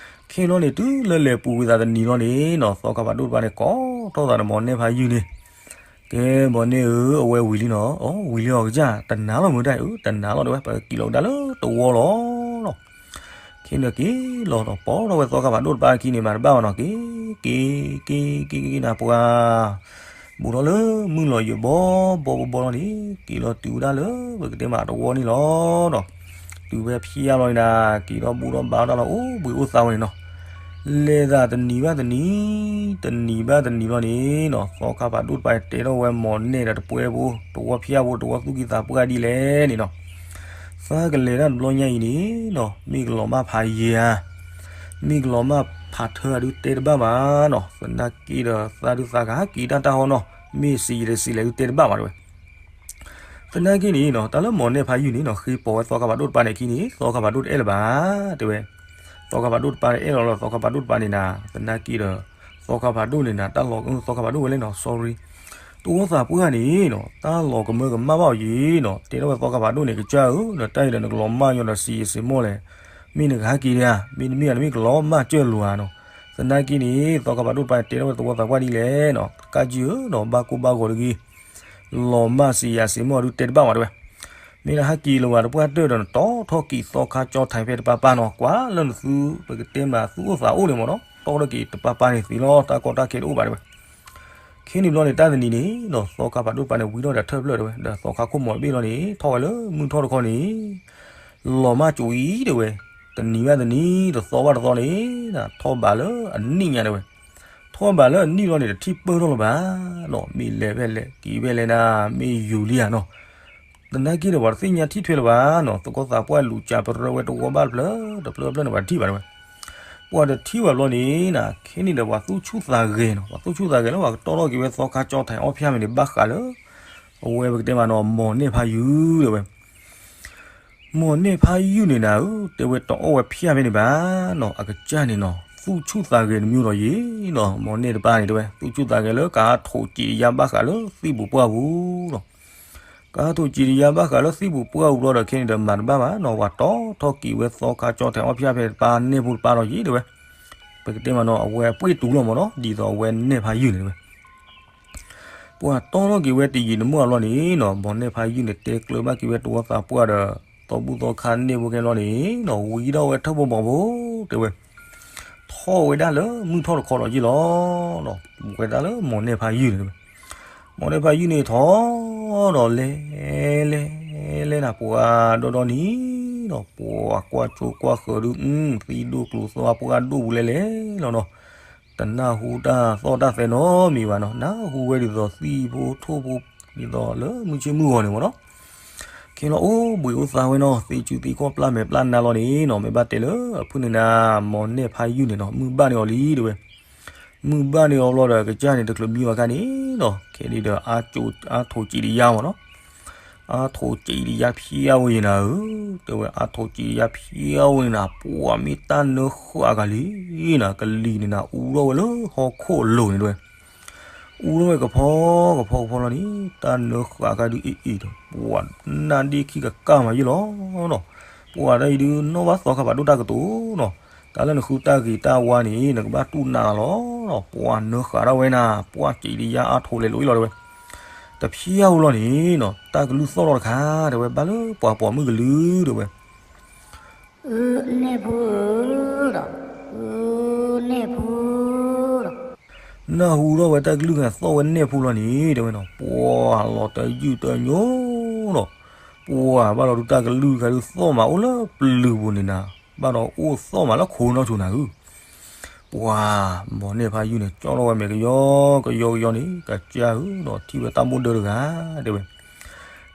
ခဲလီၤန့ၣ် တုၤလၢလဲၤပူၤဝံၤသးတနံၤလီၤန့ၣ်နီၤ သီခါဖးဒိၣ်တပၤန့ၣ် ကိးထီၣ်သးဒီးမီၢ်နဲၣ်ဖးယုၢ်န့ၣ်, ကဲ မီၢ်နဲၣ်ဧၢ, အဝဲဝံၤလံနီၤ, အိ ဝံၤလံအီၤကစၢ်, တနာ်လီၤမုၢ်တၢ်အံၤ, တနာ်လီၤတဲဝဲ, ပက့ၤလီၤကဒါလၢတဝီလီၤနီၤ, ခဲန့ၣ်က့ၤလီၤဒီး ပိာ်ထီၣ်ဝဲသီခါဖးဒိၣ်တပၤခံန့ၣ် မၤတဘၣ်ဘၣ်နီၤ, က့ၤ က့ၤ က့ၤ က့ၤ က့ၤ က့ၤနၤ ပှၤ ဘူးထီၣ်လၢမုၢ်လီၤယံၤဘီဘီဘီဘီလီၤန့ၣ် က့ၤလီၤတုၤဝဲဒၣ်လၢပကတဲမးတဝီန့ၣ်လီၤနီၤ, တုၤဖဲဖၠါလီၤန့ၣ်နၤ, က့ၤထီၣ်ဘူၣ်ထီၣ်ဘါထီၣ်တၢ်လီၤ အိၣ်ဘှံးအိၣ်သါဝဲန့ၣ်နီၤ, လဲၤသးတနံၤဘၣ်တနံၤ, တနံၤဘၣ်တနံၤလီၤန့ၣ်နီၤ သီခါဖးဒိၣ်တပၤတဲထီၣ်ဝဲမီၢ်နဲၣ်ဒီးတပှဲၤဖိ တဝီဖၠါဖိ တဝီသူၣ်ကံၢ်သးပှၢ်ဒ်လဲၣ်န့ၣ်နီၤ သးကလဲၤတၢ်တဘျီညါအံၤန့ၣ်နီၤ မ့ၢ်ကလီၤမၢ်ဖးယံၤဧါ, မ့ၢ်ကလီၤမၢ်ဖးထၢဧါဒုးတဲတဘၣ်ဘၣ်နီၤ, သနာ်က့ဒီးသးဒုးသးကဟးက့ၤတၢ်တၢ်ဟီနီၤ, မ့ၢ်စံးယံၤတစံးလဲၣ်ဒုးတဲတဘၣ်ဘၣ်တဲဝဲ, သနာ်က့န့ၣ်နီၤ တၢ်လၢမီၢ်နဲၣ်ဖးယုၢ်န့ၣ်နီၤ ဃ့ပိာ်ဝဲသီခါဖးဒိၣ်တပၤန့ၣ်အခံန့ၣ် သီခါဖးဒိၣ်တအဲၣ်လၢၤဘၣ်, တဲဝဲ, သီခါဖးဒိၣ်တပၤန့ၣ်အဲၣ်လီၤလၢသီခါဖးဒိၣ်တပၤန့ၣ်နၤ, သနာ်က့ဒီး သီခါဖးဒိၣ်န့ၣ်နၤ တၢ်လီၤ သီခါဖးဒိၣ်ဝဲလဲၣ်နီၤ sorry, တဝီသးပှၢ်န့ၣ်နီၤ တၢ်လီၤကမၢကမၣ်ဘၣ်အီၤယံၤနီၤ တဲထီၣ်ဝဲသီခါဖးဒိၣ်န့ၣ် ကစၢ်ဧၢ, နတၢ်အံၤဒီးနကလီၤမၢ်ညီဒီးစံးယံၤစံးမီၢ်လဲၣ်, မ့ၢ်နကဟဲက့ၤဒံးဧါ, မ့တမ့ၢ်ဧါ နမ့ၢ်ကလီၤမၢ်ကၢၢ်လိာ်ဧါနီၤ, သနာ်က့န့ၣ် သီခါဖးဒိၣ်တပၤန့ၣ်တဲထီၣ်ဝဲသဝီသးပှၢ်ဒ်လဲၣ်နီၤ ကစၢ်ဧၢနီၤ ဘၣ်ကိၢ်ဘၣ်ဂီၤတဂ့ၤ လီၤမၢ်စံးယံၤစံးမီၢ်ဒုးတဲတဘၣ်ဝဲတဲဝဲ, မ့ၢ်နဟဲက့ၤလၢၤဝဲတပှၢ်တၢၢ်ဒီး နတီထီၣ်က့ၤသီခါကၠီထၢၣ်ဖဲတပၤပၤနီၤ ကွၢ်လၢနသု ပကတဲမးသူၣ်အိၣ်သးအိၣ်န့ၣ်မ့ၢ်နီၤ တီထီၣ်က့ၤတပၤပၤန့ၣ်သ့လီၤ တၢ်ကီတၢ်ခဲတအိၣ်ဘၣ်တဲဝဲ, ခဲန့ၣ်ဘျီန့ၣ် တၢ်တနံၤန့ၣ်နီၤ သီခါဖးဒိၣ်တပၤန့ၣ် ဝံထီၣ်ဒီးထၢၣ်ဖျၢၣ်တဲဝဲ ဒီးသီခါခိၣ်မီၤတဘ့ၣ်လီၤန့ၣ် ထီၣ်ဝဲလၢမုၢ်ထီၣ်တခီန့ၣ် လီၤမၢ်ကၠိအံၤတဲဝဲ, တနံၤဘၣ်တနံၤ တသီဘၣ်တသီန့ၣ် ထီၣ်ဘးလၢအနံၣ်ညါတဲဝဲ, ထီၣ်ဘးလၢအနံၣ်လီၤန့ၣ် တထံၣ်ပၢၢ်ထီၣ်လၢၤဘၣ်နီၤ မ့ၢ်လဲၤဖဲလဲၣ် က့ၤဖဲလဲၣ်နၤ မ့ၢ်ယူၤလံဧါနီၤ သနာ်က့ဒီး ပှၤတသ့ၣ်ညါထံၣ်ထွဲလၢၤဘၣ်နီၤ သကိးသးပှၢ်လူၤစၢ်ပရၢဝဲတဝီဘၣ်တဖျၢၣ် တဖျၢၣ်တဖျၢၣ်န့ၣ် ပှၤတထံၣ်ဘၣ်တဲဝဲ, ပှၤတထံၣ်ဘၣ်ဘျီန့ၣ်နၤ ခဲန့ၣ်ဒီး ပှၤသူၣ်ဆူၣ်သးဂဲၤနီၤ ပှၤသူၣ်ဆူၣ်သးဂဲၤလၢပှၤကတီၢ်ထီၣ်က့ၤဝဲသီခါကၠီထၢၣ်အီၣ်ဖၠၣ်ဖဲန့ၣ် ဘၣ်ဃးလၢ အဝဲပကတဲမးနီၤ မီၢ်နဲၣ်ဖးယုၢ်တဲဝဲ မီၢ်နဲၣ်ဖးယုၢ်န့ၣ်နၤဧၢ တဲဝဲတအီၣ်ဝဲဖၠၣ်ဖဲန့ၣ်ဘၣ်နီၤ အကစၢ်န့ၣ်နီၤ သူၣ်ဆူၣ်သးဂဲၤတမံၤဒီးယံၤနီၤ မီၢ်နဲၣ်တပၤန့ၣ်တဲဝဲ သူၣ်ဆူၣ်သးဂဲၤလၢကဟးထိၣ်ကံးယါဘၣ်ဃးလၢသံၣ်ပူၤပှၢ်ပူၤနီၤ ကဟးထိၣ်ကံးယါဘၣ်ဃးလၢသံၣ်ပူၤပှၢ်ပူၤဘျီဒီး ခဲန့ၣ်ဒီးမၤတဘၣ်ဘၣ်နီၤ ပှၤတီထီၣ်က့ၤဝဲသီခါကၠီထၢၣ်အီၣ်ဖၠၣ်ဖဲတပၤနဲၣ်ဖိတပၤဒီးယံၤတဲဝဲ ပကတဲမးနီၤ အဝဲအပှ့ၢ်တူၤလီၤမးနီၤ ဒ်သိးအဝဲနဲၣ်ဖးယုၢ်န့ၣ်တဲဝဲ ပှၤတီထီၣ်က့ၤဝဲတယံာ်တမီၢ်အလီၢ်န့ၣ်နီၤ မီၢ်နဲၣ်ဖးယုၢ်န့ၣ် တဲကျၢၤဘၣ်က့ၤဝဲတဝီသးပှၢ်ဒီး သီဘူၣ်သီခါန့ၣ်ဖိခဲလီၤန့ၣ်နီၤ ဝံထီၣ်ဝဲထၢၣ်ဖိဘီဖိတဲဝဲ ထီၣ်ဝဲဒၣ်လၢမုၢ်ထီၣ်တခီဒီးယ့ၢ်လီၤ. ဝဲဒၣ်လၢမီၢ်နဲၣ်ဖးယုၢ်န့ၣ် မီၢ်နဲၣ်ဖးယုၢ်န့ၣ်ထီၣ်ဒီးလဲၤ လဲၤ လဲၤနၤ ပှၤဒီဒီနံၤဒီး ပှၤကွၢ်ဆိကွၢ်ဃၢၤဒုး သံဒိၣ်ကျိၤသွါပှၢ်ဒိၣ်ပူၤလဲၤလဲၤလီၤနီၤ. တနၢ်ဟူတၢ်သီၣ်တၢ်သဲနီတမံၤဘၣ်နီၤ. နၢ်ဟူဝဲဒ်သိးသံၣ်ဖိထိၣ်ဖိ ဒ်သိးလၢမုၢ်ဆ့ၣ်မုၢ်ဂီၤန့ၣ်မ့ၢ်နီၤ. ခဲလီၤအိၣ်ဘှံးအိၣ်သါဝဲနီၤ, သ့စုသ့ခီၣ်ပျၢ်မဲာ်ပျၢ်နါလီၤန့ၣ်နီၤ, မ့ၢ်ဘၣ်တဲလၢအဖုၣ်န့ၣ်နၤ မီၢ်နဲၣ်ဖးယုၢ်န့ၣ်နီၤ, မုၢ်ဘၣ်န့ၢ်အီၤလံတဲဝဲ. မုၢ်ဘၣ်န့ၢ်အီၤဘျီဒီး ကစၢ်န့ၣ်တချုးမံဝဲခါန့ၣ်နီၤ, ခဲဒ်ဒီး အါထိးစံးတယါမ့ၢ်နီၤ, အါထိးစံးတယါဖျါဝဲယဲၢ်နၤဧၢ, တဲဝဲ အါထိးစံးတယါဖျါဝဲန့ၣ်နၤ, ပှၤမ့ၢ်တၢ်နၢဃာ်ကလံၤနၤ, ကလံၤန့ၣ်နၤ အူထီၣ်ဝဲလၢဟီၣ်ခိၣ်အလိၤန့ၣ်တဲဝဲ. အူထီၣ်ဝဲကဖီကဖီကဖီလီၤန့ၣ်, တၢ်နၢဃာ်ကါဒုးအ့ၣ်အ့ၣ်ဒီး ပှၤနၢ်ဒ့ခံကကၢ်မးယဲၢ်လီၤနီၤ. ပှၤတၢ်အံၤဒုး နီၣ်ဘၣ်သီခါဘၣ်ဒိၣ်တၢ်ကတိၤနီၤ, တၢ်လၢနဃုတၢ်ဂ့ၤတၢ်ဝါန့ၣ် နကဘၣ်တူၢ်နးလီၤနီၤ, ပှၤနၢဃာ်ဒၣ်ဝဲနၤ, ပှၤစံးတယါအါထိးလဲၤလိာ်အံၤလီၤတဲဝဲ. တဖျါဧိၤလီၤန့ၣ်နီၤ, တၢ်ကလုၢ်သီၣ်လီၤတခါတဲဝဲ, ဘၣ်လၢပှၤပိာ်မုၣ်ကလုၢ်တဲဝဲ အၢ နဲၣ်ဖိဧၢ, အၢ နဲၣ်ဖိဒီး နၢ်ဟူထီၣ်ဝဲတၢ်ကလုၢ်ဂၤသီၣ်ဝဲနဲၣ်ဖိလီၤန့ၣ် တဲဝဲနီၤ, ပှၤလီၤတယုၢ်တညိနီၤ, ပှၤဘၣ်ဒီးဒုးတၢ်ကလုၢ်ဂၤဒုးသီၣ်မးအိၣ်လၢပျုၤပူၤန့ၣ်နၤ, ဘၣ်ဒီးအိၣ်သီၣ်မးလၢခိနီဆိနၤဧၢ, ပှၤမီၢ်နဲၣ်ဖးယုၢ်န့ၣ် ကၠီထီၣ်ဝဲမဲာ်ကယီကယီကယီန့ၣ် ကစၢ်ဧၢနီၤ, ထံၣ်ဝဲတၢ်မိၣ်ဒၢတဂၤတဲဝဲ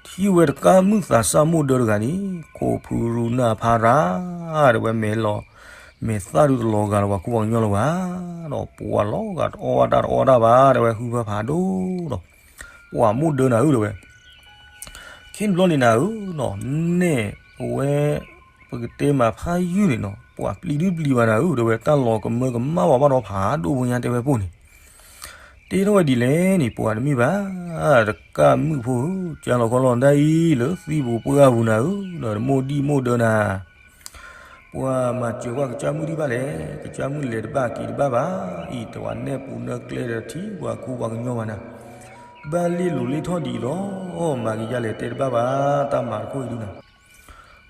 ထံၣ်ဝဲတကၢ်မုၣ်သးစၢ်မိၣ်ဒၢတဂၤန့ၣ် ခိးဖုရူနၢ်ဖးရၤ, တဲဝဲ မဲာ်လီၤ, မဲာ်သၣ်ဒုးတလီၤဂာ်လီၤပှၤခူပှၤကညီလၢၤဘၣ်, ဒီးပှၤလီၤဂာ်တအီၣ်ဝဲတၢ်တအီၣ်ဝဲတၢ်ဘၣ်, တဲဝဲဟုဖၢဖးဒိၣ်ဒီး ပှၤမိၣ်ဒၢနၤဧၢ တဲဝဲ ခဲန့ၣ်ဘျီန့ၣ်နၤဧၢနီၤ, နဲၣ်အဝဲ ပကတဲမးဖးယုၢ်န့ၣ်နီၤ, ပှၤပျံၤဒုပျံၤဘၣ်နၤဧၢ တဲဝဲ, တၢ်လီၤကမၢကမၣ်ဝဲဘၣ်ဒီးဖးဒိၣ်ဖိညါတဲဝဲပိၢ်န့ၣ် တဲထီၣ်ဝဲဒ်လဲၣ်န့ၣ် ပှၤတမ့ၢ်ဘၣ်, တကၢ်မုၣ်ဖိဧၢ, ကၢ်လီၤခီလီၤဒၣ်အံၤ လၢသံပူၤပှၢ်ပူၤနၤဧၢ, ဒီးတမိၣ်ဒံၣ်မိၣ်ဒၢနၤ, ပှၤမၤစၢၤကွၢ်ကစၢ်မုၣ်ဒံးဘၣ်လဲၣ်, ကစၢ်မုၣ်လဲၤတဘၣ်က့ၤတဘၣ်ဘၣ်, အံၤတဝဲနဲၣ်ပူၤနဲၣ်ကျဲဒီးထံပှၤခူပှၤကညီဘၣ်နၤ, ဘၣ်လ့ၣ်လိၤလ့ၣ်ထီၣ်ဒ်အံၤလီၤ, မၤကယၤလဲၣ်တဲတဘၣ်ဘၣ်, တၢ်မၤတခိၣ်အံၤဒုနၤ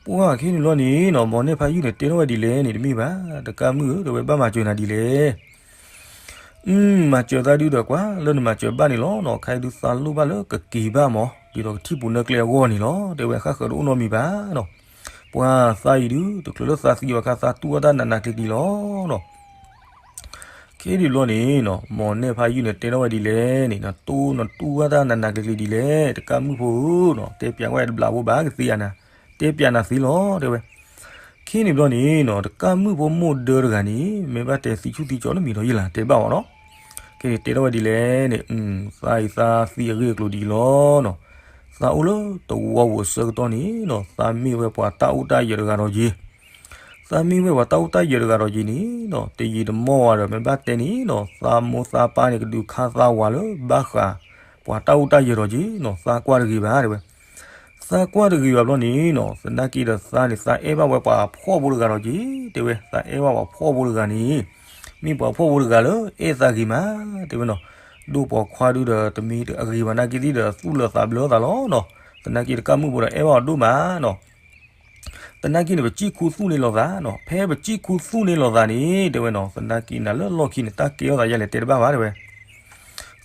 ပှၤခဲန့ၣ်လီၤန့ၣ်နီၤ, မီၢ်နဲၣ်ဖးယုၢ်န့ၣ် တဲထီၣ်ဝဲဒ်လဲၣ်န့ၣ် တမ့ၢ်ဘၣ်, တကၢ်မုၣ်ဧၢ, တဲဝဲဘၣ်မၤစၢၤနၤဒ်လဲၣ်, မၤစၢၤသးဒုဒီးကွၢ်လၢနမၤစၢၤဘၣ်န့ၣ်လီၤနီၤ, ခဲအံၤဒုသးလိၣ်ဘၣ်လၢကက့ၤဘၣ်မး, ဒ်သိးကထံၣ်ပူၤနဲၣ်ကျဲအဂီၢ်န့ၣ်လီၤ, တဲဝဲဃၣ်ဃၢၤတအိၣ်နီတမံၤဘၣ်နီၤ, ပှၤသးအံၤဒု တချုးလၢသးသံဘၣ်ခါ သးတူၢ်အီၣ်တၢ်နးနးကျံၤကျံၤလီၤနီၤ ခဲဒုးဘျီန့ၣ်နီၤ, မီၢ်နဲၣ်ဖးယုၢ်န့ၣ် တဲထီၣ်ဝဲဒ်လဲၣ်န့ၣ်, နတိၢ်နတူၢ်ဝဲတၢ်နးနးကျံၤကျံၤဒ်လဲၣ်, တကၢ်မုၣ်ဖိဧၢနီၤ, တဲပျးဝဲတဘျီဖိဘၣ်ကသ့ဧါနၤ, တဲပျးနၤသ့လီၤ တဲဝဲ. ခဲန့ၣ်ဘျီန့ၣ်နီၤ, တကၢ်မုၣ်ဖိမိၢ်ဒၢတဂၤန့ၣ် မ့ၢ်ဘၣ်တဲသံဆူၣ်သံကၠီလၢမံၤဒီးယံာ်လၢ်တဲဘၣ်အီၤနီၤ. ခဲန့ၣ်တဲထီၣ်ဝဲဒ်လဲၣ်န့ၣ်, သးအံၤသးသံအဂ့ၢ်အကျိၤဒ်အံၤလီၤနီၤ, သးအိၣ်လၢတဝီပူၤအဆၢကတီၢ်န့ၣ်နီၤ, သးမ့ၢ်ဝဲပှၤတၢ်အိၣ်တၢ်ယၢၤတဂၤဒီးယ့ၤ သးမ့ၢ်ဝဲပှၤတၢ်အိၣ်တၢ်ယၢၤတဂၤဒီးယ့ၤန့ၣ်နီၤ, တယံာ်တမီၢ်ဝဲဒီး မ့ၢ်ဘၣ်တဲန့ၣ်နီၤ, သးမိၢ်သးပၢ်န့ၣ် ကဒုးခါသးဝၤလၢဘၣ်ဃး ပှၤတၢ်အိၣ်တၢ်ယၢၤဒီးယ့ၤနီၤ, သးကွၢ်တဂ့ၤဘၣ်တဲဝဲ. သးကွၢ်တဂ့ၤဘၣ်ဘျီန့ၣ်နီၤ, သနာ်က့ဒီးသးန့ၣ် သးအဲၣ်ဘၣ်ဝဲပှၤဖှီၣ်ဖိတဂၤဒီးယ့ၤ တဲဝဲ, သးအဲၣ်ဘၣ်ပှၤဖှီၣ်ဖိတဂၤန့ၣ် မ့ၢ်ပှၤဖှီၣ်ဖိတဂၤလၢအဲၣ်သးဂ့ၤမး တဲဝဲနီၤ. ဒိၣ်ပိာ်ခွါဒုဒီးတမ့ၢ်အဂ့ၤဘၣ်နာ်က့သ့ၣ်ဒီး သူၣ်လၢာ်သးဘျၢသးလီၤနီၤ. သနာ်က့တကၢ်မုၣ်ဖိဒီးအဲၣ်ဘၣ်အီၤဒိၣ်မးနီၤ. သနာ်က့န့ၣ် ပစံၣ်ခူသူၣ်န့ၢ်လိာ်သးနီၤ, ဖဲပစံၣ်ခူသူၣ်န့ၢ်လိာ်သးန့ၣ် တဲဝဲနီၤ, သနာ်က့နၤလၢလီၢ်ခံန့ၣ် တၢ်ကဲထီၣ်သးယဲလဲၣ်တဲတဘၣ်ဘၣ်တဲဝဲ.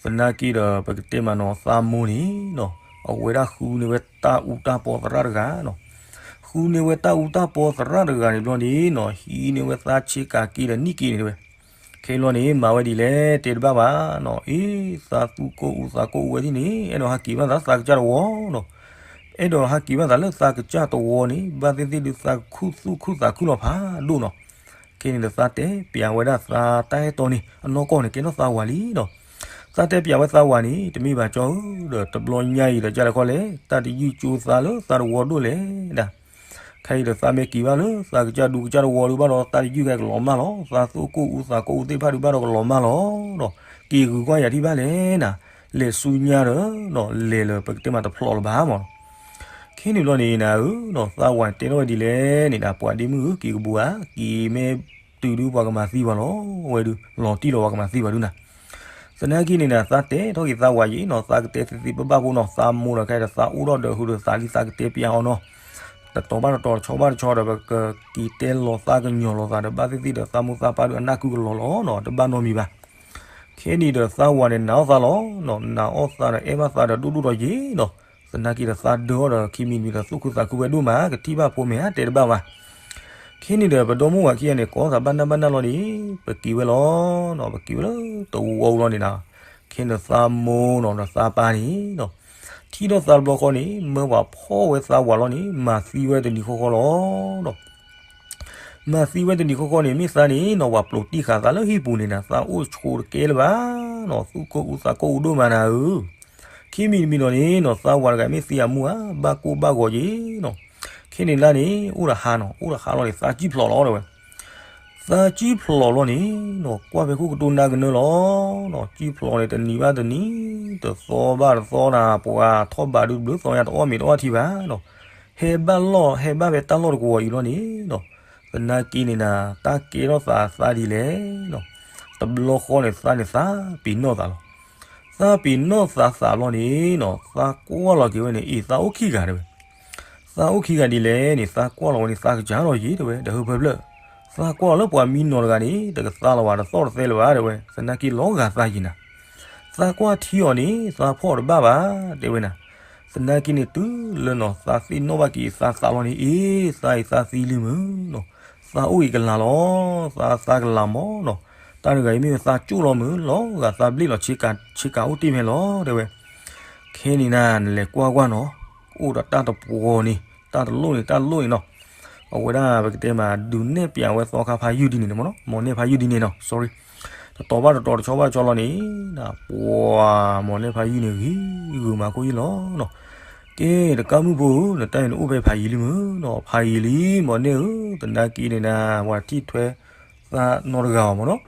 သနာ်က့ဒီးပကတဲမးနီၤ, သးမိၢ်န့ၣ်နီၤ, အဝဲဒၣ်ဃုန့ၢ်ဝဲတၢ်အူတၢ်ပီသရၣ်တဂၤနီၤ. ဃုန့ၢ်ဝဲတၢ်အူတၢ်ပီသရၣ်တဂၤန့ၣ်ဘျီန့ၣ်နီၤ, ဟံးန့ၢ်ဝဲသးဆ့ကၤက့ဒီးနံၣ်က့န့ၣ်တဲဝဲ. ခဲလီၤန့ၣ် မၤဝဲဒ်လဲၣ်တဲတဘၣ်ဘၣ်နီၤ, အ့ သးသူၣ်ကိၢ်အူသးကိၢ်အူဝဲဒ်န့ၣ် အဲၣ်ဒိးဟးက့ၤဘၣ်သးလၢသးကစၢ်တဝီနီၤ. အဲၣ်ဒိးဟးက့ၤဘၣ်သးလၢသးကစၢ်တဝီန့ၣ် ဘၣ်သ့ၣ်သ့ၣ်ဒုးသးကခူသူၣ်ခူသးခုလီၤဖးဒိၣ်နီၤ. ခဲန့ၣ်ဒီးသးတဲပျးဝဲဒၣ်သးတၢ်အဲၣ်တီန့ၣ် အနီၢ်ကီၢ်န့ၣ် ကဲထီၣ်သးဝၤလံနီၤ. သးတဲပျးဝဲသးဝၤန့ၣ် တမ့ၢ်ဘၣ်ကၠီဧၢ, ဒီးတဘျီညါအံၤဒီးကၢ်လဲၤခီလဲၣ် တၢ်တယုၢ်ကၠိသးလၢသးတဝီဒိၣ်လဲၣ်ဒၣ်. ခဲအံၤဒီးသးမ့ၢ်က့ၤဘၣ်လၢသးကစၢ်ဒူကစၢ်တဝီဒုးဘၣ်ဒီး သးတယုၢ်ကဲကလီၤမၢ်လီၤ. သးသူၣ်ကိၢ်အူသးကိၢ်အူသ့ၣ်တဖၣ်ဒုးဘၣ်ဒီးကလီၤမၢ်လီၤ. က့ၤဂုၤကွၢ်ယၤထံၣ်ဘၣ်လဲၣ်နၤ, လဲၤဆူညါဒီး လဲၤလၢပကတဲမးတဖျိးလၢၤဘၣ်မး. ခဲန့ၣ်ဘျီန့ၣ်နၤဧၢ, သးဝၤတဲထီၣ်ဝဲဒ်လဲၣ်န့ၣ်ဒၣ်, ပှၤဒ့မုၣ်ဧၢ, က့ၤကဘူဧါ, က့ၤမ့ၢ်တုၤဒုးပှၤကမၤသံပှၤလီၤ, ဝဲဒုး လီၤတံၢ်လီၤပှၤကမၤသံပှၤဒုးနၤ. သနာ်က့န့ၣ်နၤ သးတဲထီၣ်က့ၤသးဝၤယံၤနီၤ, သးကတဲသ့သ့ဘၣ်ဘၣ်ဖိနီၤ, သးမိၢ်ဒီးခဲအံၤဒီးသးအိၣ်ထီၣ်ဒီး ဟုဒီးသးလံ သးကတဲပျးအီၤနီၤ. တတီၤဘၣ်တတီၤ တဆီဘၣ်တဆီဒီး ပကက့ၤတဲလီၤသး ကညီၤလီၤသးဒီး ဘၣ်သ့ၣ်သ့ၣ်ဒီး သးမိၢ်သးပၢ်ဒုးအနၢ်ကုကလီၤလီၤနီၤ, တဘၣ်နီတမံၤဘၣ်. ခဲန့ၣ်ဒီးသးဝၤန့ၣ် နာ်အီၣ်သးလီၤနီၤ, နာ်အီၣ်သးဒီး အဲၣ်ဘၣ်သးဒီး ဒိၣ်ဒိၣ်ထီၣ်ယံာ်နီၤ. သနာ်က့ဒီး သးဒၢအီၤဒီး ခံမံၤတမံၤဒီး သူၣ်ခုသးခုဝဲဒိၣ်မး, ကထံၣ်ဘၣ်ဖိမ့ၢ်ဧါ တဲတဘၣ်ဘၣ်. ခဲန့ၣ်ဒီး ပဒီမိၢ်ဝၤခံဂၤန့ၣ်ကိးသးဘၣ်နၢ်ဘၣ်နၢ်လီၤန့ၣ်, ပက့ၤဝဲလီၤနီၤ, ပက့ၤဝဲလၢတဝီလီၤန့ၣ်နီၤ. ခဲန့ၣ်ဒီးသးမိၢ်နီၤဒီးသးပၢ်န့ၣ်နီၤ, ထံၣ်ဒီးသးတဘျီဃီန့ၣ် မၢပှၤဖီၣ်ဝဲသးဝၤလီၤန့ၣ် မၤသံဝဲတနံၤဃီဃီလီၤနီၤ. မၤသံဝဲတနံၤဃီဃီန့ၣ် မ့ၢ်သးန့ၣ်နီၤ ပှၤပျိးတံၢ်ဃာ်သးလၢဟံၣ်ပူၤန့ၣ်နၤ, သးအိၣ်ဆိးတကဲလၢၤဘၣ်နီၤ, သူၣ်ကိၢ်အူသးကိၢ်အူဒိၣ်မးနၤဧၢ. ခံမံၤတမံၤဒီးန့ၣ်နီၤ သးဝၤတဂၤမ့ၢ်သံအမူဧါ ဘၣ်ကိၢ်ဘၣ်ဂီၤယံၤနီၤ. ခဲန့ၣ်လၢန့ၣ် အိၣ်ဒီးဟါနီၤ, အိၣ်ဒီးဟါလီၤန့ၣ် သးကံၣ်ဖျိးလီၤတဲဝဲ. သးကံၣ်ဖျိးလီၤန့ၣ်နီၤ ကွၢ်ဖဲခိၣ်ကတိၤနၢ်ကနၢလီၤနီၤ, ကံၣ်ဖျိးန့ၣ် တနံၤဘၣ်တနံၤ, တသီဘၣ်တသီနၤ, ပှၤထီၣ်ဘးဒုတဘျုးသီညါ တအီၣ်မ့ၤတအီၣ်ထံဘၣ်နီၤ. ဟဲဘၣ်လီၢ် ဟဲဘၣ်ဖဲတၢ်လီၢ်တကဝီၤအံၤလီၤန့ၣ်နီၤ, သနာ်က့န့ၣ်နၤ တၢ်ကဲထီၣ်သးသးဒ်လဲၣ်နီၤ. တဘျီဃီန့ၣ် သးန့ၣ်သးပ့ၤနီၣ်သးလီၤ. သးပ့ၤနီၣ်သးသးလီၤန့ၣ်နီၤ, သးကွၢ်လီၤက့ၤဝဲန့ၣ် အ့ၣ် သးအိၣ်ခံဂၤတဲဝဲ. သးအိၣ်ခံဂၤဒ်လဲၣ်န့ၣ် သးကွၢ်လီၤဝဲန့ၣ် သးကစၢ်ထီၣ်ယံၤတဲဝဲ, ဒီးဟၢဖၢဖျၢၣ်. သးကွၢ်လီၤလၢပှၤမံနီၤတဂၤန့ၣ် တကသါလီၤဘၣ် တသီၣ်တသဲလၢၤဘၣ်တဲဝဲ, သနာ်က့လီၤဂာ်သးယံၤနၤ. သးကွၢ်ထံအီၤန့ၣ် သးဖီၣ်တဘၣ်ဘၣ်တဲဝဲနၤ. သနာ်က့န့ၣ် တုၤလၢနီၤ သးသ့ၣ်နီၣ်ဘၣ်က့ၤသးသးလီၤန့ၣ် အ့ၣ် သးအံၤသးသံလံမုၢ်နီၤ, သးအိၣ်အံၤကလၤလီၤ, သးသးကလၤမၢ်နီၤ. တၢ်တဂၤအံၤမ့ၢ်ဝဲသးကၠိၣ်လီၤမုၢ်, လီၤဂာ်သးဘျ့ၣ်လီၤ, ဆ့ကၤအိၣ်တ့ၢ်ဖဲလီၤတဲဝဲ. ခဲန့ၣ်နၤ နလဲၤကွၢ်ကွၢ်နီၤ, အိၣ်ဒီးတၢ်တပှီၤန့ၣ် တၢ်တလိၣ်န့ၣ် တၢ်တလိၣ်န့ၣ်နီၤ. အဝဲဒၣ်ပကတဲမး ဒုးနဲၣ်ပျးဝဲသီခါဖးယုၢ်ဒ်န့ၣ်မ့ၢ်နီၤ, မိၢ်နဲၣ်ဖးယုၢ်ဒ်န့ၣ်နီၤ, sorry. တတီၤဘၣ်တတီၤ တဆီဘၣ်တဆီလီၤန့ၣ်, ပှၤမိၢ်နဲၣ်ဖးယုၢ်န့ၣ် ဂ့ၤဂုာ်မၤခိၣ်ယုၢ်လီၤနီၤ. ကဲ တကးမုၣ်ဖိဧၢ, နတၢ်အံၤနအိၣ်ဖဲဖးယံၤလံမုၢ်နီၤ, ဖးယံၤလံ မိၢ်နဲၣ်ဧၢ, သနာ်က့န့ၣ်နၤ ပှၤထံၣ်ထွဲသးနီတဂၤအီၤမ့ၢ်နီၤ.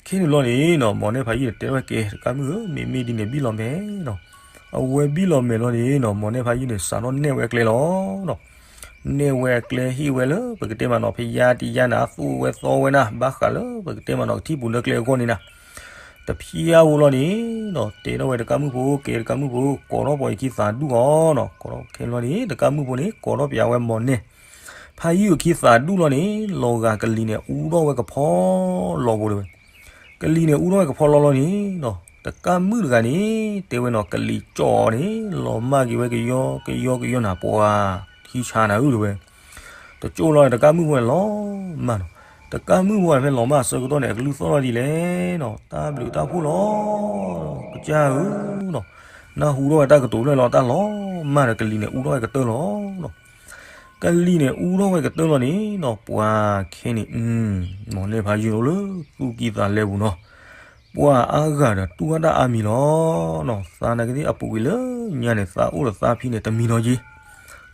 ခဲန့ၣ်လီၤန့ၣ်နီၤ မိၢ်နဲၣ်ဖးယုၢ်န့ၣ် တဲဝဲကဲ တကးမုၣ်ဧၢ, မ့မ့ၢ်ဒ်န့ၣ်ဘံၣ်လီၤမဲာ်နီၤ. အဝဲဘံၣ်လီၤမဲာ်လီၤန့ၣ်နီၤ မိၢ်နဲၣ်ဖးယုၢ်န့ၣ် စးထီၣ်နဲၣ်ဝဲအကျဲလီၤနီၤ. နဲၣ်ဝဲအကျဲဟ့ၣ်ဝဲလၢ ပကတဲမးနီၤ ဖယါတယါနၤ သူၣ်ဝဲသီဝဲနၤ ဘၣ်ဃးလၢ ပကတဲမးနီၤ ကထံၣ်ပူၤလၢကျဲအဂီၢ်န့ၣ်နၤ. တဖျၢၣ်ဧိၤလီၤန့ၣ်နီၤ တဲထီၣ်ဝဲတကးမုၣ်ဖိ ကဲတကးမုၣ်ဖိ ကိးထီၣ်ပှၤအံၤခံသးဒူၣ်အီၤနီၤ. ကိးထီၣ်ခဲလီၤန့ၣ် တကးမုၣ်ဖိန့ၣ် ကိးထီၣ်ပျးဝဲမိၢ်နဲၣ် ဖးယုၢ်အခံသးဒူၣ်လီၤန့ၣ် လီၤဂာ်ကလံၤန့ၣ် အူထီၣ်ဝဲကဖီလီၤဖိတဲဝဲ. ကလံၤန့ၣ် အူထီၣ်ဝဲကဖီလီၤလီၤန့ၣ်နီၤ တကးမုၣ်တဂၤန့ၣ် တဲဝဲနီၤ ကလံၤကၠီၣ်န့ၣ် လီၤမၢ်က့ၤဝဲကယီကယီကယီနၤ ပှၤခံဆါနၤဧၢတဲဝဲ. တကၠိၣ်လီၤန့ၣ် တကးမုၣ်ဖိန့ၣ်လီၤမၢ်နီၤ. တကးမုၣ်ဖိန့ၣ် ဖဲလီၤမၢ်အဆၢကတီၢ်န့ၣ် အကလုၢ်သီၣ်လီၤဒ်လဲၣ်နီၤ တၢ်ဘျုးတၢ်ဖှိၣ်လီၤ ကစၢ်ဧၢနီၤ. နၢ်ဟူထီၣ်ဝဲတၢ်ကတိၤဖျၢၣ်လီၤ တၢ်လီၤမၢ်ဒီးကလံၤန့ၣ် အူထီၣ်ဝဲကတၢၢ်လီၤနီၤ. ကလံၤန့ၣ် အူထီၣ်ဝဲကတၢၢ်လီၤန့ၣ်နီၤ ပှၤခဲန့ၣ် မိၢ်နဲၣ်ဖးယုၢ်န့ၣ်အိၣ်လၢသူၣ်ကံၢ်သးလဲပူၤနီၤ. ပှၤအါဂၤဒီးတူၢ်ဘၣ်တၢ်အါမံၤလီၤနီၤ. သးနာ်က့သ့ၣ်အပူၤကွံာ်လၢညါန့ၣ် သးအိၣ်ဒီးသးဖံန့ၣ် တမံၤနီၤယ့ၤ.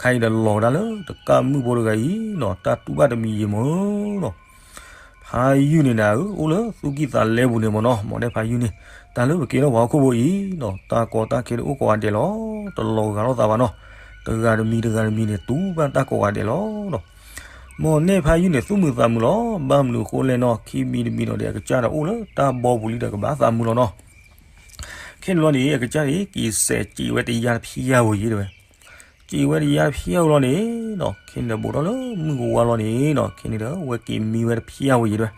ခါအံၤဒီးလီၤကဒါလၢတကးမုၣ်ဖိတဂၤအံၤနီၤ တၢ်တူၢ်ဘၣ်တမံၤယ့ၤမ့ၢ်နီၤ. ဖးယုၢ်န့ၣ်နၤဧၢ အိၣ်လၢသူၣ်ကံၢ်သးလဲပူၤန့ၣ်မ့ၢ်နီၤ မိၢ်နဲၣ်ဖးယုၢ်န့ၣ် တၢ်လၢပကဲထီၣ်ပှၤဟီၣ်ခိၣ်ဖိအံၤနီၤ တၢ်ကီတၢ်ခဲတအိၣ်ကိးဂၤဒဲးလီၤ. တလီၤဂာ်လိာ်သးဘၣ်နီၤ. တဂၤတမံၤတဂၤတမံၤန့ၣ် တူၢ်ဘၣ်တၢ်ကိးဂၤဒဲးလီၤနီၤ. မိၢ်နဲၣ်ဖးယုၢ်န့ၣ် သူၣ်မုာ်သးမုာ်လီၤ. ဘၣ်မနုၤအဃိလဲၣ်နီၤ ခံမံၤတမံၤဒီး အကစၢ်ဒီးအိၣ်လၢတၢ်ဘီပူၤလံဒီးကဘၣ်သးမုာ်လီၤနီၤ. ခဲန့ၣ်လီၤန့ၣ် အကစၢ်န့ၣ် က့ၤစဲးစံးဝဲတယါတဖျၢၣ်ဧိၤယ့ၤတဲဝဲ. စံးဝဲတယါတဖျၢၣ်ဧိၤလီၤန့ၣ်နီၤ ခဲန့ၣ်ဒီး ဘူးထီၣ်လၢမုၢ်ကဝါလီၤန့ၣ်နီၤ ခဲန့ၣ်ဒီး ဝဲက့ၤမံဝဲတဖျၢၣ်ဧိၤယ့ၤတဲဝဲ.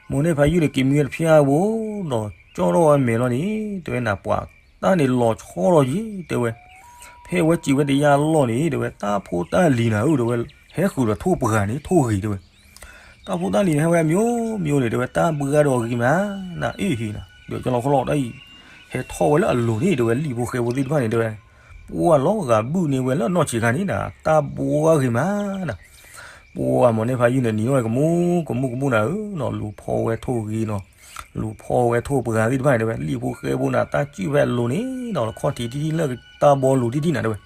မိၢ်နဲၣ်ဖးယုၢ်န့ၣ် က့ၤမံဝဲတဖျၢၣ်ဧိၤဒီး ကၠီၣ်ထီၣ်ဝဲမဲာ်လီၤန့ၣ် တဲဝဲနၤ ပှၤတၢ်န့ၣ်လီၤဆီလီၤယ့ၤတဲဝဲ. ဖဲအဝဲစံးဝဲတယါလီၢ်န့ၣ် တဲဝဲ တၢ်ဖိတၢ်လံၤနၤဧၢ တဲဝဲ ဟဲဃုာ်ဒီးထိၣ်ပှၢ်န့ၣ် ထိၣ်ဂ့ၤတဲဝဲ. တၢ်ဖိတၢ်လံၤန့ၣ် ဟဲဝဲအမျိုးမျိုးန့ၣ် တဲဝဲ တၢ်ဘှါဒီးဂ့ၤမး နၤအ့ၣ်ဟ့ၣ်နၤ ဒီးကၠီလီၤခီလီၤတၢ်အံၤ ဟဲထီၣ်ဝဲလၢအလိၤန့ၣ် တဲဝဲ လံာ်ဖိဃဲဖိသ့ၣ်တဖၣ်န့ၣ် တဲဝဲ ပှၤလီၤဂာ်ဘုၣ်န့ၢ်ဝဲလၢအနီၢ်ဆံးခါန့ၣ်နၤ တၢ်ဘှါဂ့ၤမးနၤ. ပှၤမိၢ်နဲၣ်ဖးယုၢ်န့ၣ် နံၤထီၣ်ဝဲကမူ ကမူကမူနၤဧၢနီၤ လူၤဖီဝဲထိၣ်ဂ့ၤနီၤ လူၤဖီဝဲထိၣ်ပှၢ်သ့ၣ်တဖၣ်န့ၣ် တဲဝဲ လံာ်ဖိဃဲဖိနၤ တၢ်စုၣ်ဖဲအလိၤန့ၣ်နီၤ လီခီၣ်ထံးတံၢ်တံၢ်လၢတၢ်ဘီလိၤတံၢ်တံၢ်နၤ တဲဝဲ.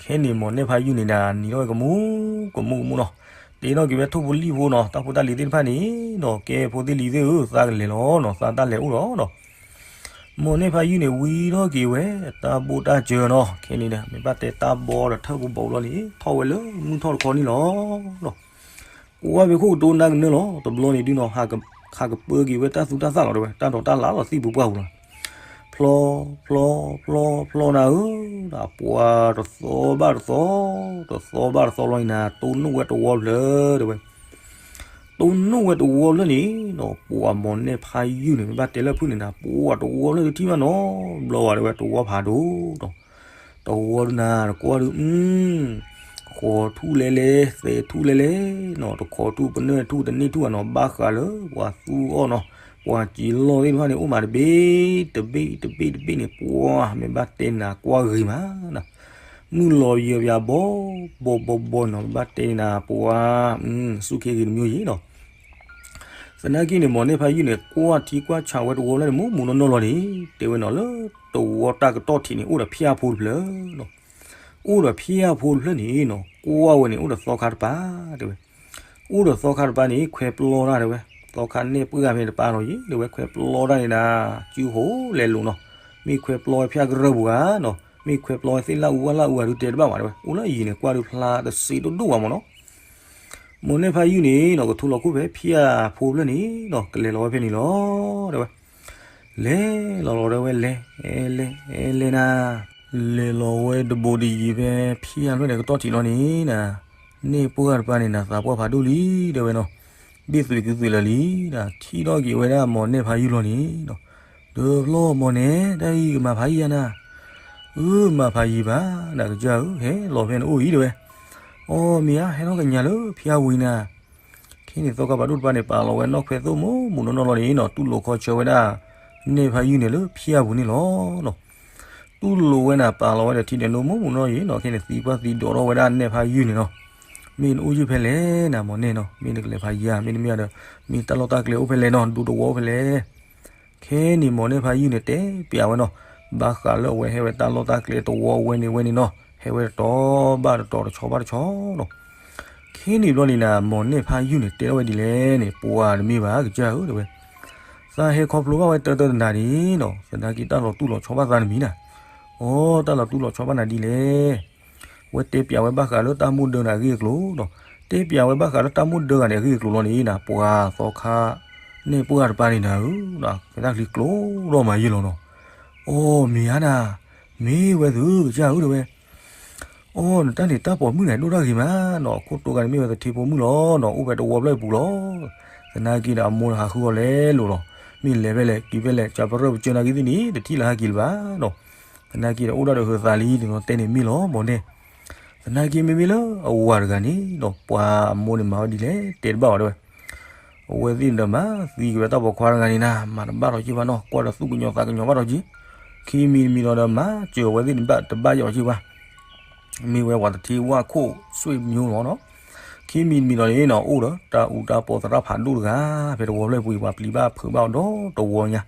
ခဲန့ၣ်မိၢ်နဲၣ်ဖးယုၢ်န့ၣ်နၤ နံၤထီၣ်ဝဲကမူ ကမူကမူနီၤ တဲထီၣ်က့ၤဝဲထိၣ်ဖိလံာ်ဖိနီၤ တၢ်ဖိတၢ်လံၤသ့ၣ်တဖၣ်န့ၣ်နီၤ ကဲဖိသ့ၣ်လံၤသ့ၣ်ဧၢ သးကလဲၤလီၤနီၤ သးတၢ်လဲၤအိၣ်ဒီးနီၤ မိၢ်နဲၣ်ဖးယုၢ်န့ၣ် ဝံထီၣ်က့ၤဝဲ တၢ်ဘိၣ်တၢ်စၢၤနီၤ ခဲန့ၣ်ဒီး မ့ၢ်ဘၣ်တဲတၢ်ဘီဒီးထၢၣ်ပူၤဘီလီၤန့ၣ် ထီၣ်ဝဲလၢမုၢ်ထီၣ်တခီန့ၣ်လီၤ. ကွၢ်ဖဲခိၣ်ကတိၤနၢ်ကနၢလီၤ တဘျီန့ၣ်ဒုးနီၤ ဟးကပၢက့ၤဝဲတၢ်သူတၢ်သၣ်လီၤတဲဝဲ တၢ်ဒိးတၢ်လၢ်လီၤသံၣ်ပူၤပှၢ်ပူၤလီၤ. ဖျီ ဖျီ ဖျီ ဖျီနၤဧၢ, ဒီးပှၤတသီဘၣ်တသီ, တသီဘၣ်တသီလီၤန့ၣ်နၤ တိၢ်နီၣ်ဝဲတဝီဖျၢၣ်တဲဝဲ, တိၢ်နီၣ်ဝဲတဝီဖျၢၣ်န့ၣ်နီၤ ပှၤမိၢ်နဲၣ်ဖးယုၢ်န့ၣ် မ့ၢ်ဘၣ်တဲလၢဖုၣ်န့ၣ်နၤ ပှၤတဝီဖျၢၣ်တထံၣ်ဘၣ်နီတဘျီဘၣ်တဲဝဲ တဝီဖးဒိၣ်ဒီး တဝီဒုနၤ တကွၢ်ဒု ဃီၤထူၣ်လဲလဲ သဲးထူၣ်လဲလဲနီၤ တခီထူၣ်ပနၢၢ်ထူၣ်တန့ၢ်ထူၣ်ဘၣ်နီၤ ဘၣ်ဃးလၢပှၤသူအီၣ်နီၤ ပှၤစံာ်လီၢ်သ့ၣ်တဖၣ်န့ၣ် အိၣ်မးတဘ့ၣ် တဘ့ၣ်တဘ့ၣ်တဘ့ၣ်န့ၣ် ပှၤမ့ၢ်ဘၣ်တဲနၤကွၢ်ဂ့ၤမးနီၤ မုၢ်လီၤယံၤပယၤဘီ ဘီဘီဘီနီၤ မ့ၢ်ဘၣ်တဲနၤပှၤ စူၢ်က့ၤဂ့ၤတမံၤယံၤနီၤ သနာ်က့န့ၣ် မိၢ်နဲၣ်ဖးယုၢ်န့ၣ် ကွၢ်ထံကွၢ်ဆးဝဲတဝီလၢန့ၣ် မူးမူးနီၢ်နီၢ်လီၤန့ၣ် တဲဝဲနီၤ လၢတဝီတၢ်ကတီၢ်ထံးန့ၣ် အိၣ်ဒီးဖၠၣ်ဖိတဖျၢၣ်နီၤ အိၣ်ဒီးဖၠၣ်ဖိတဖျၢၣ်န့ၣ်နီၤ ကွၢ်ဝဲန့ၣ် အိၣ်ဒီးသီခါတပၤတဲဝဲ အိၣ်ဒီးသီခါတပၤန့ၣ် ခွဲးပျီတၢ်တဲဝဲ သီခါနဲၣ်ပှၢ်မ့ၢ်တပၤလီၤယံၤ တဲဝဲခွဲးပျီတၢ်န့ၣ်နၤ စုဟိလဲၤလိာ်နီၤ မ့ၢ်ခွဲးပျီဝဲဖၠၣ်ကရၢၢ်ပူၤဧါနီၤ မ့ၢ်ခွဲးပျီဝဲသ့ၣ်လၣ်အူဝၣ်လၣ်အူဂၤဒုတဲတဘၣ်ဘၣ်တဲဝဲ အိၣ်လၢအယံၤန့ၣ် ကွၢ်ဒုဖျါတစ့ဒိၣ်ဒိၣ်ဘၣ်မ့ၢ်နီၤ မိၢ်နဲၣ်ဖးယုၢ်န့ၣ်နီၤ ကထိလီၤခိၣ်ဖဲဖၠၣ်ဖိဖျၢၣ်န့ၣ်နီၤ ကလဲၤလီၤဝဲဖဲန့ၣ်လီၤ တဲဝဲ လဲၤလီၤလီၤတဲဝဲလဲၤ လဲၤ လဲၤနၤ လဲၤလီၤဝဲတဘိးတယံၤဖဲ ဖၠၣ်ဖျၢၣ်န့ၣ်ကတီၢ်ထံးလီၤန့ၣ်နၤ နဲၣ်ပှၢ်တပၤန့ၣ်နၤ သးပှၢ်ဖးဒိၣ်လံ တဲဝဲနီၤ ဘ့ၣ်သွံးကုသွံးလၢာ်လံ နၤ ထံၣ်ထီၣ်က့ၤဝဲဒၣ်မိၢ်နဲၣ်ဖးယုၢ်လီၤန့ၣ်နီၤ တဖျီမိၢ်နဲၣ် တၢ်အံၤကမၤဖးယံၤဧါနၤ အၢ မၤဖးယံၤဘၣ် နၤကစၢ်ဧၢ ဟဲလီၤဖဲန့ၣ်အိၣ်အံၤတဲဝဲ အီ မ့ၢ်ဧါ ဟဲထီၣ်ကညးလၢဖၠၣ်ဝံၤနၤ ခဲန့ၣ်သီခါပာ်ဒိၣ်တပၤန့ၣ် ပာ်လီၤဝဲနီၢ်ခွဲးသိၣ်မူးမူးနီၢ်နီၢ်လီၤန့ၣ်နီၤ တူၢ်လိာ်ခီဆၢဝဲဒၣ် နဲၣ်ဖးယုၢ်န့ၣ်လၢဖၠၣ်ပူၤန့ၣ်လီၤနီၤ တူၢ်လိာ်ဝဲနၤ ပာ်လီၤဝဲဒီးထံဒဲးနိမူးမူးနီၢ်နီၢ်ယံၤနီၤ ခဲန့ၣ်သံကွၢ်သံဒိးထီၣ်ဝဲဒၣ်နဲၣ်ဖးယုၢ်န့ၣ်နီၤ မ့ၢ်နအိၣ်ယုၢ်ဖဲလဲၣ်နၤ မိၢ်နဲၣ်နီၤ မ့ၢ်နကလဲၤဖးယံၤဧါ မ့တမ့ၢ်ဒီး မ့ၢ်တၢ်လီၢ်တၢ်ကျဲအိၣ်ဖဲလဲၣ်နီၤ ဒူသဝီအိၣ်ဖဲလဲၣ် ခဲန့ၣ်မိၢ်နဲၣ်ဖးယုၢ်န့ၣ် တဲပျးဝဲနီၤ ဘၣ်ဃးလၢအဝဲဟဲဝဲတၢ်လီၢ်တၢ်ကျဲတဝီဝဲန့ၣ်ဝဲန့ၣ်နီၤ ဟဲဝဲတတီၤဘၣ်တတီၤ တဆီဘၣ်တဆီနီၤ ခဲန့ၣ်ဘျီန့ၣ်နၤ မိၢ်နဲၣ်ဖးယုၢ်န့ၣ် တဲထီၣ်ဝဲဒ်လဲၣ်န့ၣ် ပှၤတမ့ၢ်ဘၣ် ကစၢ်ဧၢ တဲဝဲ သးဟဲခီဖျိဘၣ်ဝဲတၢတၢတနၤန့ၣ်နီၤ သနာ်က့တၢ်လီၤတူၢ်လီၤဆီဘၣ်သးတမံၤနၤ အီ တၢ်လီၤတူၢ်လီၤဆီဘၣ်နၤဒ်လဲၣ် ဝဲတဲပျးဝဲဘၣ်ဃးလၢတၢ်မိၣ်ဒၢနၤအဂ့ၢ်အကျိၤနီၤ တဲပျးဝဲဘၣ်ဃးလၢတၢ်မိၣ်ဒၢဂၤန့ၣ်အဂ့ၢ်အကျိၤလီၤန့ၣ်နၤ ပှၤသီခါ နဲၣ်ပှၢ်တပၤန့ၣ်နၤဧၢ ကဲတၢ်ချံကျိၤဒီးမၤယံာ်လီၤနီၤ အီ မ့ၢ်ဧါနၤ မ့ၢ်ဝဲသု ကစၢ်ဧၢ တဲဝဲ အီ နတၢ်န့ၣ်တၢ်ပိာ်မုၣ်န့ၣ် ဒိၣ်တၢ်ဂ့ၤမးနီၤ အခိၣ်တိဂၤန့ၣ်မ့ၢ်ဝဲသထ့ဖိမုၣ်လီၤနီၤ အိၣ်ဖဲတဝီဖျၢၣ်အပူၤလီၤ သနာ်က့ဒီးအမိၢ်ဟးဃုအီၤလဲၤလိာ်လီၤ မ့ၢ်လဲၤဖဲလဲၣ်က့ၤဖဲလဲၣ် ကပရၢၢ်ပစၢၤနာ်က့သ့ၣ်န့ၣ် တထံၣ်လၢဟးက့ၤလၢၤဘၣ်နီၤ သနာ်က့ဒီးအိၣ်ဒၣ်ဒီးဟုးသးလံန့ၣ်နီၤ တဲန့ၣ်မ့ၢ်လီၤ မိၢ်နဲၣ် သနာ်က့မ့မ့ၢ်လၢအဝၤတဂၤန့ၣ်နီၤ ပှၤအမိၢ်န့ၣ်မၤဝဲဒ်လဲၣ် တဲတဘၣ်ဘၣ်တဲဝဲ အဝဲသ့ၣ်န့ၣ်ဒီးမၤသံက့ၤဝဲတၢ်ပိာ်ခွါတဂၤန့ၣ်နၤ မၤတဘၣ်လီၤက့ၤဘၣ်နီၤ ကွၢ်ဒီးသူၣ်ကညီၤသးကညီၤဘၣ်လီၤက့ၤ ခံမံၤတမံၤလီၤဒီးမၤစၢၤအဝဲသ့ၣ်န့ၣ်တဘၣ်ယီၤက့ၤဘၣ် မ့ၢ်ဝဲပှၤသထ့ဝၣ်ခိၣ် ဆွေမျိုး လီၤနီၤ ခံမံၤတမံၤလီၤန့ၣ်နီၤ အိၣ်ဒီးတၢ်အူတၢ်ပီသရၣ်ဖးဒိၣ်တဂၤ ဖဲတဝီဖျၢၣ်ပူၤအံၤ ပှၤပျံၤဘၣ်ဖုးဘၣ်အီၤဒီတဝီညါ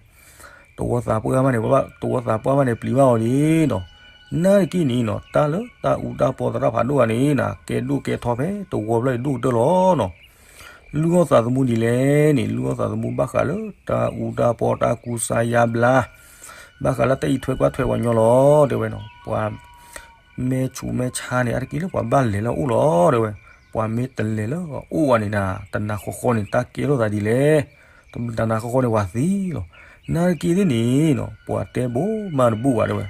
တဝီသးပှၢ်မးန့ၣ် တဝီသးပှၢ်မးန့ၣ် ပျံၤဘၣ်အီၤန့ၣ်နီၤ နာ်က့န့ၣ်နီၤ တၢ်လၢတၢ်အူတၢ်ပီသရၣ်ဖးဒိၣ်တဂၤန့ၣ်နၤ ကဲဒိၣ်ကဲထီဖဲတဝီဖျၢၣ်အံၤဒိၣ်ကတၢၢ်လီၤနီၤ လုၢ်အီၣ်သးသမူဒ်လဲၣ်န့ၣ် လုၢ်အီၣ်သးသမူဘၣ်ဃးလၢတၢ်အူတၢ်ပီတၢ်ကူစါယါဘျါ ဘၣ်ဃးလၢတၢ်အံးထွဲကွၢ်ထွဲပှၤညီလီၤ တဲဝဲနီၤ ပှၤ မဲာ်ဆူးမဲာ်ဆါန့ၣ် အါတက့ၢ်လၢပှၤဘၣ်လဲၤလၢအအိၣ်လီၤ တဲဝဲ ပှၤမ့ၢ်တလဲၤလၢအအိၣ်ဘၣ်န့ၣ်နၤ တနၤဃီဃီန့ၣ် တၢ်ကဲထီၣ်သးဒ်လဲၣ် တနၤဃီဃီန့ၣ် ပှၤသံလီၤ နာ်က့သ့ၣ်န့ၣ်နီၤ ပှၤတဲဘိးမးတဘူၣ်ဘၣ် တဲဝဲ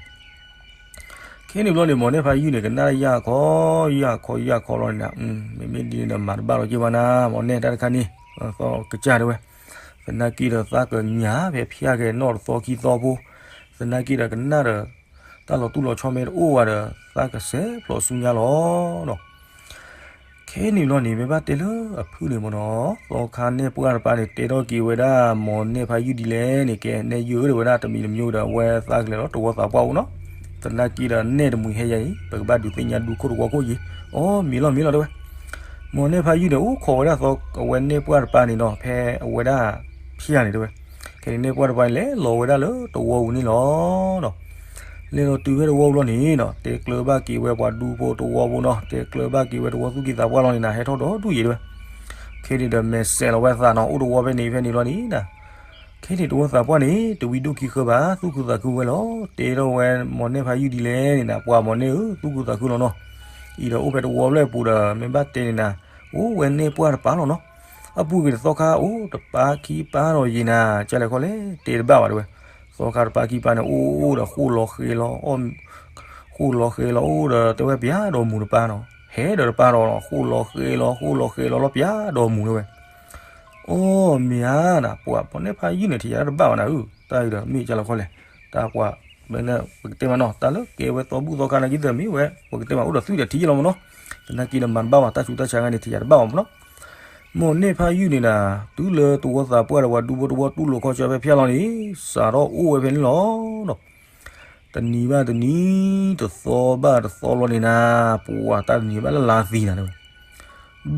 ခဲန့ၣ်ဘျီန့ၣ် မိၢ်နဲၣ်ဖးယုၢ်န့ၣ် ကနၣ်ယၢ်ခီ ယၢ်ခီ ယၢ်ခီလီၤန့ၣ်နၤ မ့မ့ၢ်ဒ်န့ၣ်ဒီး မၤတဘၣ်လီၤက့ၤဘၣ်နၤ မိၢ်နဲၣ်တၢ်တခါန့ၣ် သီကစၢ်တဲဝဲ သနာ်က့ဒီးသးကညးဖဲဖၠၣ်ကဲနီၣ်တသီခံသီဖိ သနာ်က့ဒီးကနၣ်ဒီး တၢ်လီၤတူၢ်လီၤဆီမ့ၢ်တအိၣ်ဘၣ်ဒီး သးကစဲးဖျိးဆူညါလီၤနီၤ ခဲန့ၣ်ဘျီန့ၣ် မ့ၢ်ဘၣ်တဲလၢအဖုၣ်န့ၣ်မ့ၢ်နီၤ သီခါနဲၣ်ပှၢ်တပၤန့ၣ် တဲထီၣ်က့ၤဝဲဒၣ်မိၢ်နဲၣ်ဖးယုၢ်ဒ်လဲၣ်န့ၣ် ကဲနဲၣ်ယုၢ်ဝဲဒၣ်တမံၤတမံၤဒီး အဝဲသးကလဲၤလီၤတဝီသးပှၢ်အိၣ်နီၤ သနာ်က့ဒီးနဲၣ်တမှံၤဟဲယၤအံၤ ပကဘၣ်ဒုးသ့ၣ်ညါဒူခိၣ်တဝီခိၣ်အံၤ အီ မ့ၢ်လီၤမ့ၢ်လီၤတဲဝဲ မိၢ်နဲၣ်ဖးယုၢ်န့ၣ် အိၣ်ခိးဝဲဒၣ်သီ အဝဲနဲၣ်ပှၢ်တပၤန့ၣ်နီၤ ဖဲအဝဲဒၣ်ဖၠၣ်န့ၣ်တဲဝဲ ခဲန့ၣ်နဲၣ်ပှၢ်တပၤန့ၣ် လဲၤလီၤဝဲဒၣ်လၢတဝီပူၤန့ၣ်လီၤနီၤ လဲၤလီၤတုၤဖဲတဝီပူၤလီၤန့ၣ်နီၤ တဲကျၢၤဘၣ်က့ၤဝဲပှၤဒူဖိတဝီဖိနီၤ တဲကျၢၤဘၣ်က့ၤဝဲတဝီသူၣ်ကံၢ်သးပှၢ်လီၤန့ၣ်နၤ ဟဲထီၣ်ဒီးဒူၣ်ယံၤတဲဝဲ ခဲန့ၣ်ဒီးမဲာ်စဲးလီၤဝဲသးနီၤ အိၣ်တဝီဖဲန့ၣ်ဖဲန့ၣ်လီၤန့ၣ်နၤ ခဲန့ၣ်တဝီသးပှၢ်န့ၣ် တဝံၤဒိၣ်ခံဃၢဘၣ် သူၣ်ခုသးခုဝဲလီၤ တဲထီၣ်ဝဲမိၢ်နဲၣ်ဖးယုၢ်ဒ်လဲၣ်န့ၣ်နၤ ပှၤမိၢ်နဲၣ်ဧၢ သူၣ်ခုသးခုလီၤနီၤ အံၤဒီးအိၣ်ဖဲတဝီဖျၢၣ်အပူၤဒီး မ့ၢ်ဘၣ်တဲန့ၣ်နၤ အိၣ်ဝဲနဲၣ်ပှၢ်တပၤလီၤနီၤ အပူၤကွံာ်တသီခါအိၣ်တပၤခံပၤဒီးယံၤနၤ ကလဲၤခီလဲၣ် တဲတဘၣ်ဘၣ်တဲဝဲ သီခါတပၤခံပၤန့ၣ် အိၣ်အိၣ်ဒီးဃိၣ်လီၤဃဲလီၤ, ဃိၣ်လီၤဃဲလီၤအိၣ်ဒီးတဲဝဲပျၢ်ဒီးမူၤတပၤနီၤ, ဟဲဒီးတပၤဒီး ဃိၣ်လီၤဃဲလီၤ ဃိၣ်လီၤဃဲလီၤလီၤပျၢ်ဒီးမူၤတဲဝဲ. အိၣ်မ့ၢ်ဧါနၤ ပှၤ မီၢ်န့ၢ်ဖးယုၢ်န့ၣ် ထံၣ်ယၤတဘၣ်ဘၣ်နၤဧၢ, တၢ်အံၤဒီးမ့ၢ်ကလီခီလဲၣ်, တၢ်ပှၤ ပကတဲမးနီၤ တၢ်လၢကဲဝဲသီဘူၣ်သီခါနာ်က့သၢၣ်မ့ၢ်ဝဲ ပကတဲမးအိၣ်ဒီးသွံၣ်ဒီးထံလီၤမးနီၤ, သနာ်က့ဒီးမၤတဘၣ်ဘၣ် တၢ်ဆူးတၢ်ဆါဂၤန့ၣ် ထံၣ်ယၤတဘၣ်ဘၣ်မးနီၤ. မီၢ်န့ၢ်ဖးယုၢ်န့ၣ်နၤ တုၤလၢတဝီသးပှၢ်ဒီးပှၤဒူဖိတဝီတူၢ်လိာ်ခီဆၢဖဲဖၠၣ်လီၤန့ၣ် စးထီၣ်အိၣ်ဝဲဖဲန့ၣ်လီၤ. တနံၤဘၣ်တနံၤ တသီဘၣ်တသီလီၤန့ၣ်နၤ ပှၤတၢ်တနံၤဘၣ်လၢလါသံနၤတဲဝဲ,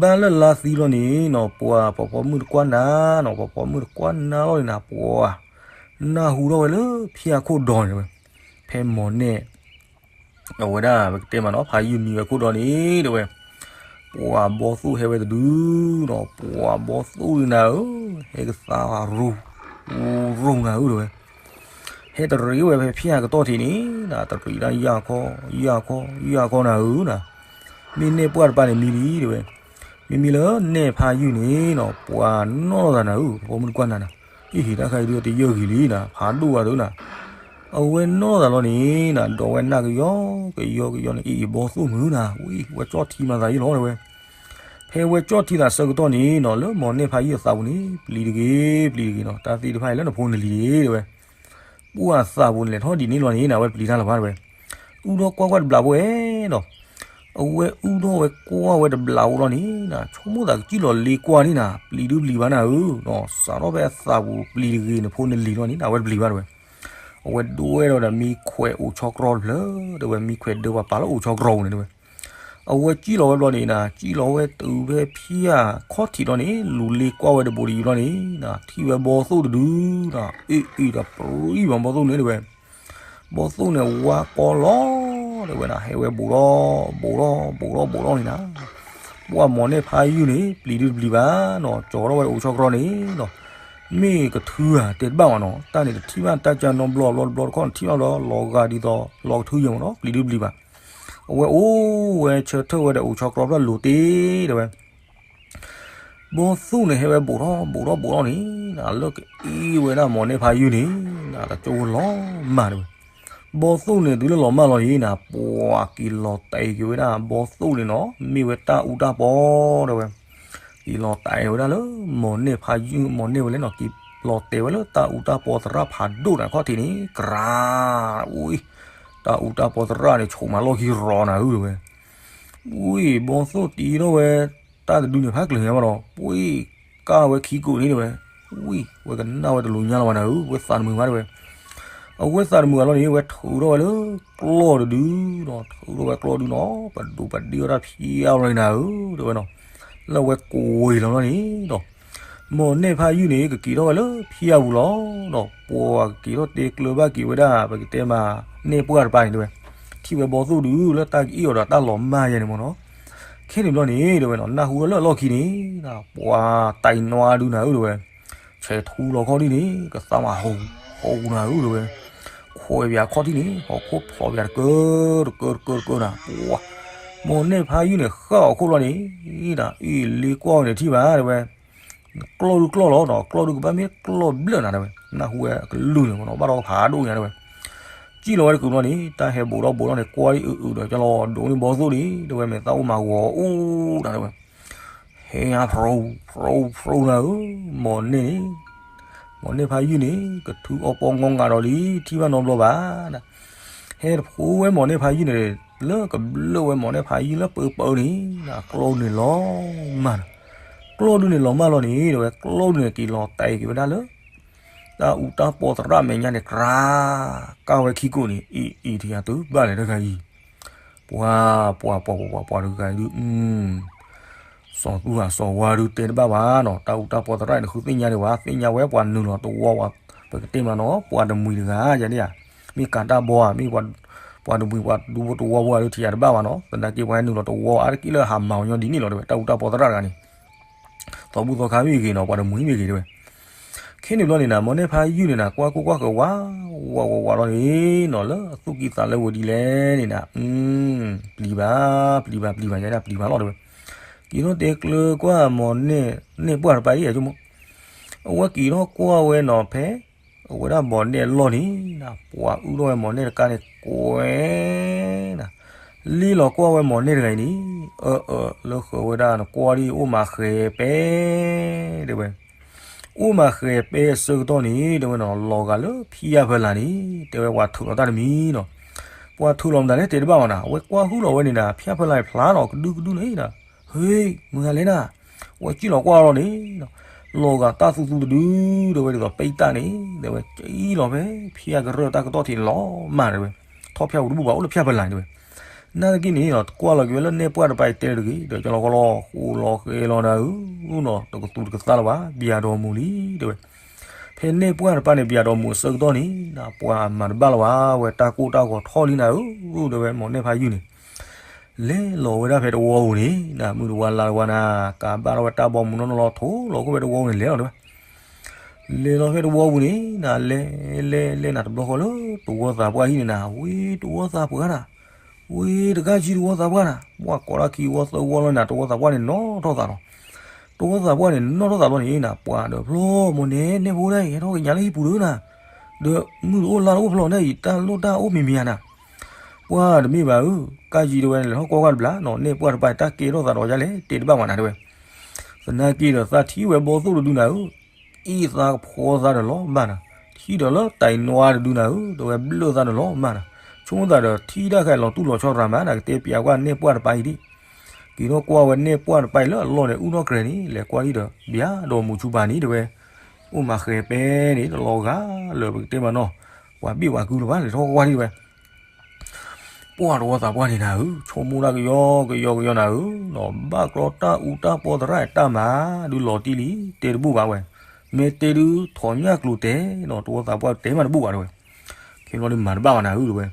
ဘၣ်လၢလါသံလီၤန့ၣ်နီၤ ပှၤဖီဖီမုၢ်တကွၢ်နၤနီၤ ဖီဖီမုၢ်တကွၢ်နၤလီၤန့ၣ်နၤ ပှၤ နၢ်ဟူထီၣ်ဝဲလၢဖၠၣ်ခိၣ်ဒီန့ၣ်တဲဝဲ, ဖဲမီၢ်န့ၢ် အဝဲဒၣ်ပကတဲမးနီၤ ဖးယုၢ်မံဝဲခိၣ်ဒီန့ၣ်တဲဝဲ, ပှၤဘီသိၣ်ဟဲဝဲတဒုနီၤ ပှၤဘီသိၣ်ဒုနၤဧၢ, ဟဲကသါရူၤ ရူၤနၤဧၢတဲဝဲ, ဟဲတရံးဝဲဖဲဖၠၣ်ကတီၢ်ထံးန့ၣ်နၤ တရံးဒၣ်ယၢ်ခီ ယၢ်ခီ ယၢ်ခီနၤဧၢနၤ, မ့ၢ်န့ၢ်ပှၢ်တပၤန့ၣ်မံလံတဲဝဲ, မ့မ့ၢ်လၢန့ၢ်ဖးယုၢ်န့ၣ်နီၤ ပှၤနီၢ်လိာ်သးနၤဧၢ ဖီဖီမုၢ်တကွၢ်နၤနၤ, အ့ၣ်ဟ့ၣ်တၢ်ခါအံၤဒုတယၢၢ်ဂ့ၤလံနၤ ဖးဒိၣ်ဂၤဒုနၤ အဝဲနီၢ်လိာ်သးလီၤန့ၣ်နၤ ဒီးဝဲနၢ်ကယီ ကယီကယီန့ၣ် အ့ၣ်အ့ၣ်ဘီသိၣ်မုၢ်နၤ ဝံၤ ဝဲကၠီၣ်ထံမၤသးယံလီၤတဲဝဲ, ဖဲဝဲကၠီၣ်ထံသးဆၢကတီၢ်န့ၣ်နီၤ လၢမီၢ်န့ၢ်ဖးယုၢ်အသးပူၤန့ၣ် ပျံၤတဂ့ၤ ပျံၤတဂ့ၤနီၤ တၢ်သ့ၣ်တဖၣ်အံၤလၢနဖိနလံၤတဲဝဲ, ပှၢ်အသးပူၤန့ၣ်လဲၤထီၣ်ဒ်န့ၣ်လီၤန့ၣ်နၤ အဝဲပျံၤတၢ်လၢၤဘၣ်တဲဝဲ, အူထီၣ်ကွၢ်ကွၢ်တဘျီဖိဝဲဒီး အဝဲအူထီၣ်ဝဲကွၢ်ဝဲတဘျီဖိလီၤန့ၣ်နၤ ဆိကမိၣ်သးကစံၣ်လီၤလ့ကွၢ်န့ၣ်နၤ ပျံၤဒုပျံၤဘၣ်နၤဧၢ, စးထီၣ်ဖဲအသးပူၤပျံၤတဂ့ၤ နဖိနလံၤလီၤန့ၣ်နၤ အဝဲတပျံၤဘၣ်တဲဝဲ, အဝဲဒွဲၣ်ဒီးဒီးမံခွဲးအိၣ်ဆီတြီတဖျၢၣ်တဲဝဲ မံခွဲးဒၢပှၤပာ်လၢအိၣ်ဆီတြီပူၤန့ၣ်တဲဝဲ, အဝဲစံၣ်လီၤဝဲဘျီန့ၣ်နၤ စံၣ်လီၤဝဲတုၤဖဲဖၠၣ်ခီၣ်ထံးလီၤန့ၣ် လူၤလ့ကွၢ်ဝဲတဘိးတယံၤလီၤန့ၣ်နၤ ထံၣ်ဝဲဘီသိၣ်တဒုနၤ အ့ၣ်အ့ၣ်ဒီးပြံၤဘၣ်ဘီသိၣ်န့ၣ်တဲဝဲ ဘီသိၣ်န့ၣ်ဝါကီလီၤ တဲဝဲဒၣ် ဟဲဝဲဘူးထီၣ်ဘူးထီၣ်ဘူးထီၣ်ဘူးထီၣ်န့ၣ်နၤ, ပှၢ်မီၢ်န့ၢ်ဖးယုၢ်န့ၣ် ပျံၤဒုတပျံၤဘၣ်နီၤ ကၠီထီၣ်ဝဲအိၣ်ဆီတြီန့ၣ်နီၤ, မ့ၢ်ကထုဧါတဲတဘၣ်ဝဲနီၤ တၢ်န့ၣ်တထံၣ်ဘၣ်တၢ်ကၢနီတဘျီဘျီတဘျီတခီၣ်န့ၣ် ထံၣ်ဘၣ်ဘျီလီၤဂာ်ဒ်သိးလီၤကထုယဲၢ်မးနီၤ ပျံၤဒုတပျံၤဘၣ်, အဝဲအိၣ်ဝဲဆၢထၢၣ်ဝဲဒီးအိၣ်ဆီတြီဖျၢၣ်လိၤတ့ၢ်တဲဝဲ ဘီသိၣ်န့ၣ်ဟဲဝဲဘူးထီၣ်ဘူးထီၣ်ဘူးထီၣ်န့ၣ်နၤ လၢကအ့ၣ်ဝဲဒၣ်မီၢ်န့ၢ်ဖးယုၢ်န့ၣ် နၤတကၠိလီၤမၢ်တဲဝဲ, ဘီသိၣ်န့ၣ်တုၤလၢလီၤမၢ်လီၤန့ၣ်နၤ ပှၤက့ၤလီၤတဲာ်က့ၤဝဲဒၣ်ဘီသိၣ်န့ၣ်နီၤ မ့ၢ်ဝဲတၢ်အူတၢ်ပီတဲဝဲ, က့ၤလီၤတဲာ်ဝဲဒၣ်လၢ မီၢ်န့ၢ်ဖးယုၢ် မီၢ်န့ၢ်ဝဲလဲၣ်နီၤ က့ၤလီၤတဲာ်ဝဲလၢတၢ်အူတၢ်ပီသရၣ်ဖးဒိၣ်နၤခီၣ်ထံးန့ၣ် ကြး အိၣ်အံၤ တၢ်အူတၢ်ပီသရၣ်န့ၣ် ဆိးမးလီၢ်ခံရီနၤဧၢတဲဝဲ ဝံၤ ဘီသိၣ်တံထီၣ်ဝဲ တၢ်တဒုန့ၣ်ဖးကျၢၤညါဘၣ်ဒီး ပှ့ၤ ကၢ်ဝဲခံကိးန့ၣ်တဲဝဲ, ဝံၤ ဝဲကနၣ်ဝဲတလိၤညါလီၤဘၣ်နၤဧၢ ဝဲသးတမုာ်ဘၣ်တဲဝဲ, အဝဲသးတမုာ်ဘၣ်လီၤန့ၣ် ဝဲထုးထီၣ်ဝဲလၢကျီၢ်တဒုနီၤ ထုးထီၣ်ဝဲကျီၢ်ဒုနီၤ ပဒိးပဒ့ၣ်အီၣ်တၢ်ဖျါလီၤန့ၣ်နၤဧၢ တဲဝဲနီၤ, လၢအဝဲကိးဝဲလီၤလီၤန့ၣ်ဒီး မီၢ်န့ၢ်ဖးယုၢ်န့ၣ် ကက့ၤထီၣ်ဝဲလၢဖၠၣ်ပူၤလီၤဒီး ပှၤကက့ၤထီၣ်တဲကျၢၤဘၣ်က့ၤဝဲဒၣ် ပကတဲမး န့ၢ်ပှၢ်တပၤန့ၣ်တဲဝဲ, ထံၣ်ဝဲဘီသိၣ်ဒုလၢတၢ်ကအ့ၣ်အီၤဒီးတၢ်လီၤမၢ်ယဲန့ၣ်မ့ၢ်နီၤ, ခဲန့ၣ်ဘျီန့ၣ်တဲဝဲနီၤ နၢ်ဟူထီၣ်လၢအလီၢ်ခံန့ၣ် ပှၤတၢ်အံၤနွါဒုနၤဧၢတဲဝဲ, ဆဲးထူလီၤခီၣ်ဒုန့ၣ် ကသးမးဟူး ဟူးနၤဧၢတဲဝဲ, ခွဲးပၠးခီၣ်ထံးန့ၣ် ဟီၣ်ခိၣ်ဖျိးပၠးတကၢတကၢတကၢတကၢနၤ ပှၤ မီၢ်န့ၢ်ဖးယုၢ်န့ၣ် ဃၣ်အီၤခိၣ်လီၤန့ၣ် ဒ်အံၤလ့ကွၢ်ဝဲန့ၣ် ထံၣ်ဘၣ်တဲဝဲ ကျီၢ်ဒုကျီၢ်လီၤဒီး ကျီၢ်ဒုကဘၣ်မ့ၢ်ကျီၢ်ဘျၢၣ်နၤတဲဝဲ, နၢ်ဟူဝဲအကလုၢ်န့ၣ်မ့ၢ်နီၤ ဘၣ်ဒီးဖးဒိၣ်ညါတဲဝဲ, စံၣ်လီၤဝဲတကုာ်ဘျီန့ၣ် တၢ်ဟဲဘူးထီၣ်ဘူးထီၣ်န့ၣ် ကွၢ်ဒ်အုးအုးဒီးကလီၤဒိးန့ၢ်ဘီသိၣ်န့ၣ် တဲဝဲ မ့ၢ်သးအိၣ်မၤဂီၤအိၣ်နၤတဲဝဲ, ဟဲညါဖျိဖျိဖျိနၤဧၢ, မီၢ်န့ၢ်န့ၣ် မီၢ်န့ၢ်ဖးယုၢ်န့ၣ် ကထုအီပီငီငၤဒီးလံ ထံၣ်ဘၣ်နီတဘျီဘၣ်နၤ, ဟဲတဖိဝဲမီၢ်န့ၢ်ဖးယုၢ်န့ၣ် လၢကဘျၢၣ်ဝဲမီၢ်န့ၢ်ဖးယုၢ်လၢပၢပၢန့ၣ် ကျီၢ်ဒုန့ၣ်လီၤမၢ်နၤ, ကျီၢ်ဒုန့ၣ်လီၤမၢ်လီၤန့ၣ် တဲဝဲ ကျီၢ်ဒုန့ၣ်က့ၤလီၤတဲာ်က့ၤဝဲဒၣ်လၢ တၢ်အူတၢ်ပီသရၣ်မဲာ်ညါန့ၣ် ကြး ကၢ်ဝဲခံကိးန့ၣ် အံၤအံၤထံၣ်ယၤတုၤဘၣ်လဲၣ်တဂၤအံၤ, ပှၤ ပှၤ ပှၤ ပှၤ ပှၤတဂၤအံၤဒုး စီၤသူၣ်ဟးစီၤဝါဒုးတဲတဘၣ်ဘၣ်နီၤ တၢ်အူတၢ်ပီသရၣ်န့ၣ် ဃုသ့ၣ်ညါဒံးဘၣ် သ့ၣ်ညါဝဲပှၤနုာ်လီၤတဝီဝဲ ပကတဲမးနီၤ ပှၤတမှံၤတဂၤယၤန့ၣ်ဧါ, မ့ၢ်ကၤတၢ်ဘီဧါ မ့ၢ်ပှၤတမှံၤပှၤဒူဖိတဝီဖိဧါဒုးထံၣ်ယၤတဘၣ်ဘၣ်နီၤ သနာ်က့ပှၤဟဲနုာ်လီၤတဝီအါတက့ၢ်လၢဟးမၤအီၤညီဒ်န့ၣ်လီၤတဲဝဲ တၢ်အူတၢ်ပီသရၣ်တဂၤန့ၣ် သီဘူၣ်သီခါမ့ၢ်ဂ့ၤနီၤ ပှၤတမှံၤမ့ၢ်ဂ့ၤတဲဝဲ, ခဲန့ၣ်ဘျီန့ၣ်နၤ မီၢ်န့ၢ်ဖးယုၢ်န့ၣ်နၤ ကွၢ်ကိၢ်ကွၢ်ဃၢၤဝး ဝး ဝး ဝးလီၤန့ၣ်နီၤ လၢအသူၣ်ကံၢ်သးလဲဝဲဒ်လဲၣ်န့ၣ်နၤ, ပျံၤဘၣ် ပျံၤဘၣ် ပျံၤဘၣ် ယဲဒၣ်ပျံၤဘၣ်လီၤတဲဝဲ, က့ၤထီၣ်တဲကျၢၤကွၢ်မီၢ်န့ၢ် န့ၢ်ပှၢ်တပၤအံၤ အဆိကမိၣ်, အဝဲက့ၤထီၣ်ကွၢ်ဝဲနီၤ ဖဲ အဝဲဒၣ်မိၢ်နဲၣ်အလီၢ်န့ၣ် ပှၤအုၣ်ထီၣ်ဝဲမိၢ်နဲၣ်တကါန့ၣ်ကွဲးနၤ, လံလီၤကွၢ်ဝဲမိၢ်နဲၣ်တဂၤအံၤန့ၣ်, အၢ အၢ လၢဃၢၤဝဲဒၣ် နကွၢ်ဒံးအိၣ်မးဃဲၤပဲ တဲဝဲ အိၣ်မးဃဲၤပဲအဆၢကတီၢ်န့ၣ် တဲဝဲနီၤ လီၤဂာ်လၢဖံယၢ်ဖီလာ်န့ၣ် တဲဝဲပှၤထုးလီၤတၢ်တမံၤနီၤ, ပှၤထုးလီၤမတၤလဲၣ်တဲတဘၣ်ဘၣ်နၤ, အဝဲကွၢ်ဟုၣ်လီၤဝဲန့ၣ်နၤ ဖံယၢ်ဖီလာ်ဖျါလီၤကဒုကဒုန့ၣ်နၤ, ဟ့ မုၢ်ဂၤလဲၣ်နၤ, ဝဲစံၣ်လီၤကွၢ်လီၤန့ၣ် လီၤဂာ်တၢ်သူသူတဒု တဲဝဲဒ်သိးပံတၢ်န့ၣ် တဲဝဲစံၣ်လီၤဖဲ ဖံယၢ်ကရၢၢ်တၢ်ကတီၢ်ထံးန့ၣ်လီၤမၢ်တဲဝဲ, ထီၣ်ဖၠၣ်ပူၤတဘူၣ်ဘၣ် အိၣ်လၢဖံယၢ်ဖီလာ်တဲဝဲ, နာ်သက့န့ၣ် ကွၢ်လီၤက့ၤဝဲလၢနဲၣ်ပှၢ်တပၤအံၤတဲတဂ့ၤ ဒီးကလီၤဃီလီၤ ဃိးလီၤဃဲၤလီၤနၤဧၢ, နီၤ တကသူတကသါလၢၤဘၣ် ဘၣ်ယၤဒီးမူၤလံ တဲဝဲ, ဖဲနဲၣ်ပှၢ်တပၤန့ၣ် ဘၣ်ယၤဒီးမူၤအဆၢကတီၢ်န့ၣ် ပှၤမၤတဘၣ်လၢၤဘၣ် ဝဲတၢ်ကိၢ်တၢ်ဂီၤထီၣ်လံနၤဧၢ, တဲဝဲမိၢ်နဲၣ်ဖါယုၢ်န့ၣ် လဲၤလီၤဝဲဒၣ်ဖဲတဝီပူၤန့ၣ် နၤမုၢ်တဝါလါတဝါနၤ ကးဘၣ်ထီၣ်ဝဲတၢ်ဘီမုၢ်နီၢ်နီၢ်လီၤ ထိးလီၤခိၣ်ဖဲတဝီပူၤန့ၣ် လဲၤလီၤတဲဝဲ, လဲၤလီၤဖဲတဝီပူၤန့ၣ် နၤလဲၤလဲၤလဲၤနၤတဘျီဃီလၢ တဝီသးပှၢ်ဟံၣ်န့ၣ်နၤ ဝ့ၢ်တဝီသးပှၢ်နၤ, ဝ့ၢ်တကၢ်ဆံတဝီသးပှၢ်နၤ ပှၤကိးတၢ်ခံဝီသၢဝီလီၤနၤ တဝီသးပှၢ်န့ၣ် နီၣ်ထီၣ်သးလီၤ, တဝီသးပှၢ်န့ၣ် နီၣ်ထီၣ်သးလီၤန့ၣ်နၤ ပှၤဒီးဖျီမိၢ်နဲၣ်နဲၣ်ဖိဒၣ်အံၤ ဟဲထီၣ်ကညးလၢဟံၣ်ပူၤဒီးနၤ, ဒီးမုၢ်တအိၣ်လါတအိၣ်ဖျီန့ၣ်အံၤ တၢ်လိၣ်တၢ်အိၣ်မံၤမံၤဧါနၤ ပှၢ်တမ့ၢ်ဘၣ်ဧၢ, ကၢ်ယံၤတဲဝဲ လဲၤထီၣ်ကွၢ်ကွၢ်တဘျီနီၤ နဲၣ်ပှၢ်တပၤတၢ်ကဲထီၣ်သးဒီးယၤလဲၣ် တဲတဘၣ်မးနၤတဲဝဲ, သနာ်က့ဒီးသးထံၣ်ဝဲဘီသိၣ်တဒုနၤဧၢ, အ့ၣ်သးကဖီသးဒီးလီၤမၢ်နၤ, ထံၣ်ဒီးလၢတၢ်အံၤနွါတဒုနၤဧၢ တဲဝဲဘျၢၣ်သးဒီးလီၤမၢ်နၤ, ဆိကမိၣ်သးဒီးထံၣ်တၢ်ခဲအံၤလီၤတူၢ်လီၤဆီရၤမးနၤ ကတဲပျးကွၢ်နဲၣ်ပှၢ်တပၤအံၤဒံး, က့ၤထီၣ်ကွၢ်ဝဲနဲၣ်ပှၢ်တပၤအံၤလၢအလီၢ်န့ၣ် အူၣ်ထီၣ်ကြဲးန့ၣ် လဲၤကွၢ်ဒံးဒီး ဘၣ်ယၤဒီးမူၤဆူပၤန့ၣ်တဲဝဲ အိၣ်မးဃဲၤပဲန့ၣ် တလီၤဂာ်လၢပကတဲမးနီၤ, ပှၤဘ့ၣ်ပှၤကုလၢၤဘၣ် လဲၤထီၣ်ကွၢ်ဒံးတဲဝဲ ပှၢ်တဝီသးပှၢ်န့ၣ်နၤဧၢ, ဆိကမိၣ်တၢ်ကယီကယီကယီနၤဧၢ, နီၤဘၣ်ကြီတၢ်အူတၢ်ပီသရၣ်တၢ်မၤဒုးလီၤတံၢ်လံ တဲတဘူၣ်ဘၣ်ဝဲ, မ့ၢ်တဲဒုးထီၣ်ညၣ်ကျိၤတဲနီၤ တဝီသးပှၢ်တဲမးတဘူၣ်ဘၣ်တဲဝဲ, ခဲလီၤန့ၣ်မၤတဘၣ်ဘၣ်နၤဧၢတဲဝဲ,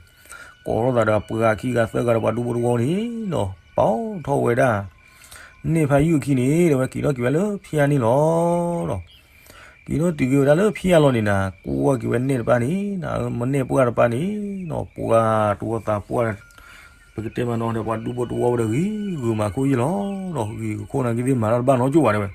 ကိးထီၣ်သးဒီးပှၤခံဂၤသၢဂၤဒီးပှၤဒူဖိတဝီန့ၣ်နီၤ ပာ်ထီၣ်ဝဲဒၣ် နဲၣ်ဖါယုၢ်အခံန့ၣ် တဲဝဲက့ၤထီၣ်က့ၤဝဲလၢဖံယၢ်န့ၣ်လီၤ. က့ၤထီၣ်တုၤက့ၤဝဲဒၣ်လၢဖံယၢ်လီၤန့ၣ်နၤ ကွၢ်က့ၤဝဲနဲၣ်တပၤန့ၣ် နၤဧၢ မ့ၢ်နဲၣ်ပှၢ်တပၤန့ၣ်နီၤ ပှၤတဝီသးပှၢ် ပကတဲမးနီၤဒီး ပှၤဒူဖိတဝီဝဲဒီးဂ့ၤဂုာ်မးခိၣ်ယ့ၢ်လီၤ. ဒီးဂ့ၤကခိၣ်နာ်က့သ့ၣ်မၤတၢ်တဘၣ်နီတကၠိၢ်ဘၣ်တဲဝဲ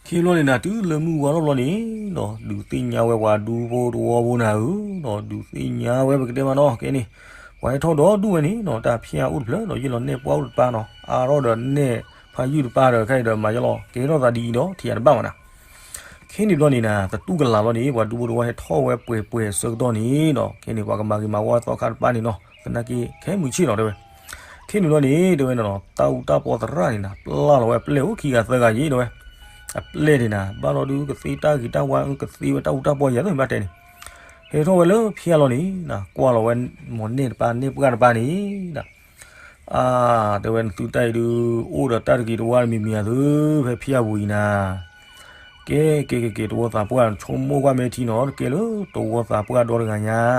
ခံဘျီန့ၣ်နၤ တုၤလၢမုၢ်ဝါထီၣ်ဘျီန့ၣ်နီၤ ဒုးသ့ၣ်ညါဝဲပှၤဒူဖိတဝီဖိနၤဧၢ, ဒီးဒုးသ့ၣ်ညါဝဲပကတဲမးနီၤ ကဲန့ၣ် ပှၤဟဲထီၣ်ဒီးဒူၣ်ဝဲန့ၣ်နီၤ တၢ်ဖံးအအိၣ်တဖျၢၣ်ဒီး ယ့ၢ်လီၤနဲၣ်ပှၢ်အိၣ်တပၤနီၤ အါထီၣ်ဒီးနဲၣ်ဖးယုၢ်တပၤဒီး ခဲအံၤဒီးမၤယလီၤ ကဲထီၣ်သးဒ်အံၤဒီး ထံၣ်ယၤတဘၣ်မးနၤ ခဲန့ၣ်ဘျီန့ၣ်နၤ သတူၢ်ကလာ်ဘျီန့ၣ် ပှၤဒူဖိတဝီဟဲထီၣ်ဝဲပှဲၤပှဲၤအဆၢကတီၢ်န့ၣ်နီၤ ခဲန့ၣ် ပှၤကမၤဂ့ၤမၤဝါသီခါတပၤန့ၣ်နီၤ သနာ်က့ ခဲမုၢ်ဆ့ၣ်နီၤတဲဝဲ ခဲန့ၣ်ဘျီန့ၣ် တဲဝဲနီၤ တၢ်အူတၢ်ပီသရၣ်န့ၣ်နၤ ပျၢ်လီၤဝဲအပျဲၢ်အိၣ်ခံဂၤသၢဂၤယ့ၢ်တဲဝဲ အပျဲၢ်န့ၣ်နၤ ဘၣ်လီၤဒုးကသ့တၢ်ဂ့ၤတၢ်ဝါ ကသ့ဝဲတၢ်အူတၢ်ပီယၤသ့ၣ်မတၤတဲန့ၣ် ဟဲထီၣ်ဝဲလၢဖံယၢ်လီၤန့ၣ်နၤ ကွၢ်လီၤဝဲ မိၢ်နဲၣ်တပၤ နဲၣ်ပှၢ်တပၤန့ၣ်နၤ အါ တဲဝဲနသုတၢ်အံၤဒုး အိၣ်ဒီးတၢ်တဂ့ၤတဝါတမံၤမံၤဧါသု ဖဲဖံယၢ်ပူၤအံၤနၤ ကဲ ကဲ ကဲ ကဲ တဝီသးပှၢ် ဆိကမိၣ်ကွၢ်မ့ၢ်ထံနီၤ တကဲလၢတဝီသးပှၢ်ဒီတဂၤညါ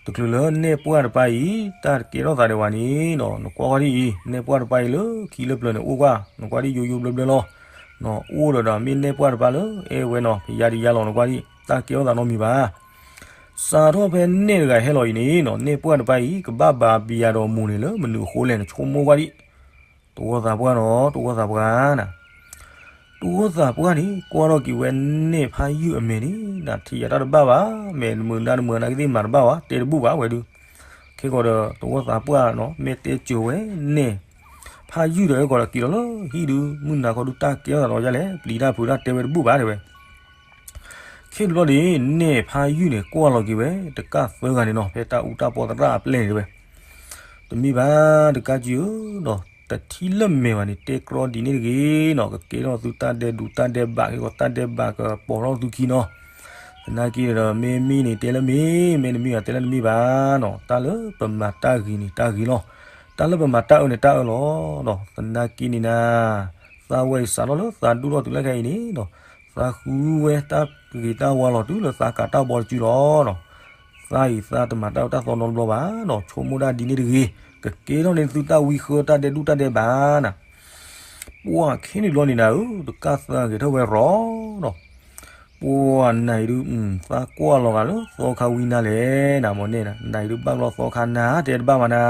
တချုးလၢနဲၣ်ပှၢ်တပၤအံၤ တၢ်တကဲထီၣ်သးဒံးဘၣ်န့ၣ်နီၤ နကွၢ်ကွၢ်ဒ်အံၤ နဲၣ်ပှၢ်တပၤအံၤလၢခံလၢပျၢၤန့ၣ် အိၣ်ကွၢ် နကွၢ်ဒ်ယိယိဘျၢဘျၢလီၤ နအိၣ်ဒီးဒီးမ့ၢ်နဲၣ်ပှၢ်တပၤလၢအဲၣ်ဝဲနီၤ ဖယါဒံးယါလီၤ နကွၢ်ဒ် တၢ်တကဲထီၣ်သးနီတမံၤဘၣ် စးထီၣ်ဖဲနဲၣ်တဂၤဟဲလီၤအံၤန့ၣ်နီၤ နဲၣ်ပှၢ်တပၤအံၤ ကဘၣ်ဘၣ်ဘျီဒီးမူၤန့ၣ်လၢမနုၤအဃိလဲၣ် နဆိကမိၣ်ကွၢ်ဒံး တဝီသးပှၢ်နီၤ တဝီသးပှၢ်နၤ တဝီသးပှၢ်န့ၣ် ကွၢ်ထီၣ်က့ၤဝဲနဲၣ်ဖးယုၢ်အမဲာ်န့ၣ် နထံၣ်ယၤတၢ်တဘၣ်ဘၣ် မဲာ်တမုာ်နါတမုာ်နာ်က့သ့ၣ်မၤတဘၣ်ဘၣ် တဲတဘူၣ်ဘၣ်ဝဲဒုး ခဲကီးဒီး တဝီသးပှၢ်နီၤ မ့ၢ်တဲစၢၤဝဲနဲၣ် ဖးယုၢ်ဒီး အဲကီးဒီးက့ၤလီၤလၢဟံၣ်ဒုး မုၢ်နၤခီဒုးတၢ်ကဲထီၣ်သးဒီးယၤလဲၣ် ပျံၤတၢ်ဖုးတၢ်တဲဝဲတဘူၣ်ဘၣ်တဲဝဲ ခဲတဘျီန့ၣ် နဲၣ်ဖးယုၢ်န့ၣ် ကွၢ်လီၤက့ၤဝဲ တကၢ်သၢဂၤန့ၣ်နီၤ ဖဲတၢ်အူတၢ်ပီသရၣ်အပျဲၢ်န့ၣ်တဲဝဲ တမ့ၢ်ဘၣ်တကၢ်ကံဧၢနီၤ တထံၣ်လၢမဲာ်ဘၣ်န့ၣ် တဲကြီဒ်န့ၣ်တဂ့ၤနီၤ ကကဲထီၣ်သုတၢ်ဒဲးဒူးတၢ်ဒဲးဘး က့ၤကီးတၢ်ဒဲးဘးကပီၤထီၣ်သုခံနီၤ သနာ်က့ဒီး မ့ၢ်မ့ၢ်န့ၣ် တဲလၢမ့ၢ် မ့ၢ်တမ့ၢ်ဘၣ် တဲလၢတမ့ၢ်ဘၣ်နီၤ တၢ်လၢပမၤတၢ်ဂ့ၤန့ၣ် တၢ်ဂ့ၤလီၤ တၢ်လၢပမၤတၢ်အၢန့ၣ် တၢ်အၢလီၤနီၤ သနာ်က့န့ၣ်နၤ သးဝဲအံၤစးထီၣ်လၢသးဒူၣ်ထီၣ်တုၤလၢခဲအံၤန့ၣ်နီၤ သးဃုဝဲတၢ်ဂ့ၤတၢ်ဝါလီၤတုၤလၢသးကးတၢ်ဘီတစုလီၤနီၤ သးအံၤသးတမၤတၢ်အၢတၢ်သီနီတဘျီဘၣ်နီၤ ဆိကမိၣ်ဒၣ်ဒ်န့ၣ်တဂ့ၤ ကကဲထီၣ်န့ၢ်သုတၢ်ဝံဃၢတၢ်ဒဲးဒူၣ်တၢ်ဒဲးဘးနၤ ပှၢ်ခဲန့ၣ်ဘျီန့ၣ်နၤဧၢ တကၢ်သၢဂဲၤထၢၣ်ဝဲရီၤနီၤ ပှၢ်နၤအံၤဒုး သးကွၢ်လီၤဂာ်လၢသီခါဝံနၤလဲၣ် နၤမိၢ်နဲၣ်နၤ နၤအံၤဒုးဘၣ်ဘျီသီခါနၤတဲတဘၣ်မးနၤ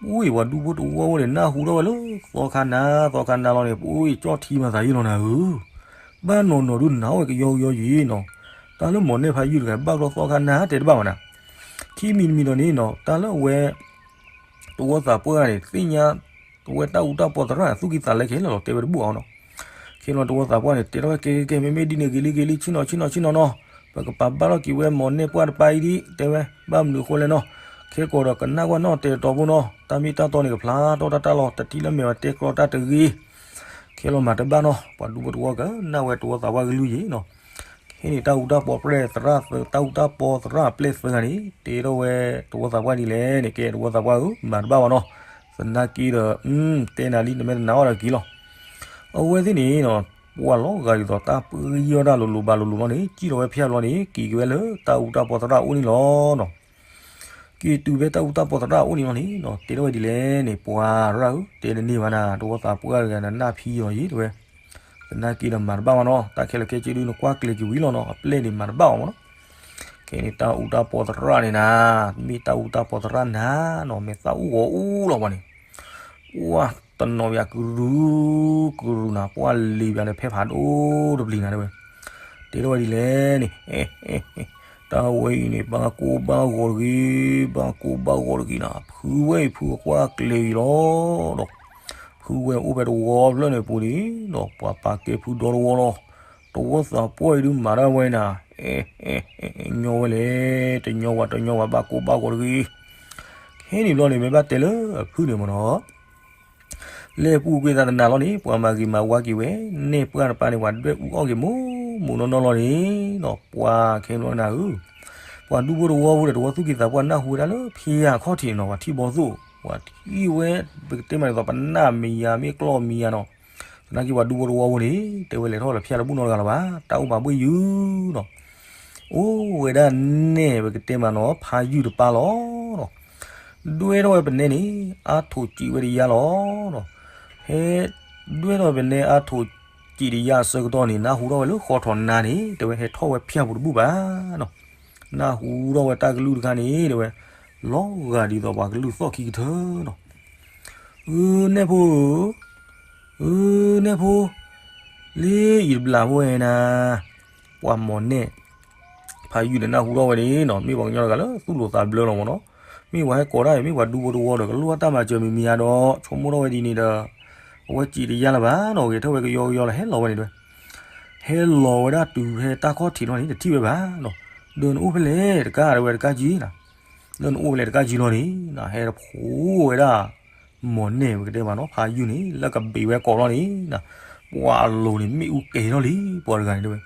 ပှၢ်ပှၤဒူဖိတဝီဖိန့ၣ် နၢ်ဟူထီၣ်ဝဲလၢသီခါနၤ သီခါနၤလီၤန့ၣ် ပှၢ်ကၠီၣ်ထံမၤသးယ့ၢ်လီၤနၤဧၢ ဘၣ်နီၢ်နီၢ်ဒုးနၤဝဲကယီကယီယံၤနီၤ, တၢ်လၢမီၢ်နဲၣ်ဖးယုၢ်တဂၤ ဘၣ်ဘျီသီခါနၤတဲတဘၣ်ဘၣ်နၤ, ခံမံၤတမံၤဒီးန့ၣ်နီၤ တၢ်လၢအဝဲ တဝီသးပှၢ်န့ၣ် သ့ၣ်ညါ တဝဲတၢ်အူတၢ်ပီသရၣ် သူၣ်ကံၢ်သးလဲခဲလၢာ်လီၤ တဲဝဲတဘူၣ်အီၤနီၤ. ခဲလီၤတဝီသးပှၢ်န့ၣ် တဲထီၣ်ဝဲကဲကဲကဲ မ့မ့ၢ်ဒ်န့ၣ်ဂ့ၤလံဂ့ၤလံ ဆ့ၣ်နီၤဆ့ၣ်နီၤဆ့ၣ်နီၤနီၤ, ပကပာ်ဘၣ်ထီၣ်က့ၤဝဲမီၢ်နဲၣ်ပှၢ်တပၤအံၤဒ် တဲဝဲ, ဘၣ်မနုၤအဃိလဲၣ်နီၤ, ခဲကီးဒီးကနၣ်ကွၢ်နီၣ်တဲာ်တီဖိနီၤ, တၢ်မ့ၢ်တၢ်တီန့ၣ်ကဖျါထီၣ်တၢ်တၢ်လီၤ တထံၣ်လၢမဲာ်ဝဲတဲကြီတၢ်တဂ့ၤ ခဲလီၤမၤတဘၣ်နီၤ, ပှၤဒူဖိတဝီကနၣ်ဝဲတဝီသးပှၢ်ကလုၢ်ယံၤနီၤ. ခဲန့ၣ်တၢ်အူတၢ်ပီပျဲၢ်သရၣ်သၢ တၢ်အူတၢ်ပီသရၣ်ပျဲၢ်သၢဂၤန့ၣ် တဲထီၣ်ဝဲတဝီသးပှၢ်ဒ်လဲၣ်န့ၣ် ကဲတဝီသးပှၢ်ဧၢ မၤတဘၣ်ဘၣ်နီၤ. သနာ်က့ဒီး တဲနၤလံ နမ့ၢ်တနာ်အီၤဒီးက့ၤလီၤ. အဝဲသ့ၣ်န့ၣ်နီၤ ပှၤလီၤဂာ်ဒ်သိးတၢ်ပှ့ၤအီၣ်တၢ်လိၤလိၤဘၣ်လိၤလိၤလီၤန့ၣ် စံၣ်ထီၣ်ဝဲဖၠၣ်ဘျီန့ၣ် က့ၤက့ၤဝဲလၢတၢ်အူတၢ်ပီသရၣ်အအိၣ်န့ၣ်လီၤနီၤ. က့ၤတုၤဖဲတၢ်အူတၢ်ပီသရၣ်အအိၣ်န့ၣ်လီၤန့ၣ်နီၤ တဲထီၣ်ဝဲဒ်လဲၣ်န့ၣ် ပှၤရၣ်ဧၢ တဲတန့ၢ်ဘၣ်နၤ တဝီသးပှၢ်တဂၤနနၢ်ဖံလီၤယံၤ တဲဝဲ. သနာ်က့ဒီးမၤတဘၣ်ဘၣ်နီၤ တၢ်ခဲလၢာ်ခဲဆ့ဒုးနကွၢ်ကျဲၤက့ၤဝံၤလီၤနီၤ အပျဲၢ်န့ၣ်မၤတဘၣ်အီၤမးနီၤ. ခဲန့ၣ်တၢ်အူတၢ်ပီသရၣ်န့ၣ်နၤ မ့ၢ်တၢ်အူတၢ်ပီသရၣ်နၤနီၤ မ့ၢ်သၣ်အူဂီၤအူလီၤပှၤန့ၣ် ပှၢ်တနီၤဘၣ်ကရူၢ် ကရူၢ်နၤ ပှၢ်လံၤဘၣ်ဒီးဖဲဖးဒိၣ်တပျံၤနၤတဲဝဲ. တဲထီၣ်ဝဲဒ်လဲၣ်န့ၣ် တၢ်ဝဲအံၤန့ၣ် ဘၣ်ကိၢ်ဘၣ်ဂီၤတဂ့ၤ ဘၣ်ကိၢ်ဘၣ်ဂီၤတဂ့ၤနၤ ဖုဝဲအံၤဖုအကွၢ်ကျဲၤအံၤလီၤဒီး ဖုဝဲအိၣ်ဖဲတဝီဖျၢၣ်န့ၣ်ပူၤန့ၣ်ဒီး ပှၤပာ်ကဲဖုဒီတဝီလီၤ. တဝီသးပှၢ်အံၤဒုးမၤတၢ်ဝဲနၤ ညီဝဲလဲၣ် တညီဝဲတညီဝဲ ဘၣ်ကိၢ်ဘၣ်ဂီၤတဂ့ၤ. ခဲန့ၣ်ဘျီန့ၣ် မ့ၢ်ဘၣ်တဲလၢအဖုန့ၣ်မးနီၤ လဲၤပူၤကွံာ်သးတနၤလီၤန့ၣ် ပှၤမၤဂ့ၤမၤဝါက့ၤဝဲ နဲၣ်ပှၢ်တပၤန့ၣ် ပှၤဒွဲၣ်အူအီၣ်က့ၤမိၢ်မိၢ်နီၢ်နီၢ်လီၤန့ၣ်ဒီး ပှၤခဲဘျီနၤဧၢ ပှၤဒူဖိတဝီဖိဒီး တဝီသူၣ်ကံၢ်သးပှၢ်နၢ်ဟူဝဲဒၣ်လၢဖံယၤခီၣ်ထံးနီၤ ပှၤထံၣ်ဘီသိၣ် ပှၤထံၣ်ဝဲ ပကတဲမးဒ်သိး ပနၢ်မံၤယၤ မ့ၢ်ကျီၢ်မံၤယၤနီၤ. သနာ်က့ပှၤဒူဖိတဝီဖိန့ၣ် တဲဝဲလဲၤထီၣ်လၢဖံယၤတဘူၣ်နီတဂၤလၢၤဘၣ် တၢ်အိၣ်မၤဘှ့ၣ်ယုာ်နီၤ. အိၣ်ဝဲဒၣ်နဲၣ်ပကတဲမးနီၤ ဖးယုၢ်တပၤလီၤနီၤ. ဒွဲၣ်ထီၣ်ဝဲပနဲန့ၣ် အါထိးစံးဝဲတယါလီၤနီၤ. ဟဲ ဒွဲၣ်ထီၣ်ဝဲပနဲအါထိးစံးတယါအဆၢကတီၢ်န့ၣ် နၢ်ဟူထီၣ်ဝဲလၢဃီထီၣ်နါန့ၣ် တဲဝဲဟဲထီၣ်ဝဲဖၠၣ်ပူၤတဘူၣ်ဘၣ်နီၤ. နၢ်ဟူထီၣ်ဝဲတၢ်ကလုၢ်တခါန့ၣ် တဲဝဲ လီၤဂာ်ဒ်သိးပှၤကလုၢ်သီၣ်ခံကထၢနီၤ. အၢ နဲၣ်ဖိဧၢ, အၢ နဲၣ်ဖိ, လၢအံၤတဘျီဖိဝဲနၤ, ပှၤမီၢ်နဲၣ် ဖးယုၢ်န့ၣ်နၢ်ဟူထီၣ်ဝဲန့ၣ်နီၤ မ့ၢ်ပှၤကညီတဂၤလၢသူၣ်လိာ်သးဘျၢလီၤမးနီၤ. မ့ၢ်ပှၤဟဲကိးတၢ်အံၤ မ့ၢ်ပှၤဒူဖိတဝီဒီး ကလိၣ်တၢ်မၤစၢၤမံၤမံၤဧါဒီး ဆိကမိၣ်ထီၣ်ဝဲဒ်န့ၣ်ဒီး အဝဲစံးတယါလၢၤဘၣ်နီၤ ဂဲၤထီၣ်ဝဲကယီကယီလီၤ ဟဲလီၤဝဲန့ၣ်တဲဝဲ. ဟဲလီၤဝဲဒၣ်တုၤဖဲတၢ်ခီၣ်ထံးလီၤန့ၣ် တထံၣ်ဝဲဘၣ်နီၤ. ဒီးနအိၣ်ဖဲလဲၣ်တကး တဲဝဲတကးကံနၤ, ဒီးနအိၣ်ဖဲလဲၣ်တကးကံလီၤန့ၣ် ဟဲတဖိဝဲဒၣ် မီၢ်နဲၣ်ပကတဲမးနီၤ ဖးယုၢ်န့ၣ် လၢကဘ့ၣ်ဝဲကိးလီၤန့ၣ် ပှၤအလိၤန့ၣ် မ့ၣ်အူကဲၤထီၣ်လံ ပှၤတဂၤန့ၣ်တဲဝဲ.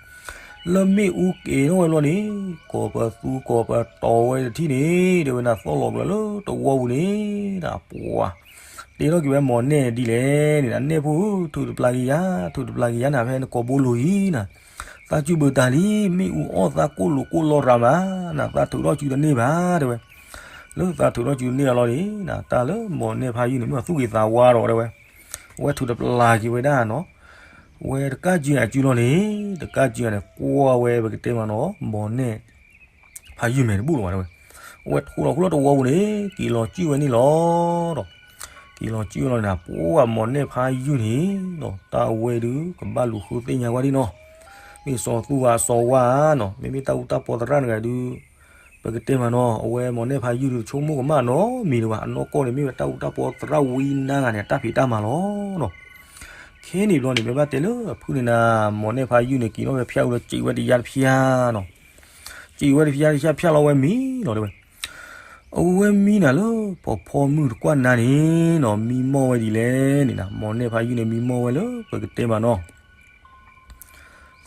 လၢမ့ၣ်အူကဲၤထီၣ်ဝဲလီၤန့ၣ် ကိးပသူကိးပတီၤဝဲတထံၣ်န့ၣ် တဲဝဲနၤသီၣ်လီၤဘျီလၢတဝီပူၤန့ၣ် ပှၤ တဲထီၣ်က့ၤဝဲမီၢ်နဲၣ်ဒ်လဲၣ်န့ၣ် နဲၣ်ဖိ ထုးတပျၢ်က့ၤယၤ ထုးတပျၢ်က့ၤယၤနၤ ဖဲနကိာ်ဘိလိၤအံၤနၤ, သးစူၤဘၢတၢ်လံ မ့ၣ်အူအီၣ်သးကိၢ်လိာ်ကိၢ်လီၤရၤမး နသးထုးထီၣ်စုတန့ၢ်ဘၣ်တဲဝဲ. လၢသးထုးထီၣ်စုတန့ၢ်အလီၢ်န့ၣ် တၢ်လၢမီၢ်နဲၣ်ဖးယုၢ်န့ၣ် မ့ၢ်သူၣ်က့ၤသးဝါဒီးတဲဝဲ, အဝဲထုးတပျၢ်က့ၤဝဲဒၣ်နီၤ, ဝဲတကးကံအစုလီၤန့ၣ် တကးကံန့ၣ် ကွၢ်ဝဲပကတဲမးနီၤ မီၢ်နဲၣ် ဖးယုၢ်မဲာ်တဘူၣ်လီၤဘၣ်တဲဝဲ. အဝဲထိးလီၤဃုလီၤတဝီပူၤန့ၣ် က့ၤလီၤစံၣ်ဝဲန့ၣ်လီၤဒီး က့ၤလီၤစံၣ်ဝဲလီၤန့ၣ် ပှၤမီၢ်နဲၣ်ဖးယုၢ်န့ၣ်နီၤ တၢ်ဝဲဒုး ကဘၣ်လူၤဃုသ့ၣ်ညါကွၢ်ဒံနီၤ, မ့ၢ်စီၤသူဂၤစီၤဝါနီၤ မ့မ့ၢ်တၢ်အူတၢ်ပီသရၣ်တဂၤဒုး ပကတဲမးနီၤ အဝဲမီၢ်နဲၣ်ဖးယုၢ်ဒုး တဆိကမိၣ်ကမၣ်နီတမံၤလၢၤဘၣ် အနီၢ်ကီၢ်န့ၣ် မ့ၢ်ဝဲတၢ်အူတၢ်ပီသရၣ်ဝံနါဂၤန့ၣ် အတၢ်ဖံးတၢ်မၤလီၤနီၤ. ခဲန့ၣ်ဘျီန့ၣ် မ့ၢ်ဘၣ်တဲလၢအဖုန့ၣ်နၤ မီၢ်နဲၣ်ဖးယုၢ်န့ၣ် က့ၤထီၣ်ဝဲဖၠၣ်အူလီၤ စံးဝဲတယါတဖၠၣ်နီၤ, စံးဝဲတဖၠၣ်တဖၠၣ်ဖၠၣ်လီၤဝဲမံလီၤတဲဝဲ. အဝဲမံနၤလၢ ပီၤဖီမုၢ်တကွၢ်နါန့ၣ်နီၤ မံမီၢ်ဝဲဒ်လဲၣ်န့ၣ်နၤ မီၢ်နဲၣ်ဖးယုၢ်န့ၣ် မံမီၢ်ဝဲလၢ ပကတဲမးနီၤ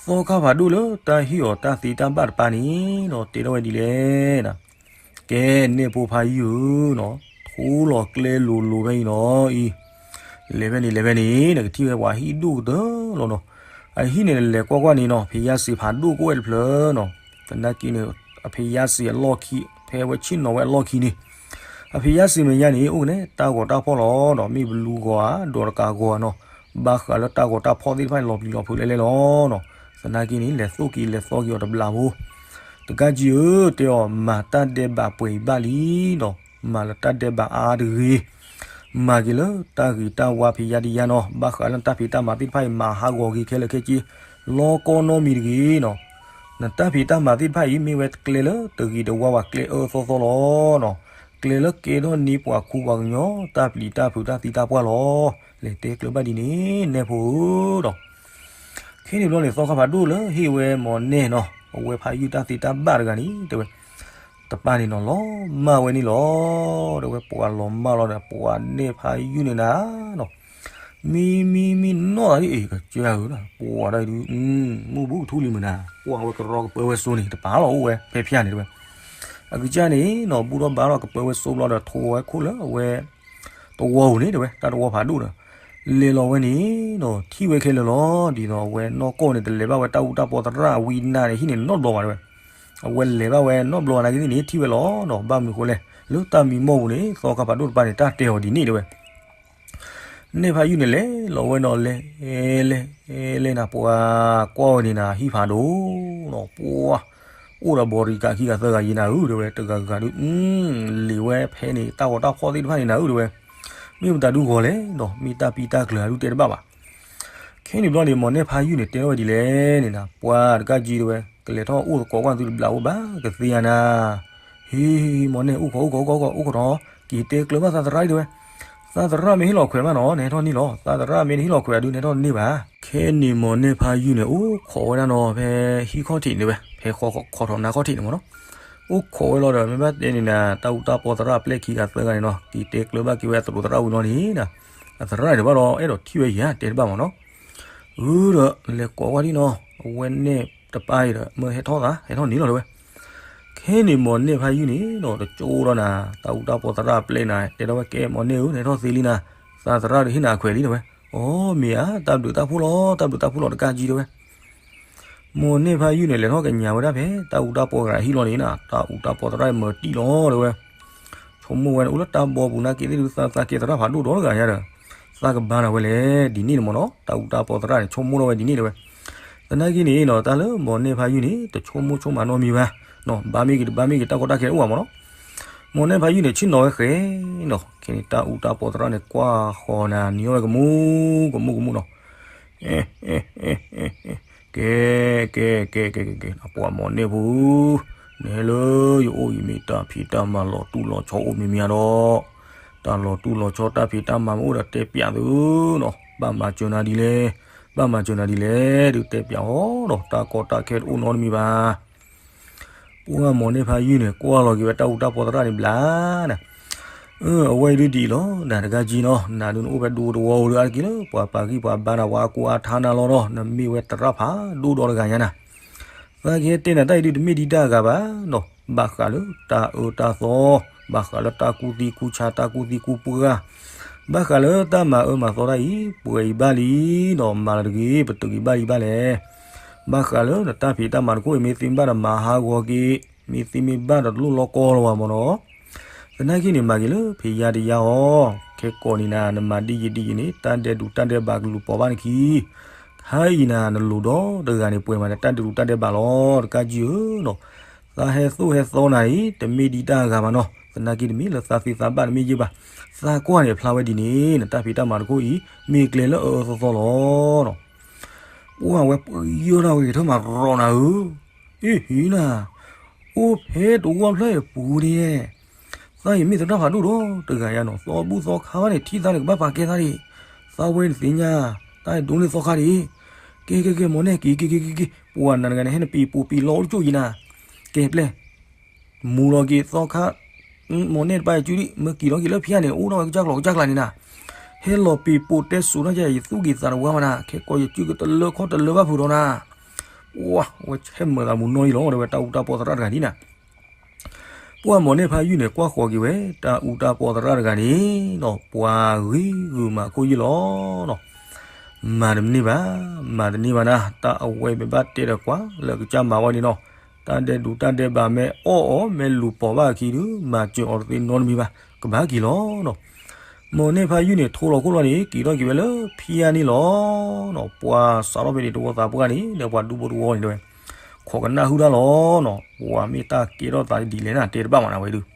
သီခါဖးဒိၣ်လၢတၢ်ဟ့ၣ်အီၤတၢ်သ့တၢ်ဘၣ်တပၤန့ၣ်နီၤ တဲထီၣ်ဝဲဒ်လဲၣ်နၤ, ကဲ နဲၣ်ဖိဖးယုၢ်ဧၢနီၤ, ထိလီၤကျဲလိၤလိၤဖဲအံၤနီၤအံၤ, လဲၤဖဲန့ၣ်လဲၤဖဲန့ၣ် နကထံၣ်ဝဲပှၤဟံၣ်ဒိၣ်ကတၢၢ်လီၤနီၤ, အဟံၣ်န့ၣ် နလဲၤကွၢ်ကွၢ်န့ၣ်နီၤ ဖယါစ့ၤဖးဒိၣ်ကိးဝဲတဖျၢၣ်နီၤ, သနာ်က့န့ၣ် အဖယါစ့ၤအလီၢ်ခံ ဖဲဝဲဆ့ၣ်နီၤဝဲအလီၢ်ခံန့ၣ် အဖယါစ့ၤမဲာ်ညါန့ၣ် အိၣ်ကနဲ တၢ်ဂီၤတၢ်ဖီၣ်လီၤဒီး မ့ၢ်ဘလူဂီၤဧါ ဒီးတကးဂီၤဧါနီၤ, ဘၣ်ဃးလၢတၢ်ဂီၤတၢ်ဖီၣ်သ့ၣ်တဖၣ်န့ၣ် လီၤပျံၤလီၤဖုးလဲၣ်လဲၣ်လီၤနီၤ, သနာ်က့န့ၣ် လဲၤသိၣ်က့ၤလဲၤသီက့ၤအီၤတဘျီဖိ, တကးကံဧၢ တဲအီၤ မၤတၢ်ဒဲးဘးပှဲၤအံၤဘၣ်လံနီၤ, မၤလၢတၢ်ဒဲးဘးအါတဂ့ၤ, မၤက့ၤလၢတၢ်ဂ့ၤတၢ်ဝါဖံးယါဒံးယါနီၤ, ဘၣ်ဃးလၢတၢ်ဖံးတၢ်မၤသ့ၣ်တဖၣ်အံၤ မၤဟးဂီၤက့ၤခဲလၢာ်ခဲဆ့, လီၤကီနီတမံၤတဂ့ၤနီၤ. နတၢ်ဖံးတၢ်မၤသ့ၣ်တဖၣ်အံၤ မ့ၢ်ဝဲကျဲလၢတဂ့ၤတဝါဘၣ် ကျဲအၢအၢသီသီလီၤနီၤ. ကျဲလၢကဲထီၣ်န့ၢ်ပှၤခူပှၤကညီ တၢ်ပျံၤတၢ်ဖုးတၢ်သံတၢ်ပှၢ်လီၤ. လဲၤတဲကျၢၤဘၣ်ဒ်န့ၣ် နဲၣ်ဖိဧၢဒီး ခဲန့ၣ်ဘျီန့ၣ် သီခါဖးဒိၣ်လၢဟ့ၣ်ဝဲမီၤနဲၣ်နီၤ အဝဲဖးယုၢ်တၢ်သ့တၢ်ဘၣ်တဂၤန့ၣ် တဲဝဲ တပၢ်န့ၣ်နီၤ လီၤမၢ်ဝဲန့ၣ်လီၤ. တဲဝဲပှၤလီၤမၢ်လီၤဒီး ပှၤနဲၣ်ဖးယုၢ်န့ၣ်နၤနီၤ မံမံမံနီၢ်သးဒ်အံၤ ကစၢ်ဧၢ, ပှၤဒၣ်ဒုး မုၢ်ဘူးကထူလံမုၢ်နၤ ပှၤဝဲကရီကပၢဝဲစိန့ၣ် တပာ်လီၤအိၣ်ဝဲဖဲဖျါန့ၣ်တဲဝဲ. အကစၢ်န့ၣ်နီၤ ဘူၣ်ထီၣ်ဘါထီၣ်ကပၢဝဲစိဘျီဒီး ထိးဝဲခိၣ်လၢအဝဲ သဝီပူၤန့ၣ်တဲဝဲ တၢ်သဝီဖးဒိၣ်ဒီး လဲၤလီၤဝဲန့ၣ်နီၤ ထံၣ်ဝဲခဲလၢာ်လီၤ. ဒ်သိးအဝဲနီၢ်ကီၢ်န့ၣ် တလဲၤဘၣ်ဝဲတၢ်အူတၢ်ပီသရၣ်အဝံနၤန့ၣ် ဟံၣ်န့ၣ်နီတဘျီဘၣ်တဲဝဲ. အဝဲလဲၤဘၣ်ဝဲနီတဘျီနာ်က့သ့ၣ်န့ၣ် ထံၣ်ဝဲလီၤနီၤ. ဘၣ်မနုၤဃိလဲၣ် လၢတၢ်မံမီၢ်ပူၤန့ၣ် သီခါဖးဒိၣ်တပၢ်န့ၣ် တၢ်တဲအီၤဒ်န့ၣ်တဲဝဲ နဲၣ်ဖးယုၢ်န့ၣ်လဲၤလီၤဝဲနီၤ လဲၤ လဲၤ လဲၤနၤ ပှၤကွၢ်ဝဲန့ၣ်နၤ ဟံၣ်ဖးဒိၣ်နီၤ ပှၤ အိၣ်ဒီးဘီရံကးခံဂၤသၢဂၤယံၤနၤဧၢတဲဝဲ တဂၤဂၤဒုး လံာ်ဝဲဖဲန့ၣ် တၢ်ဂီၤတၢ်ဖီၣ်သ့ၣ်တဖၣ်န့ၣ်နၤဧၢတဲဝဲ မ့ၢ်မတၤဒုးဂီၤလဲၣ်နီၤ မ့ၢ်တၢ်ပံတၢ်ကျၢၤအဒုးတဲတဘၣ်ဘၣ်. ခဲန့ၣ်ဘျီန့ၣ် မီၤနဲၣ်ဖးယုၢ်န့ၣ် တဲထီၣ်ဝဲဒ်လဲၣ်န့ၣ်နၤ ပှၤတကးက့ၤတဲဝဲ ကလဲၤထီၣ်အိၣ်သကိးကွၢ်သုတဘျးအိၣ်ဘၣ် ကသ့ဧါနၤ ဟ့ မီၤနဲၣ် အိၣ်ခိး အိၣ်ခိး အိၣ်ခိး အိၣ်ခိး အိၣ်ခိးထီၣ် က့ၤတဲကျၢၤဘၣ်သးသရၣ်တဲဝဲ, သးသရၣ်မ့ၢ်ဟ့ၣ်လီၤခွဲးဘၣ်နီၤ နဟဲထီၣ်န့ၢ်လီၤ, သးသရၣ်မ့ၢ်တဟ့ၣ်လီၤခွဲးအဒုး နဟဲထီၣ်တန့ၢ်ဘၣ်. ခဲန့ၣ်မီၤနဲၣ်ဖးယုၢ်န့ၣ် အိၣ်ခိးဝဲဒၣ်နီၤ ဖဲဟံၣ်ခီၣ်ထံးန့ၣ်ဝဲ ဖဲခိးထီၣ်နါခီၣ်ထံးန့ၣ်မ့ၢ်နီၤ, အိၣ်ခိးဝဲလီၤဒီး မ့ၢ်ဘၣ်တဲန့ၣ်နၤ တၢ်အူတၢ်ပီသရၣ်အပျဲၢ်ခံဂၤသၢဂၤန့ၣ်နီၤ က့ၤတဲကျၢၤဘၣ်က့ၤဝဲအသရိာ်သရၣ်ဝံၤလီၤန့ၣ်နၤ, အသရၣ်န့ၣ်ဘၣ်ဒီး အဲၣ်ဒိးထံၣ်ဝဲယၤ တဲတဘၣ်မ့ၢ်နီၤ, ဂုာ်ဒီးလဲၤကိးဝဲဒၣ်နီၤ အဝဲနဲၣ်တပၢ်အံၤဒီး မၢဟဲထီၣ်သး ဟဲထီၣ်န့ၣ်လီၤတဲဝဲ. ခဲန့ၣ်မီၤနဲၣ်ဖးယုၢ်န့ၣ်နီၤ တကၠိဒီးနၤ တၢ်အူတၢ်ပီသရၣ်အပျဲၢ်နၤ တဲထီၣ်ဝဲ ကဲမီၤနဲၣ်ဧၢ နဟဲထီၣ်သ့လံနၤ, သးသရၣ်ဒီးဟ့ၣ်နၤအခွဲးလံတဲဝဲ. အိ မ့ၢ်ဧါ တၢ်ဘျုးတၢ်ဖှိၣ်လီၤ တၢ်ဘျုးတၢ်ဖှိၣ်လီၤတကးကံတဲဝဲ. မီၤနဲၣ်ဖးယုၢ်န့ၣ် လဲၤထီၣ်ကညးဝဲဒၣ်ဖဲ တၢ်အူတၢ်ပီသရၣ်ဟံၣ်လီၤန့ၣ်နၤ တၢ်အူတၢ်ပီသရၣ်မၤတံၢ်လီၤတဲဝဲ. ဆိကမိၣ်ဝဲန့ၣ် အိၣ်လၢတၢ်ဘီပူၤနာ်က့သ့ၣ်ဒုး သးသးကဲသရၣ်ဖးဒိၣ်ဒီတဂၤညါဒီး သးကဘါနၤဝဲလဲၣ် ဒ်န့ၣ်န့ၣ်မ့ၢ်နီၤ တၢ်အူတၢ်ပီသရၣ်န့ၣ် ဆိကမိၣ်ထီၣ်ဝဲဒ်န့ၣ်တဲဝဲ. သနာ်က့န့ၣ်နီၤ တၢ်လၢမီၤနဲၣ်ဖးယုၢ်န့ၣ် တဆိကမိၣ်ဆိကမးနီတမံၤဘၣ်, ဘါမ့ၢ်ဂ့ၤတဘါမ့ၢ်ဂ့ၤ တၢ်ကီတၢ်ခဲအိၣ်ဘၣ်မ့ၢ်နီၤ. မီၤနဲၣ်ဖးယုၢ်န့ၣ် ဆ့ၣ်နီၤဝဲဃဲနီၤ ခဲန့ၣ် တၢ်အူတၢ်ပီသရၣ်န့ၣ် ကွၢ်ဃီၤနၤ နံၤထီၣ်ဝဲကမူၣ်ကမူၣ်ကမူၣ်နီၤ. ကဲ ကဲ ကဲ ကဲ ကဲ ကဲ ပှၤမီၤနဲၣ်ဖိဧၢ, နဟဲလၢယအိၣ်အံၤ မ့ၢ်တၢ်ဖံးတၢ်မၤလီၤတူၢ်လီၤဆီအိၣ်မံၤမံၤဧါဒီး, တၢ်လီၤတူၢ်လီၤဆီတၢ်ဖံးတၢ်မၤမ့ၢ်အိၣ်ဒီးတဲပျးသုနီၤ, ဘၣ်မၤစၢၤနၤဒ်လဲၣ်, ဘၣ်မၤစၢၤနၤဒ်လဲၣ် ဒုးတဲပျးအီၤဒီး တၢ်ကီတၢ်ခဲတအိၣ်နီတမံၤဘၣ်. ပှၤမီၤနဲၣ်ဖးယုၢ်န့ၣ် ကွၢ်လီၤက့ၤဝဲတၢ်အူတၢ်ပီသရၣ်န့ၣ်ဘျါနၤ, အဝဲအံၤဒုးဒ်အံၤလီၤ နၤတဂၤကံနီၤ, နၤဒုးနအိၣ်ဖဲဒူသဝီဧိၤဒီး အါတက့ၢ်လၢပှၤပာ်ဂံၢ်ပှၤဘါနၤ ပှၤအါကိၢ်အါထါနၤလီၤဒီး နမ့ၢ်ဝဲသရၣ်ဖးဒိၣ်ဒီတဂၤညါနၤ. သးကဟဲတဲနၤတၢ်အံၤဒုး တမ့ၢ်ဒံးတၢ်အဂၤဘၣ်နီၤ, ဘၣ်ဃးလၢတၢ်အၢတၢ်သီ, ဘၣ်ဃးလၢတၢ်ကူၣ်သံကူၣ်ဆါ တၢ်ကူၣ်သံကူၣ်ပှၢ်, ဘၣ်ဃးလၢတၢ်မၤအၢမၤသီတၢ်အံၤ ပှဲၤအံၤဘၣ်လံနီၤ, မၤလၢတဂ့ၤ ပတုာ်က့ၤဘၣ်လံဘၣ်လဲၣ်. ဘၣ်ဃးလၢနတၢ်ဖံးတၢ်မၤတခိၣ်အံၤ မ့ၢ်သ့မ့ၢ်ဘၣ်ဒီးမၤဟးဂီၤက့ၤ, မ့ၢ်သ့မ့ၢ်ဘၣ်ဒီးတလိၣ်လီၢ်ကီလၢၤဘၣ်မ့ၢ်နီၤ. သနာ်က့န့ၣ် မၤက့ၤလၢဖံးယါတယါအီၤ, ခဲကိးန့ၣ်နၤ နမၤဒ်ယံာ်ဒ်ယံာ်န့ၣ် တၢ်ဒဲးဒူးတၢ်ဒဲးဘးကလူၤပိာ်ဘၣ်နခံ, ခါအံၤနၤ နလိၤဒီတဂၤန့ၣ် ပှဲၤမးဒီးတၢ်ဒဲးဒူးတၢ်ဒဲးဘးလီၤ တကးကံဧၢနီၤ. သးဟဲသိၣ်ဟဲသီနၤအံၤ တမ့ၢ်ဒံးတၢ်အဂၤဘၣ်နီၤ, သနာ်က့တမ့ၢ်လၢသးသ့သးဘၣ်တမ့ၢ်ယဲၢ်ဘၣ်, သးကွၢ်န့ၣ်အဖျါဝဲဒ်န့ၣ် နတၢ်ဖံးတၢ်မၤတခိၣ်အံၤ မ့ၢ်ကျဲလၢအအၢသီသီလီၤနီၤ. ပှၤဝဲပယီၢ်ဒၣ်ဝဲဂ့ၤထၢၣ်မးရီနၤဧၢ, အ့ၣ်ဟံးနၤ, အိၣ်ဖဲတဝီဖျၢၣ်အံၤပူၤန့ၣ်, သးအံၤမ့ၢ်သရၣ်ဖးဒိၣ်ဒီတဂၤညါနီၤ, သီဘူၣ်သီခါဘၣ်န့ၣ် ထံၣ်သးန့ၣ် ကဘၣ်ပာ်ကဲသးဒံး, သးဝဲန့ၣ်သ့ၣ်ညါ, တၢ်ဒိးန့ၢ်သီခါဒံး, ကဲ ကဲ ကဲ မီၤနဲၣ်က့ၤ က့ၤ က့ၤ က့ၤ က့ၤ, ပှၤနၤတဂၤန့ၣ် ဟဲနပံၤပိာ်ပံၤလီအီၣ်တကၠိၣ်အံၤနၤ, ကဲပျဲၢ် မူလီၤက့ၤသီခါ, မီၤနဲၣ်တပၢ်အံၤစုဒံး မ့ၢ်က့ၤထီၣ်က့ၤလၢဖံးယါန့ၣ် အိၣ်ဒီးဝဲကစၢ်ကျိၤကစၢ်ကျါန့ၣ်နၤ, ဟဲလီၤပံၤပိာ်တဲစိၤနီၢ်ကဲ ယသူၣ်က့ၤသးတဝါမးနၤ, ခဲကိးယစုကတလၢခီၣ်တလၢဘၣ်ဖုးဒီးနၤ, ပှၤဝဲဟဲမၤသးမူနီၢ်အံၤလီၤ တဲဝဲတၢ်အူတၢ်ပီသရၣ်တဂၤဒ်နၤ. ပှၤမီၤနဲၣ်ဖးယုၢ်န့ၣ် ကွၢ်ဃီၤက့ၤဝဲ တၢ်အူတၢ်ပီသရၣ်တဂၤန့ၣ်နီၤ ပှၤဂ့ၤဂုာ်မးခိၣ်ယုၢ်လီၤနီၤ. မၤတန့ၢ်ဘၣ်, မၤတန့ၢ်ဘၣ်နၤ, တၢ်အဝဲမ့ၢ်ဘၣ်တဲဒီးကွၢ်လၢကစၢ်မၤဝဲန့ၣ်နီၤ, တၢ်ဒဲးဒူးတၢ်ဒဲးဘးမ့ၢ်အီၣ်အီၤ မ့ၢ်လူၤပိာ်ဘၣ်အခံဒုး မၤစၢၤအီၤတသ့နီတမံၤဘၣ်, ကဘၣ်က့ၤလီၤနီၤ. မီၤနဲၣ်ဖးယုၢ်န့ၣ် ထိလီၤခိၣ်လီၤန့ၣ် က့ၤထီၣ်က့ၤဝဲလၢဖံးယါန့ၣ်လီၤနီၤ. ပှၤစးထီၣ်ဖဲန့ၣ် တဝီသးပှၢ်န့ၣ် ဒီးပှၤဒူဖိတဝီန့ၣ်တဲဝဲ ခိးကနၣ်ဟုၣ်တၢ်လီၤနီၤ. ပှၤမ့ၢ်တၢ်ကဲထီၣ်သးဒ်လဲၣ်နၤ တဲတဘၣ်မးနၤဝဲဒုး.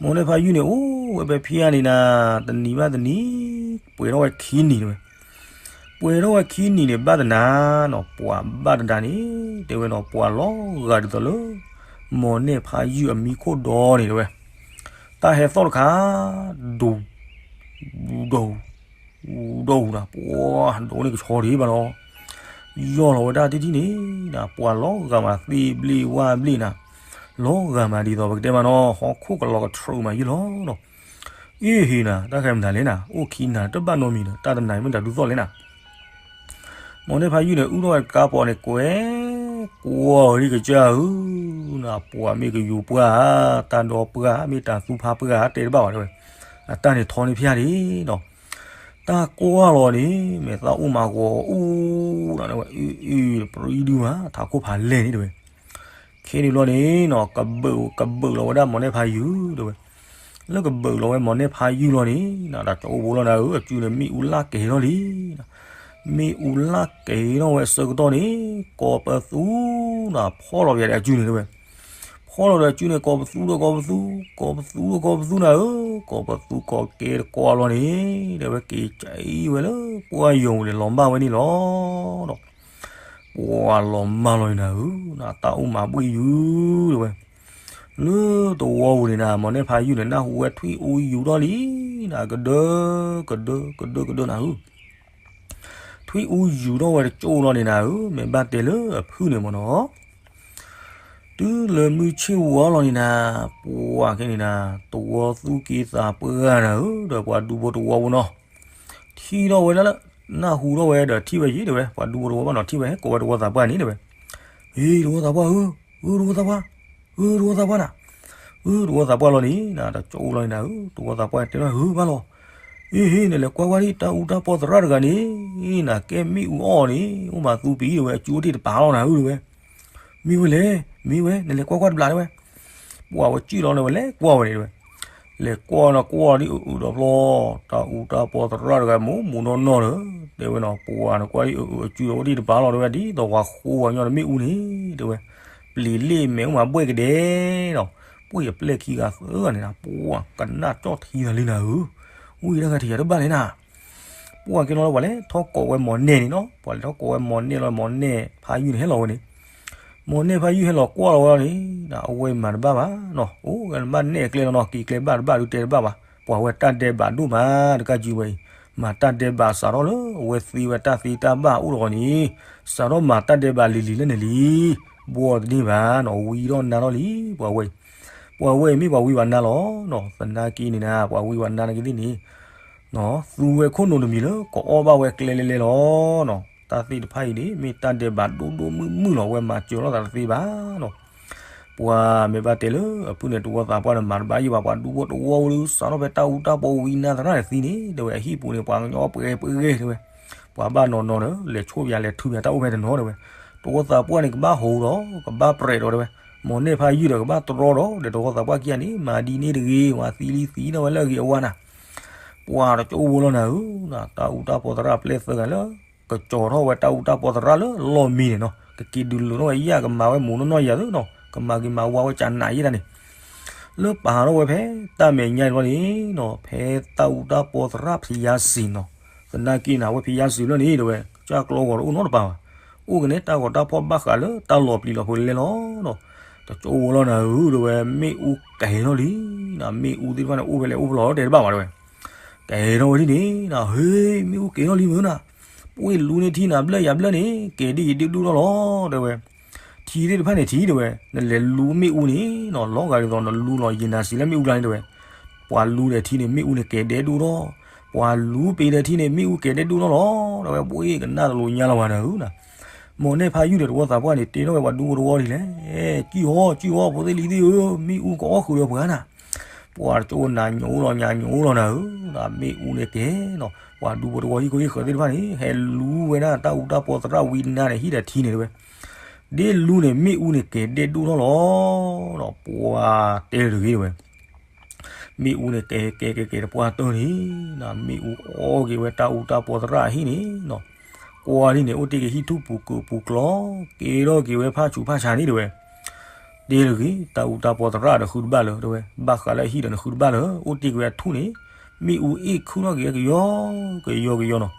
မီၤနဲၣ်ဖးယုၢ်န့ၣ် အိၣ်ဝဲဖဲဖံးယါန့ၣ်နၤ တနံၤဘၣ်တနံၤ ပှဲၤထီၣ်ဝဲခံနံၤတဲဝဲ. ပှဲၤထီၣ်ဝဲခံနံၤန့ၣ် ဘၣ်တနၤနီၤ, ပှၤဘၣ်တနၤန့ၣ် တဲဝဲနီၤ, ပှၤလီၤဂာ်ဒ်သိးလၢ မီၢ်နဲၣ်ဖးယုၢ်အမံခိၣ်ဒီန့ၣ်တဲဝဲ, တၢ်ဟဲသီၣ်တခါ ဒူ ဒီး ဒီးနၤ, ပှၤဒိးန့ၢ်ကဆီဒံးဘၣ်နီၤ, ယီၢ်လီၤဝဲဒၣ်တထံၣ်န့ၣ်နၤ, ပှၤလီၤဂာ်မးသ့ဘျ့ဝါဘျ့နၤ, လီၤဂာ်မးဒ်သိးပကတဲမးနီၤ, ဟီၣ်ခိၣ်ကလီၤကထြူးမးယုၢ်လီၤနီၤ. အ့ဟ့နၤ, တၢ်ခဲမတၤလဲၣ်နၤ, အိၣ်ခံနၤတဘၣ်နီတမံၤဒီး တၢ်တနၤအံၤမ့ၢ်တၢ်ဒုးသီၣ်လဲၣ်နၤ. မီၢ်နဲၣ်ဖးယုၢ်န့ၣ် အုၣ်ထီၣ်ဝဲတကါပီးန့ၣ် ကွဲးကွီၢ်ဝဲဒၣ်ကစၢ်ဧၢ, နၤပှၤမ့ၢ်ကယူၤပှၢ်ဧါ, တၢ်ဒီပှၢ်ဧါ, မ့ၢ်တၢ်သူဖါပှၢ်ဧါ, တဲတဘၣ်ဘၣ်တဲဝဲ, အတၢ်န့ၣ်ထီန့ၢ်ဖၠၣ်ဒံးနီၤ. တၢ်ကွၢ်လီၤန့ၣ် မဲာ်သၣ်အိၣ်မးဂီၤအူၣ်နၤဝဲ, အ့ၣ် အ့ၣ် ပရံဒုမး ထးခိၣ်ဖးလဲၢ်န့ၣ်တဲဝဲ. ခဲန့ၣ်ဘျီန့ၣ်နီၤ ကဘုး ကဘုးလီၤဝဲဒၣ်မီၢ်နဲၣ်ဖးယုၢ်တဲဝဲ. လၢကဘုးလီၤဝဲမီၢ်နဲၣ်ဖးယုၢ်လီၤန့ၣ် တၢ်ကအိၣ်ဘိလီၤနၤဧၢ, အစုန့ၣ်မ့ၣ်အူလၢကဲၤထီၣ်လံ. မ့ၣ်အူလၢကဲၤထီၣ်ဝဲအဆၢကတီၢ်န့ၣ် ကိးပသူနၤ ဖီၣ်လီၤပယၤဒီးအစုန့ၣ်တဲဝဲ. ဖီၣ်လီၤဒီးအစုန့ၣ် ကိးပသူဒီးကိးပသူ, ကိးပသူဒီးကိးပသူနၤဧၢ, ကိးပသူကိးကဲတကိးလီၤန့ၣ် တဲဝဲ က့ၤကဲဝဲလၢပှၢ်ယိာ်ပူၤန့ၣ် လီၤမၢ်ဝဲန့ၣ်လီၤ. ပှၤလီၤမၢ်လီၤနၤဧၢ, တၢ်အိၣ်မးဘှ့ၣ်ယုၢ်တဲဝဲ. လၢတဝီပူၤန့ၣ်နၤ မီၢ်နဲၣ်ဖးယုၢ်န့ၣ် နၢ်ဟူဝဲထွံၣ်အူယူၤထီၣ်လံနၤ, ကဒၢ ကဒၢ ကဒၢ ကဒၢနၤဧၢ. ထွံၣ်အူယူၤထီၣ်ဝဲတကၠိလီၤန့ၣ်နၤဧၢ, မ့ၢ်ဘၣ်တဲလၢအဖုၣ်န့ၣ်မ့ၢ်နီၤ. တုၤလၢမုၢ်ဆ့ၣ်ဝါလီၤန့ၣ်နၤ, ပှၤခဲန့ၣ်နၤ တဝီသူၣ်က့သးပှၢ်နၤဧၢ, ဒီးပှၤဒူဖိတဝီဖိနီၤ ထံၣ်ထီၣ်ဝဲဒၣ်လၢ နၢ်ဟူထီၣ်ဝဲဒီးထံၣ်ဝဲယံၤတဲဝဲ, ပှၤဒူဖိတဝီဘၣ်နီၤ ထံၣ်ဝဲ ကိးဝဲတဝီသးပှၢ်န့ၣ်တဲဝဲ. ဟ့ၣ်တဝီသးပှၢ်ဧၢ, ဧၢတဝီသးပှၢ်, ဧၢတဝီသးပှၢ်နၤ, ဧၢတဝီသးပှၢ်လီၤန့ၣ်နၤ တကၠိလီၤန့ၣ်နၤဧၢ, တဝီသးပှၢ်တဲထီၣ်ဧၢဘၣ်လီၤ. အ့ဟ့ၣ် နလဲၤကွၢ်ကွၢ်ဒံး တၢ်အူတၢ်ပီၢ်သရၣ်တဂၤန့ၣ် နကဲမ့ၣ်အူအီၣ်န့ၣ် အိၣ်မးသူပံၤတဲဝဲ, အစုအိၣ်တ့ၢ်တပၤလီၤနၤဧၢတဲဝဲ. မ့ၢ်ဝဲလဲၣ်, မ့ၢ်ဝဲ, နလဲၤကွၢ်ကွၢ်တဘျီတဲဝဲ. ပှၤဝဲစံၣ်လီၤန့ၣ်ဝဲလဲၤကွၢ်ဝဲန့ၣ်တဲဝဲ. လဲၤကွၢ်နီၤကွၢ်ဒံးအုးအုးဒီးဖျီ, တၢ်အူတၢ်ပီၢ်သရၣ်တဂၤမူးမူးနီၢ်နီၢ်ဒီး တဲဝဲနီၤ, ပှၤနကွၢ်ဒံးအုးအုးအစုအိၣ်တ့ၢ်တပၤလီၤတဲဝဲ, ဒ်သိးပှၤဃိပှၤညီတမ့ၣ်အူန့ၣ် တဲဝဲ. ပျံၤလ့ၣ်မဲာ်အိၣ်မးဘှဲၣ်ကဒဲနီၤ, ပှၤယပျဲၢ်ခံဂၤသၢဂၤန့ၣ်နၤ ပှၤကနၣ်ကၠီၣ်ထံသးလံနၤဧၢ, ဝံၤတၢ်ဂၤထံၣ်ယၤတဘၣ်လဲၣ်နၤ. ပှၤက့ၤလီၤလၢပှၤလဲၤထီၣ်ကိးဝဲမီၢ်နဲၣ်န့ၣ်နီၤ, ပှၤလဲၤထီၣ်ကိးဝဲမီၢ်နဲၣ်လီၤ, မီၢ်နဲၣ်ဖးယုၢ်န့ၣ်ဟဲလီၤဝဲန့ၣ်, မီၢ်နဲၣ်ဖးယုၢ်ဟဲလီၤကွၢ်လီၤဝဲလီၤန့ၣ် အဝဲမၤတဘၣ်ဘၣ်နီၤ, အိၣ်ဝဲဘၣ်နဲၣ်အကျဲလီၤနီၤ, က့ၤကျဲဘၣ်တဘၣ်ဒုးတဲတဘၣ်ဘၣ်, ပှၤဝဲတၢ်ဒဲးဘးဒိၣ်မး တကးကံဝဲအံၤ, မၤတၢ်ဒဲးဘးစးထီၣ်လၢအဝဲသ့ဝဲတၢ်သ့တၢ်ဘၣ်အိၣ်တဂီၤန့ၣ်, စးထီၣ်မၤတၢ်ဒဲးဘးလံၤလံၤလၢန့ၣ်လံ ဘှီတန့ၢ်ဘၣ်နီၤ, ဝံၤထီၣ်နါထီၣ်လံ ပှၤဝဲအံၤ, ပှၤဝဲအံၤမ့ၢ်ပှၤဝံပှၤနါလီၤနီၤ, သနာ်က့န့ၣ်နၤ ပှၤဝံပှၤနါန့ၣ်ကသ့ၣ်န့ၣ် သူဝဲခိၣ်နူာ်တမံၤလၢကအီၣ်ဘၣ်ဝဲကျဲလဲၤလဲၤလီၤနီၤ, တၢ်သ့ၣ်တဖၣ်အံၤန့ၣ် မ့ၢ်တၢ်ဒဲးဘးဒိၣ်ဒိၣ်မုၢ်မုၢ်လီၤ, ဝဲမၤစၢၤလိာ်သးတသ့ဘၣ်နီၤ. ပှၤမ့ၢ်ဘၣ်တဲလၢအဖုၣ်န့ၣ် တဝီသးပှၢ်န့ၣ် မၤတဘၣ်ယံၤဘၣ်, ပှၤဒူဖိတဝီဝံၤလၢ စးထီၣ်ဖဲတၢ်အူတၢ်ပီၢ်ဝံနါသရၣ်န့ၣ်သံန့ၣ် တဲဝဲ, အဟံၣ်ပူၤန့ၣ် ပှၤကညီပှဲၤပှဲၤတဲဝဲ, ပှၤဘၣ်နီၢ်နီၢ်ဒီး လဲၤဆိၣ်ပယၤလဲၤထုးပယၤတၢ်အိၣ်ဖဲတနီၤတဲဝဲ, တဝီသးပှၢ်န့ၣ် ကဘၣ်ဟိးဒီး ကဘၣ်ပြဲးဒီးတဲဝဲ, မီၢ်နဲၣ်ဖးယုၢ်ဒီးကဘၣ်တြီဒီး ဒီးတဝီသးပှၢ်ခံဂၤန့ၣ် မၤဒ်န့ၣ်တဂ့ၤ, ဝဲသံလံသံနီၤဝဲလၢအဂ့ၤအဝါနၤ. ပှၤတကၠိဖိလီၤနၤဧၢ, တၢ်အူတၢ်ပီၢ်သရၣ်ပျဲၢ်သၢဂၤလၢ ကကၠီၤထီၣ်ဝဲတၢ်အူတၢ်ပီၢ်သရၣ်လၢလီၢ်မံန့ၣ်နီၤ, ကက့ၤဒုးလိာ်ထီၣ်ဝဲယၣ် ကမၤဝဲမူးနီၢ်နီၢ်ယၤသ့နီၤ, ကမၤက့ၤမၤဝါဝဲကနးယဲဒၣ်န့ၣ်, လၢပာ်ထီၣ်ဝဲဖဲတၢ်မဲာ်ညါန့ၣ်ဘျီန့ၣ်နီၤ, ဖဲတၢ်အူတၢ်ပီၢ်သရၣ်ဖံယါစံၤနီၤ, သနာ်က့နၤ အဝဲဖံယါစံၤဘျီန့ၣ်တဲဝဲ, ကစၢ်ကျီဂီၤတအိၣ်နီတပၤဘၣ်, အိၣ်ကန့ၣ်တၢ်ဂီၤတၢ်ဖီၣ်ဘၣ်ဃးလၢတၢ်လီၤပျံၤလီၤဖုးလဲၤလဲၤလီၤနီၤ. တကၠိဖိလီၤနၤဧၢတဲဝဲ, မ့ၣ်အူကဲၤထီၣ်လံနၤ, မ့ၣ်အူသ့ၣ်တဖၣ်န့ၣ် အိၣ်ဖဲလဲၣ်အိၣ်ဖဲလဲၣ်တဲတဘၣ်ဘၣ်တဲဝဲ, ကဲၤထီၣ်ဝဲဒ်န့ၣ်နၤ, ဟ့ၣ် မ့ၣ်အူကဲၤထီၣ်လံမုၢ်နၤ, ပှ့ၢ်လူန့ၢ်ထံနၤဘျၢၣ်ယၤဘျၢၣ်န့ၣ် ကဲၤဒ်ယံၤဒိၣ်ဒိၣ်လီၤလီၤတဲဝဲ. ထံသ့ၣ်တဖၣ်န့ၣ်ထံတဲဝဲ, နလဲၤလူမ့ၣ်အူန့ၣ်နီၤ လီၤဂာ်ဒ်သိးနလူလီၤယံၤနၤစံးလၢမ့ၣ်အူကျါန့ၣ်တဲဝဲ, ပှၤလူဒီးထံန့ၣ် မ့ၣ်အူန့ၣ်ကဲၤဒဲဒိၣ်ထီၣ်, ပှၤလူပ့ၤဒီးထံန့ၣ် မ့ၣ်အူကဲၤဒဲဒိၣ်ထီၣ်လီၤတဲဝဲ, ပှ့ၢ်ကနၣ်တလိာ်ညါလီၤဝဲနၤဧၢနၤ. မီၢ်နဲၣ်ဖးယုၢ်ဒီးတဝီသးပှၢ်န့ၣ် တဲထီၣ်ဝဲပှၤဒူဖိတဝီဒ်လဲၣ်, ကံၢ်ဟီ ကံၢ်ဟီ ဖိသ့ၣ်လံၤသ့ၣ်ဧၢ, မ့ၣ်အူကအီၣ်ဃုာ်ဒီးပှၤနၤ. ပှၤတကၠိဖိနၤညိလီၤညါညိလီၤနၤဧၢ, မ့ၣ်အူန့ၣ်ကဲၤနီၤ, ပှၤဒူဖိတဝီဟံၣ်ခိၣ်ဟံၣ်ဃၢၤသ့ၣ်တဖၣ်န့ၣ် ဟဲလူဝဲဒၣ်တၢ်အူတၢ်ပီၢ်သရၣ်ဝံနါန့ၣ် ဟံၣ်ဒီးထံန့ၣ်တဲဝဲ, ဒ်လူန့ၣ် မ့ၣ်အူန့ၣ်ကဲၤဒဲဒိၣ်ထီၣ်လီၤ, ပှၤတဲတဂ့ၤတဲဝဲ မ့ၣ်အူန့ၣ်ကဲၤကဲၤကဲၤကဲၤတပှၢ်တၢၢ်န့ၣ်, မ့ၣ်အူအီၣ်က့ၤဝဲတၢ်အူတၢ်ပီၢ်သရၣ်အဟံၣ်န့ၣ်နီၤ, ကွၢ်ဒ်န့ၣ် အိၣ်တ့ၢ်က့ၤဟံၣ်ထူၣ်ပူၤကိာ်ပူၤကျီ, ကဲထီၣ်က့ၤဝဲဖးဆူးဖးဆါန့ၣ်တဲဝဲ, တဲတဂ့ၤ တၢ်အူတၢ်ပီၢ်သရၣ်ဒီးဃုတဘၣ်လၢၤတဲဝဲ, ဘၣ်ဃးလၢအဟံၣ်ဒီးနဃုတဘၣ်လၢၤ, အိၣ်တ့ၢ်က့ၤဝဲအထူၣ်န့ၣ်, မ့ၣ်အူအ့ၣ်ခုၣ်ထီၣ်က့ၤဝဲကယီကယီကယီနီၤ.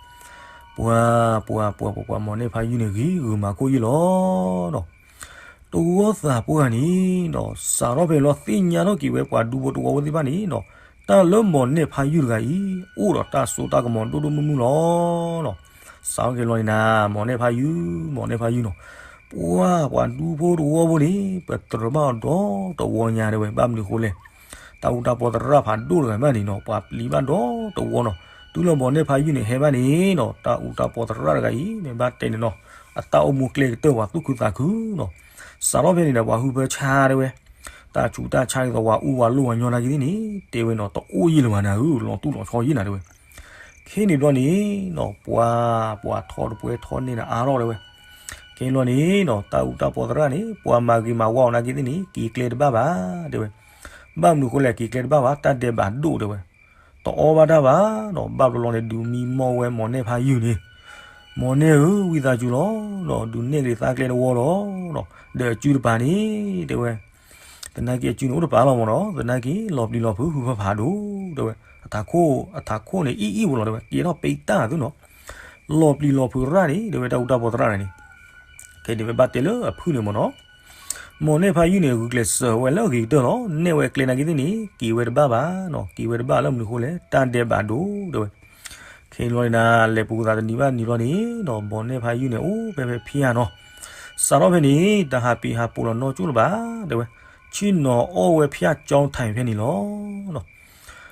ပှၤ ပှၤ ပှၤ ပှၤ ပှၤ မောင်န့ၢ်ဖါယုၢ်န့ၣ် ဂ့ၤဂုာ်မၤခိၣ်ယုၢ်လီၤနီၤ. တဝီသးပှၢ်န့ၣ်နီၤ စးထီၣ်ဖဲလီၤသ့ၣ်ညါထီၣ်က့ၤဝဲပှၤဒူဖိတဝီဖိသ့ၣ်တဖၣ်န့ၣ်နီၤ တၢ်လၢမောင်န့ၢ်ဖါယုၢ်တဂၤအံၤ အိၣ်ဒီးတၢ်စိတၢ်ကမီၤဒိၣ်ဒိၣ်မုၢ်မုၢ်လီၤနီၤ. စးထီၣ်က့ၤလီၤန့ၣ်နၤ မောင်န့ၢ်ဖါယုၢ် မောင်န့ၢ်ဖါယုၢ်နီၤ ပှၤ ပှၤဒူဖိတဝီဖိန့ၣ် ပတြၢၤဘၣ်အီၤဒီတဝီညါတဲဝဲ ဘၣ်မနုၤဃိလဲၣ် တၢ်အူတၢ်ပီသရၣ်ဖးဒိၣ်တဂၤမးန့ၣ်နီၤ ပှၤပျံၤဘၣ်ဒီတဝီနီၤ. တုၤလၢမောင်န့ၢ်ဖါယုၢ်န့ၣ် ဟဲဘၣ်န့ၣ်နီၤ တၢ်အူတၢ်ပီသရၣ်တဂၤအံၤ မ့ၢ်ဘၣ်တဲန့ၣ်နီၤ အတၢ်အိၣ်မူကျဲကတၢၢ်ပှၤသူၣ်ခုသးခုနီၤ. စးထီၣ်ဖဲန့ၣ်ဒီး ပှၤဟုဖၢဆါတဲဝဲ တၢ်ဆူးတၢ်ဆါဒ်သိး ပှၤအူပှၤလိၣ်ပှၤညီနာ်က့သ့ၣ်န့ၣ် တဲဝဲနီၤ တအိၣ်ယံာ်လၢၤဘၣ်နၤဧၢ လီၤတူၢ်လီၤဆီယံာ်နၤတဲဝဲ. ခဲန့ၣ်ဘျီန့ၣ်နီၤ ပှၤ ပှၤထီတပွဲထီန့ၢ်နၤအါထီၣ်တဲဝဲ. ခဲန့ၣ်ဘျီန့ၣ်နီၤ တၢ်အူတၢ်ပီသရၣ်န့ၣ် ပှၤမၤဂ့ၤမၤဝါအီၤနာ်က့သ့ၣ်န့ၣ် က့ၤကျဲတဘၣ်ဘၣ်တဲဝဲ. ဘၣ်မနုၤဃိလဲၣ် က့ၤကျဲတဘၣ်ဘၣ် တၢ်ဒဲးဘးဒိၣ်တဲဝဲ. တအီၣ်ဘၣ်တၢ်ဘၣ်နီၤ ဘၣ်ဘျီဘျီန့ၣ် ဒုးမံမီၢ်ဝဲမောင်န့ၢ်ဖါယုၢ်န့ၣ် မောင်န့ၢ်ဧၢ ဝံသးစူၤလီၤနီၤ ဒုးနဲၣ်က့ၤသးကျဲတဝီလီၤနီၤ ဒီးအစုတပၤန့ၣ် တဲဝဲ သနာ်က့အစုန့ၣ်အိၣ်တပၤလီၤမ့ၢ်နီၤ သနာ်က့လီၤပျံၤလီၤဖုးဟုဖၢဖးဒိၣ်တဲဝဲ. အထးခိၣ် အထးခိၣ်န့ၣ် အံၣ်အံၣ်ဝဲလီၤတဲဝဲ ကဲထီၣ်ပ့တၢ်သုနီၤ လီၤပျံၤလီၤဖုးရၣ်န့ၣ် တဲဝဲတၢ်အူတၢ်ပီသရၣ်န့ၣ် ခဲန့ၣ်ဝဲဘၣ်တဲလၢအဖုၣ်န့ၣ်မ့ၢ်နီၤ မောင်န့ၢ်ဖါယုၢ်န့ၣ် ဂုာ်ကျဲးစၢးဝဲလၢအဂ့ၤကတၢၢ်လီၤ နဲၣ်ဝဲကျဲနာ်က့သ့ၣ်န့ၣ် က့ၤဝဲတဘၣ်ဘၣ်နီၤ က့ၤဝဲတဘၣ်လၢမနုၤဃိလဲၣ် တၢ်ဒဲးဘးဒိၣ်တဲဝဲ. ခဲန့ၣ်ဘျီန့ၣ်နၤ လဲၤပူၤသးတနံၤဘၣ်တနံၤဘျီန့ၣ်နီၤ မောင်န့ၢ်ဖါယုၢ်န့ၣ် အိၣ်ဖဲဖဲဖၠၣ်နီၤ စးထီၣ်ဖဲန့ၣ် တဟးပံၤဟးပိာ်လီၤနီၢ်ကၠိၣ်လၢၤဘၣ်တဲဝဲ ဆ့ၣ်နီၤအီၣ်ဝဲဖၠၣ်ကၠီထံးဖဲန့ၣ်လီၤ.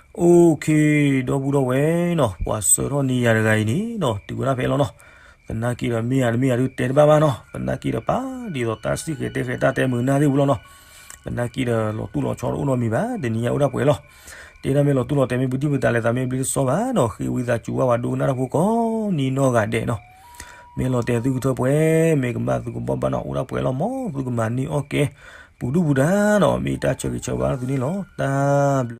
အိၣ်ခ့ ဒီပုၢ်ဒီဝဲၢ်နီၤ ပှၤဆှၢထီၣ်န့ၢ်ယၤတဂၤအံၤန့ၣ်နီၤ တုၤဝဲဒၣ်ဖဲလီၤနီၤ သနာ်က့ဒီးမ့ၢ်ဧါတမ့ၢ်ဧါဒုးတဲတဘၣ်ဘၣ်နီၤ သနာ်က့ဒီးပာ်ဒ်သိးတၢ်စံၣ်ဃဲၤတဲဃဲၤတၢ်တဲမုာ်နၢ်သ့ၣ်ပူၤလီၤနီၤ သနာ်က့ဒီးလီၤတူၢ်လီၤဆီတအိၣ်နီတမံၤဘၣ် တနံၤညါအိၣ်ဒၣ်ပှဲၤလီၤ တဲဒၣ်မ့ၢ်လီၤတူၢ်လီၤတဲာ်မ့ၢ်ပတံၢ်ပတၢ်လဲၤသးမ့ၢ်ဘျ့တဆီဘၣ်နီၤ ဃ့ဝံသးစူၤဘၣ်ပှၤဒိကနၣ်တၢ်ဖိကိးနံၤနီၢ်ဂၤဒဲးနီၤ မ့ၢ်လီၤတဲာ်သုကထၢပှဲၤ မ့ၢ်ကမၣ်သုကဘီဘၣ်နီၤ အိၣ်ဒၣ်ပှဲၤလီၤ မ်သုကမၤန့ၢ်အီၣ်ကဲ ပူၤဒုၣ်ပူၤဒါနီၤ မ့ၢ်တၢ်ဆၢဂ့ၤဆၢဝါသုန့ၣ်လီၤ တၢ်ဘျုး